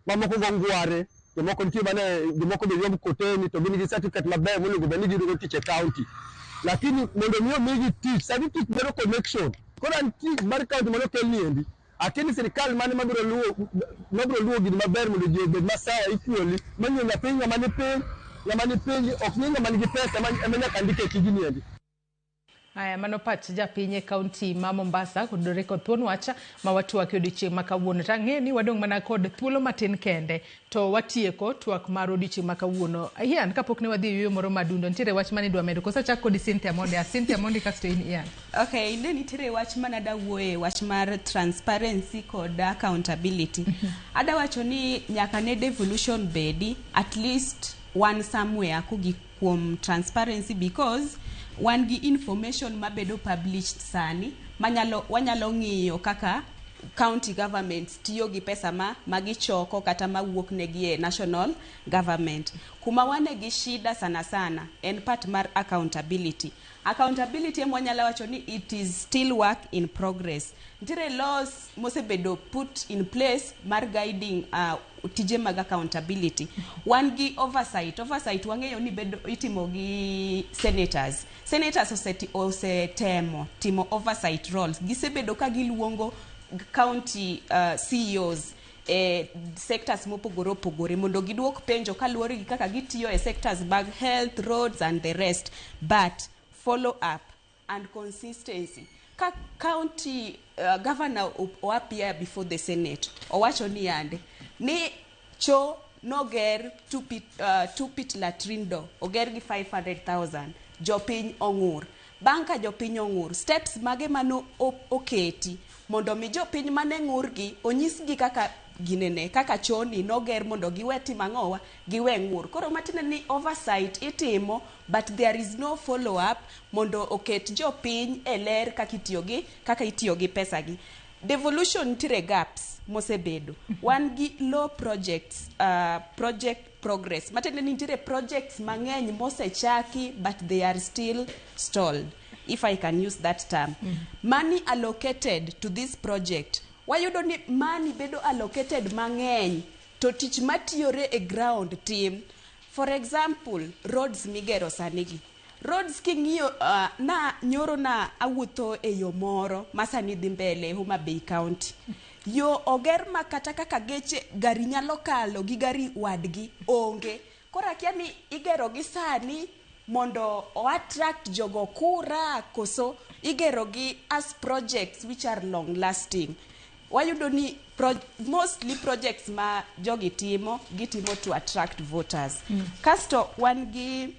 mamoko go ngware, jomoko nitie mane, jomoko be yomb koteni, to gin gi certificate maber monego bed ni giyudo tich e county. Lakini mondo mi omigi tich, sani tich dwaro connection. Koro an tich mar county mane okel ni endi, akia ni sirikal mane mabiro luwo gini maber mondo ji obed masawa equally, mang'iyo nyathi ng'ama ni piny, ng'ama ni piny, ok ni ng'ama nigi pesa ema nyaka ndike e tijni endi. Aya, mano pach japiny e kaunti ma Mombasa kodore kod thuon wach ma watwak e odiochieng' ma kawuono. To ang'eyo ni wadong' mana kod thuolo matin kende to watieko twak mar odiochieng' ma kawuono. Ian, kapok ne wadhi e yueyo moro madundo, nitiere wach mane idwa medo koso achak kodi Cynthia Mondi? Ah, Cynthia Mondi kasto in Ian. Okay, ne nitiere wach mana dawuoye, wach mar transparency kod accountability. Ada wacho ni nyaka ne devolution bedi, at least wan somewhere kogik kuom transparency, because wan gi information mabedo published sani manyalo wanyalo ng'iyo kaka county governments tiyo gi pesa ma magichoko kata mawuok negi e national government. Kuma wane gi shida sana sana en part mar accountability. Accountability ema wanyalo wacho ni it is still work in progress. Nitiere laws mosebedo put in place mar guiding tije mag accountability. Wan gi oversight. Oversight wang'eyo ni bedo itimo gi senators. Senators osetemo timo oversight roles. Gisebedo ka giluongo county CEOs e sectors mopogore opogore mondo giduok penjo kaluwore gi kaka gitiyo e sectors mag health, roads and the rest. But follow up and consistency. Ka county governor o appear before the Senate, owacho ni yande ni cho noger two pit latrine do oger gi 500,000, jopiny ong'ur. Bang' ka jopiny ong'ur, steps mage mano oketi mondo mi jopiny mane ng'ur gi onyisgi kaka ginene kaka choni noger mondo giwe timo ang'owa, giwe ng'ur. Koro matiende ni oversight itimo, but there is no follow up mondo oket jopiny e ler kaka itiyo gi pesa gi. Devolution nitiere gaps mosebedo. Wan gi low projects, project progress, matiende ni nitiere projects mang'eny mosechaki but they are still stalled, if I can use that term. Money allocated to this project, wayudo ni money bedo allocated mang'eny to tich matiyore e ground tim. For example, roads migero sani gi, roads king'iyo, na nyoro na awuotho e yo moro ma sani dhi mbele Homa Bay County, yo oger ma kata kaka geche gari nyalo kalo gi gari wadgi onge. Koro akia ni igero gi sani mondo o attract jogo kura koso igero gi as projects which are long lasting. Wayudo ni mostly projects ma jogi timo, gitimo to attract voters. Kasto wan gi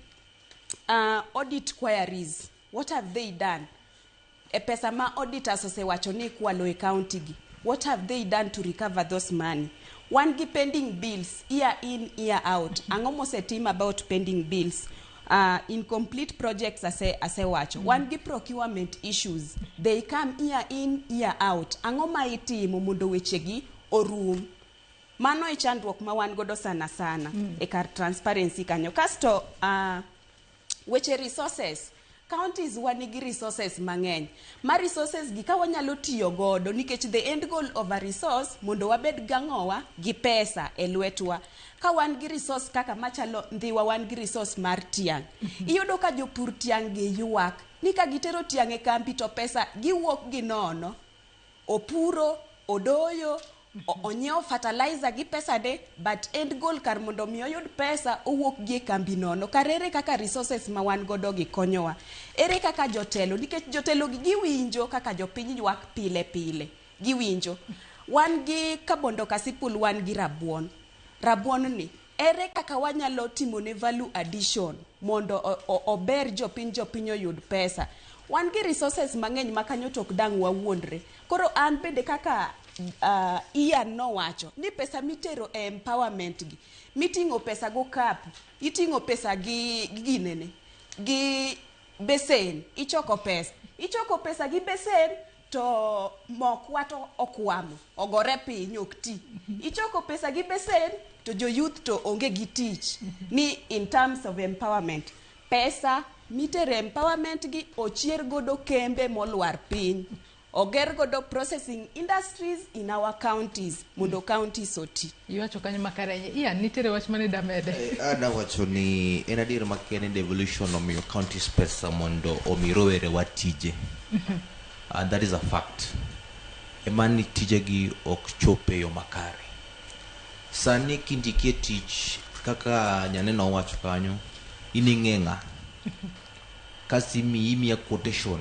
audit queries. What have they done e pesa ma auditors osewacho ni ikwalo e county gi? What have they done to recover those money? Wan gi pending bills year in, year out. Ang'o mosetim about pending bills? Incomplete projects asewacho. Wan gi procurement issues, they come year in, year out. Ang'o ma itimo mondo wechegi orum? Mano e chandruok ma wan godo sana sana e kar transparency kanyo. Kasto weche resources, counties wan nigi resources mang'eny ma resources gi ka wanyalo tiyo godo, nikech the end goal of a resource mondo wabed gang'owa gi pesa e lwetwa. Ka wan gi resource kaka machalo Ndhiwa, wan gi resource mar tiang'. Iyudo ka jopur tiang' gi ywak ni ka gitero tiang' e kambi to pesa giwuok gi nono. Opuro, odoyo, onyiewo fertilizer gi pesa de, but end goal kar mondo mi oyud pesa owuok gi e kambi nono. Kar ere kaka resources ma wan godo gi konyowa? Ere kaka jotelo, nikech jotelo gi giwinjo kaka jopiny ywak pile pile, giwinjo. Wan gi Kabondo Kasipul, wan gi rabuon. Rabuon ni ere kaka wanyalo timo ne value addition mondo ober jopiny, jopiny oyud pesa? Wan gi resources mang'eny ma kanyo to ok dang' wawuondre. Koro an bende kaka Ian nowacho ni pesa mitero e empowerment gi, miting'o pesa go kapu, iting'o pesa gi ginene gi besen, ichoko pesa, ichoko pesa gi besen to mokwa to okwamo ogore piny ok ti. Ichoko pesa gi besen to jo youth to onge gi tich. Ni in terms of empowerment, pesa mitere empowerment gi ochier godo kembe molwar piny, oger godo processing industries in our counties mondo counties oti. Iwacho kanyo makare. Ian, nitiere wach mane damede? Ada wacho ni en adier makende, devolution omiyo counties pesa mondo omi rowerewa tije, and that is a fact. Ema ni tijegi ok chop e yo makare. Sani kindikie tich kaka nyaneno owacho kanyo, in ing'e ng'a. Kasto imiyi imiya quotation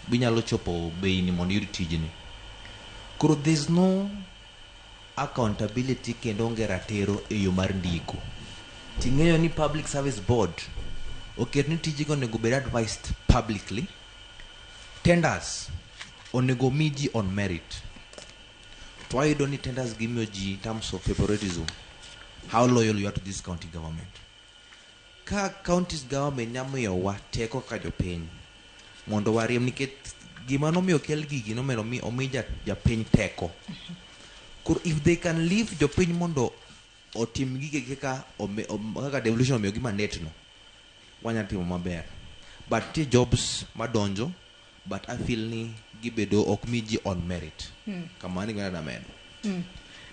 binyalo chopo bei ni mondo iyud tijni. Koro there's no accountability kendo onge ratiro e yo mar ndiko. Ting'eyo ni Public Service Board oket ni tijego onego bed advised publicly. Tenders onego mi ji on merit. To wayudo ni tenders gimiyo ji in terms of favoritism. How loyal you are to this county government. Ka counties government nyalo miyowa teko kaka jopiny mondo wariemb nikech gima nomiyo okel gigi nomero mi omi japiny teko. Koro if they can leave jopiny mondo otim gige kaka kaka devolution omiyogi mandate no, wanya timo maber. But nitie jobs madonjo but I feel ni gibedo ok mi ji on merit. Kamano e gima namedo.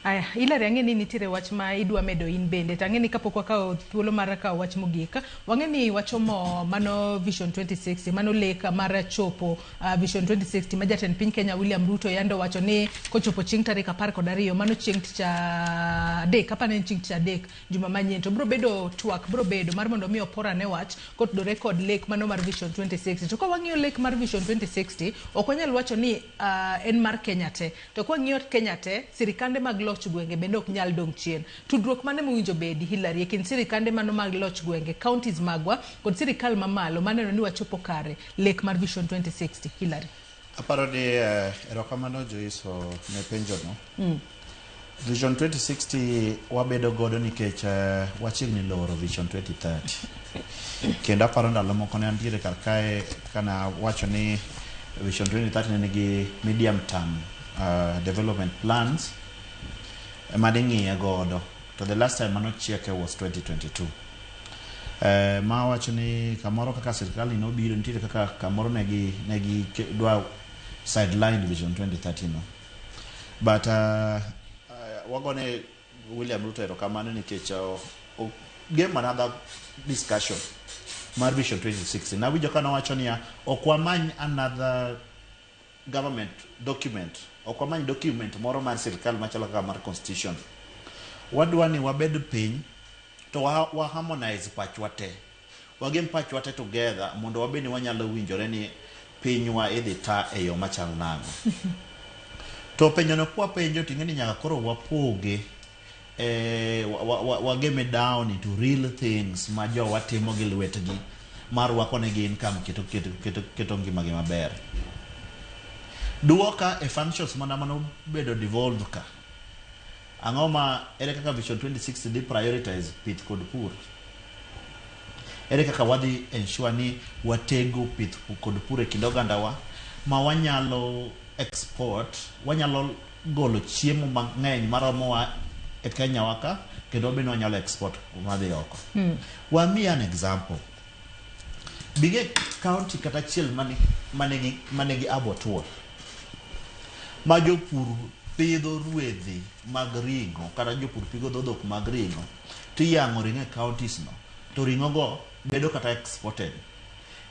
Aya, Hilary ang'e ni nitiere wach ma idwa medo in bende to ang'e ni kapok wakawo thuolo mar kawo wach mogik wang'e ni wachomo mano Vision 2060 mano lek mar chopo Vision 2060 ma jatend piny Kenya William Ruto yande owacho ni kochopo chieng' tarik 12 mano chieng' tich adek apani en chieng' tich adek juma manyien to bro bedo twak bro bedo mar mondo mi oporane wach kotudore kod lek mano mar Vision 2060 to ka wang'iyo lek mar Vision 2060 ok wanyal wacho ni en mar Kenya te to ka wang'iyo Kenya te sirikande mag loch gwenge bende ok nyal dong' chien. Tudruok mane mowinjo bedi Hilary e kind sirikande mano mag loch gwenge counties magwa kod sirikal mamalo maneno ni wachopo kare lek mar Vision 2060 Hilary? Aparo ni erokamano Joyce ne penjo no. Vision 2060 wabedo godo nikech wachiegni loro Vision 2030. Kendo aparo ndalo moko ne antiere kar kae kana wacho ni Vision 2030 ne nigi medium term development plans mane ing'iye godo. To the last time manochieke was 2022. Ma wacho ni kamoro kaka sirikal ni nobiro nitiere kaka kamoro negi dwa sideline Vision 2030 no. But wagone William Ruto erokamano nikech gave another discussion mar Vision 2060. Nawinjo ka nowacho niya ok wamany another government document, ok wamany document moro mar sirikal machalo kaka mar constitution. Wadwa ni wabed piny to wa harmonize pachwa te. Wagem pachwa te together mondo wabed ni wanyalo winjore ni pinywa idhi ta e yo machal nang'o. To penjo no kwa penjo ting'e ni nyaka koro wapoge wageme down into real things ma jowa timo gi lwetgi mar rwako negi income keto ngimagi maber. Duoka e functions mana manobedo devolved ka. Ang'o ma ere kaka Vision 2060 dhi prioritize pith kod pur? Ere kaka wadhi ensure ni watego pith kod pur e kind ogandawa ma wanyalo export, wanyalo golo chiemo mang'eny maromowa e Kenya wa ka kendo bende wanyalo export madhi oko. Wamiyi an example. Bige county kata achiel manigi abattoir ma jopur pidho ruedhi mag ring'o kata jopur pidho dhok mag ring'o tiyang'o ring'o e counties no to ring'o go bedo kata exported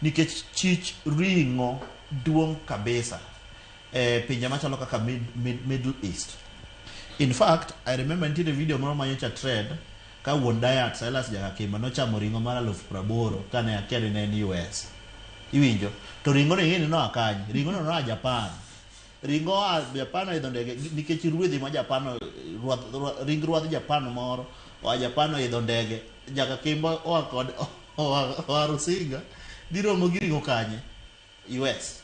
nikech chich ring'o duong' kabisa e pinje machalo kaka Middle East. In fact, I remember nitiere video moro manyocha trend ka wuon diet Silas Jakakimba nochamo ring'o mar 80,000 kane akia ni ne en US. Iwinjo? To ring'o no ing'e ni noa kanye? Ring'o no noa Japan. Ring'o oa Japan oidho ndege nikech ruedhi ma Japan ring ruadh Japan moro oa Japan oidho ndege Jakakimba oa kod oa Rusinga dhi romo gi ring'o kanye? US.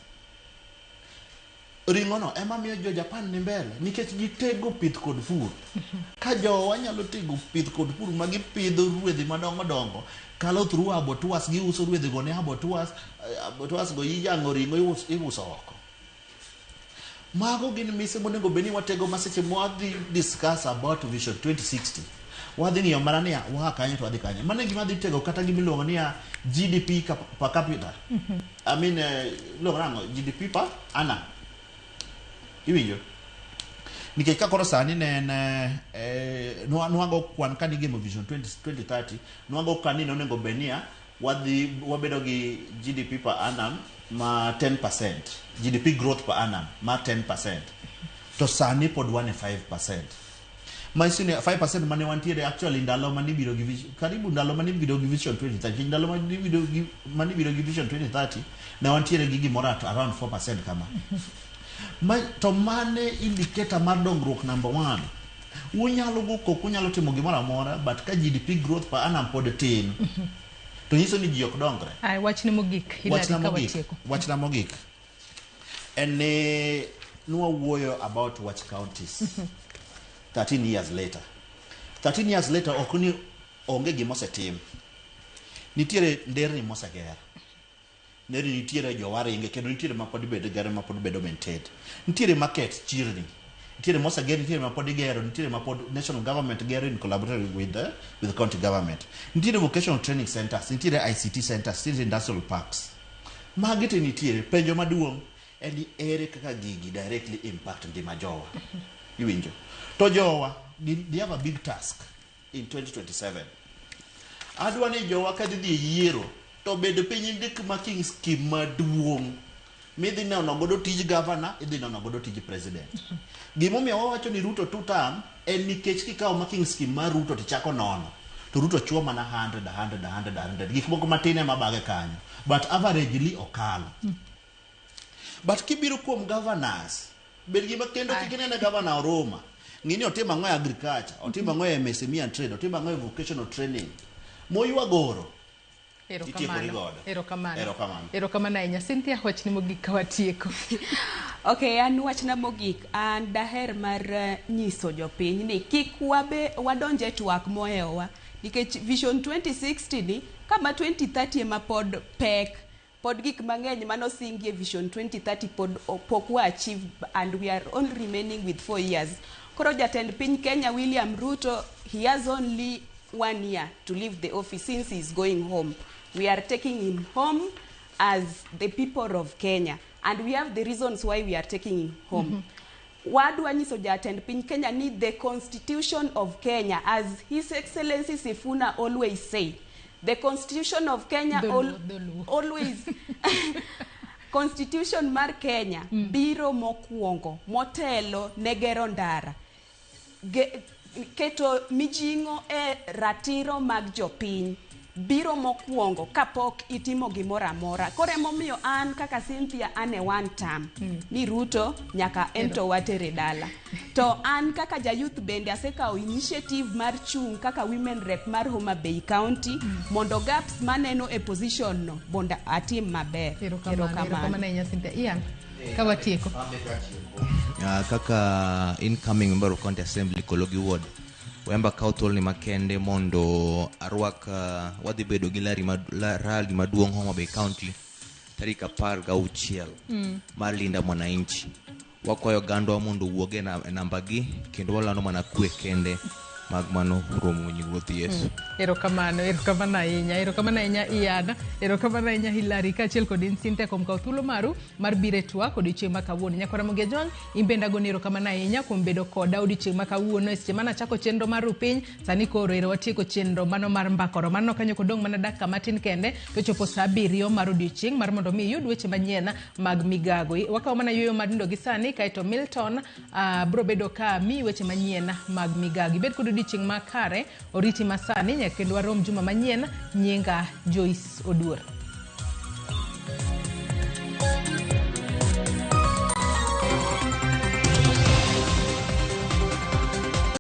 Ring'o no ema miyo jo Japan ni mbele nikech gitego pith kod pur. Ka jowa nyalo tego pith kod pur ma gipidho ruedhi madongo dongo kalo through abattoirs giuso ruedhi go ne abattoirs, abattoirs go iyang'o ring'o iuso oko. Mago gin mise monego bed ni watego ma seche mwadhi discuss about Vision 2060 wadhi ng'iyo mana niya waa kanye to wadhi kanye. Mano e gima dhi tego kata gima iluongo niya GDP per capita. I mean iluongo nang'o GDP per annum. Iwinjo? Nikech ka koro sani ne en nwago kwan kane igemo Vision 2030 nwago kwan ni nonego bed niya wadhi wabedo gi GDP per annum ma 10%, GDP growth per annum ma 10%. To sani pod wan e 5%. Manyiso ni 5% mane wantiere actually ndalo mane ibiro gi vision, karibu ndalo mane ibiro gi vision 2030, ndalo mane ibiro gi mane ibiro gi vision 2030 ne wantiere gi gimoro at around 4% kama. Ma, to mane indicator mar dongruok number one. Unyalo go koko, unyalo timo gimoro amora, but ka GDP growth per annum pod tin, to nyiso ni ji ok dongre. Ay, wachni mogik, Hilary, Wachna ka mogik, watieko. wachna mogik en ni nwawuoyo about wach counties 13 years later. 13 years later ok ni onge gima osetim. Nitiere nderni moseger. Nderni nitiere jowaringe kendo nitiere mapod ibedo gero mapod bedo maintained. Nitiere market chirni. Nitiere moseger, nitiere mapod igero, nitiere mapod national government gero in collaboration with the county government. Nitiere vocational training centers, nitiere ICT centers, nitiere industrial parks. Magi te nitiere. Penjo maduong' en ni ere kaka gigi directly impact ngima jowa. Iwinjo? To jowa, they have a big task in 2027. Adwa ni jowa ka dhi e yiero to bed piny ndik marking scheme maduong' midhi nono godo tij governor, idhi nono godo tij president. Gimomiyo wawacho ni Ruto two term en nikech kikawo marking scheme mar Ruto tichako nono to Ruto chuo mana 100 100 100 100 gik moko matin ema bage kanyo but averagely okalo. But kibiro kuom governors bed gima kendo kik inene governor Oruma ng'ini otimo ang'o e agriculture otimo ang'o e MSME and trade otimo ang'o e vocational training moywagoro itiekori Erokamano. godo. Erokamano. Erokamano. Erokamano ahinya. Cynthia, wachni mogik ka watieko. Ok, an wachna mogik, an daher mar nyiso jopiny ni kik wabe wadonj e twak mohewowa nikech Vision 2060 ni kama 2030 ema pod pek pod gik mang'eny manosingi e Vision 2030 pod pok wa achieve and we are only remaining with 4 years. Koro jatend piny Kenya William Ruto, he has only 1 year to leave the office since he is going home. We are taking him home as the people of Kenya and we have the reasons why we are taking him home. Wadwa nyiso jatend piny Kenya ni the constitution of Kenya, as His Excellency Sifuna always say, the constitution of Kenya Dholuo, always constitution mar Kenya biro mokwongo motelo ne gero ndara keto mijing'o e ratiro mag jopiny biro mokwongo kapok itimo gimoro amora. Koro emomiyo an kaka Cynthia an e one term ni Ruto nyaka ento watere dala. To an kaka ja youth bende asekawo initiative mar chung' kaka women rep mar Homa Bay County mondo gaps maneno e position no mondo atim maber. Erokamano. Erokamano ahinya Cynthia. Ian, ka watieko. Kaka incoming member of county assembly Kologi ward wemba kawo thuoloni makende mondo arwak wadhi bedo gi rally maduong' Homa Bay County tarik 16 mar Linda Mwananchi. Wakwayo ogandwa mondo owuog e namba gi kendo walando mana kwe kende mag mano romo nying Ruoth Yesu. Erokamano, erokamano ahinya, erokamano ahinya Ian, erokamano ahinya Hilary, kaachiel kod in Cynthia kuom kawo thuolo maru mar biro e twak odiochieng' ma kawuono. Nyakwara Ramogi Ajwang', in bende agoni erokamano ahinya kuom bedo koda odiochieng' ma kawuono e seche mane achako chenro mar Rupiny, sani koro ero watieko chenro mano mar mbakoro. Mano kanyo kodong' mana dakika matin kende to chopo saa 7 mar odiochieng' mar mondo mi iyud weche manyien mag migago. Wakawo mana yueyo matindo gi sani kaeto Milton biro bedo ka miyi weche manyien mag migago. Ibed kod odiochieng' makare, oriti masani nyaka kendo warom juma manyien. Nyinga Joyce Oduor.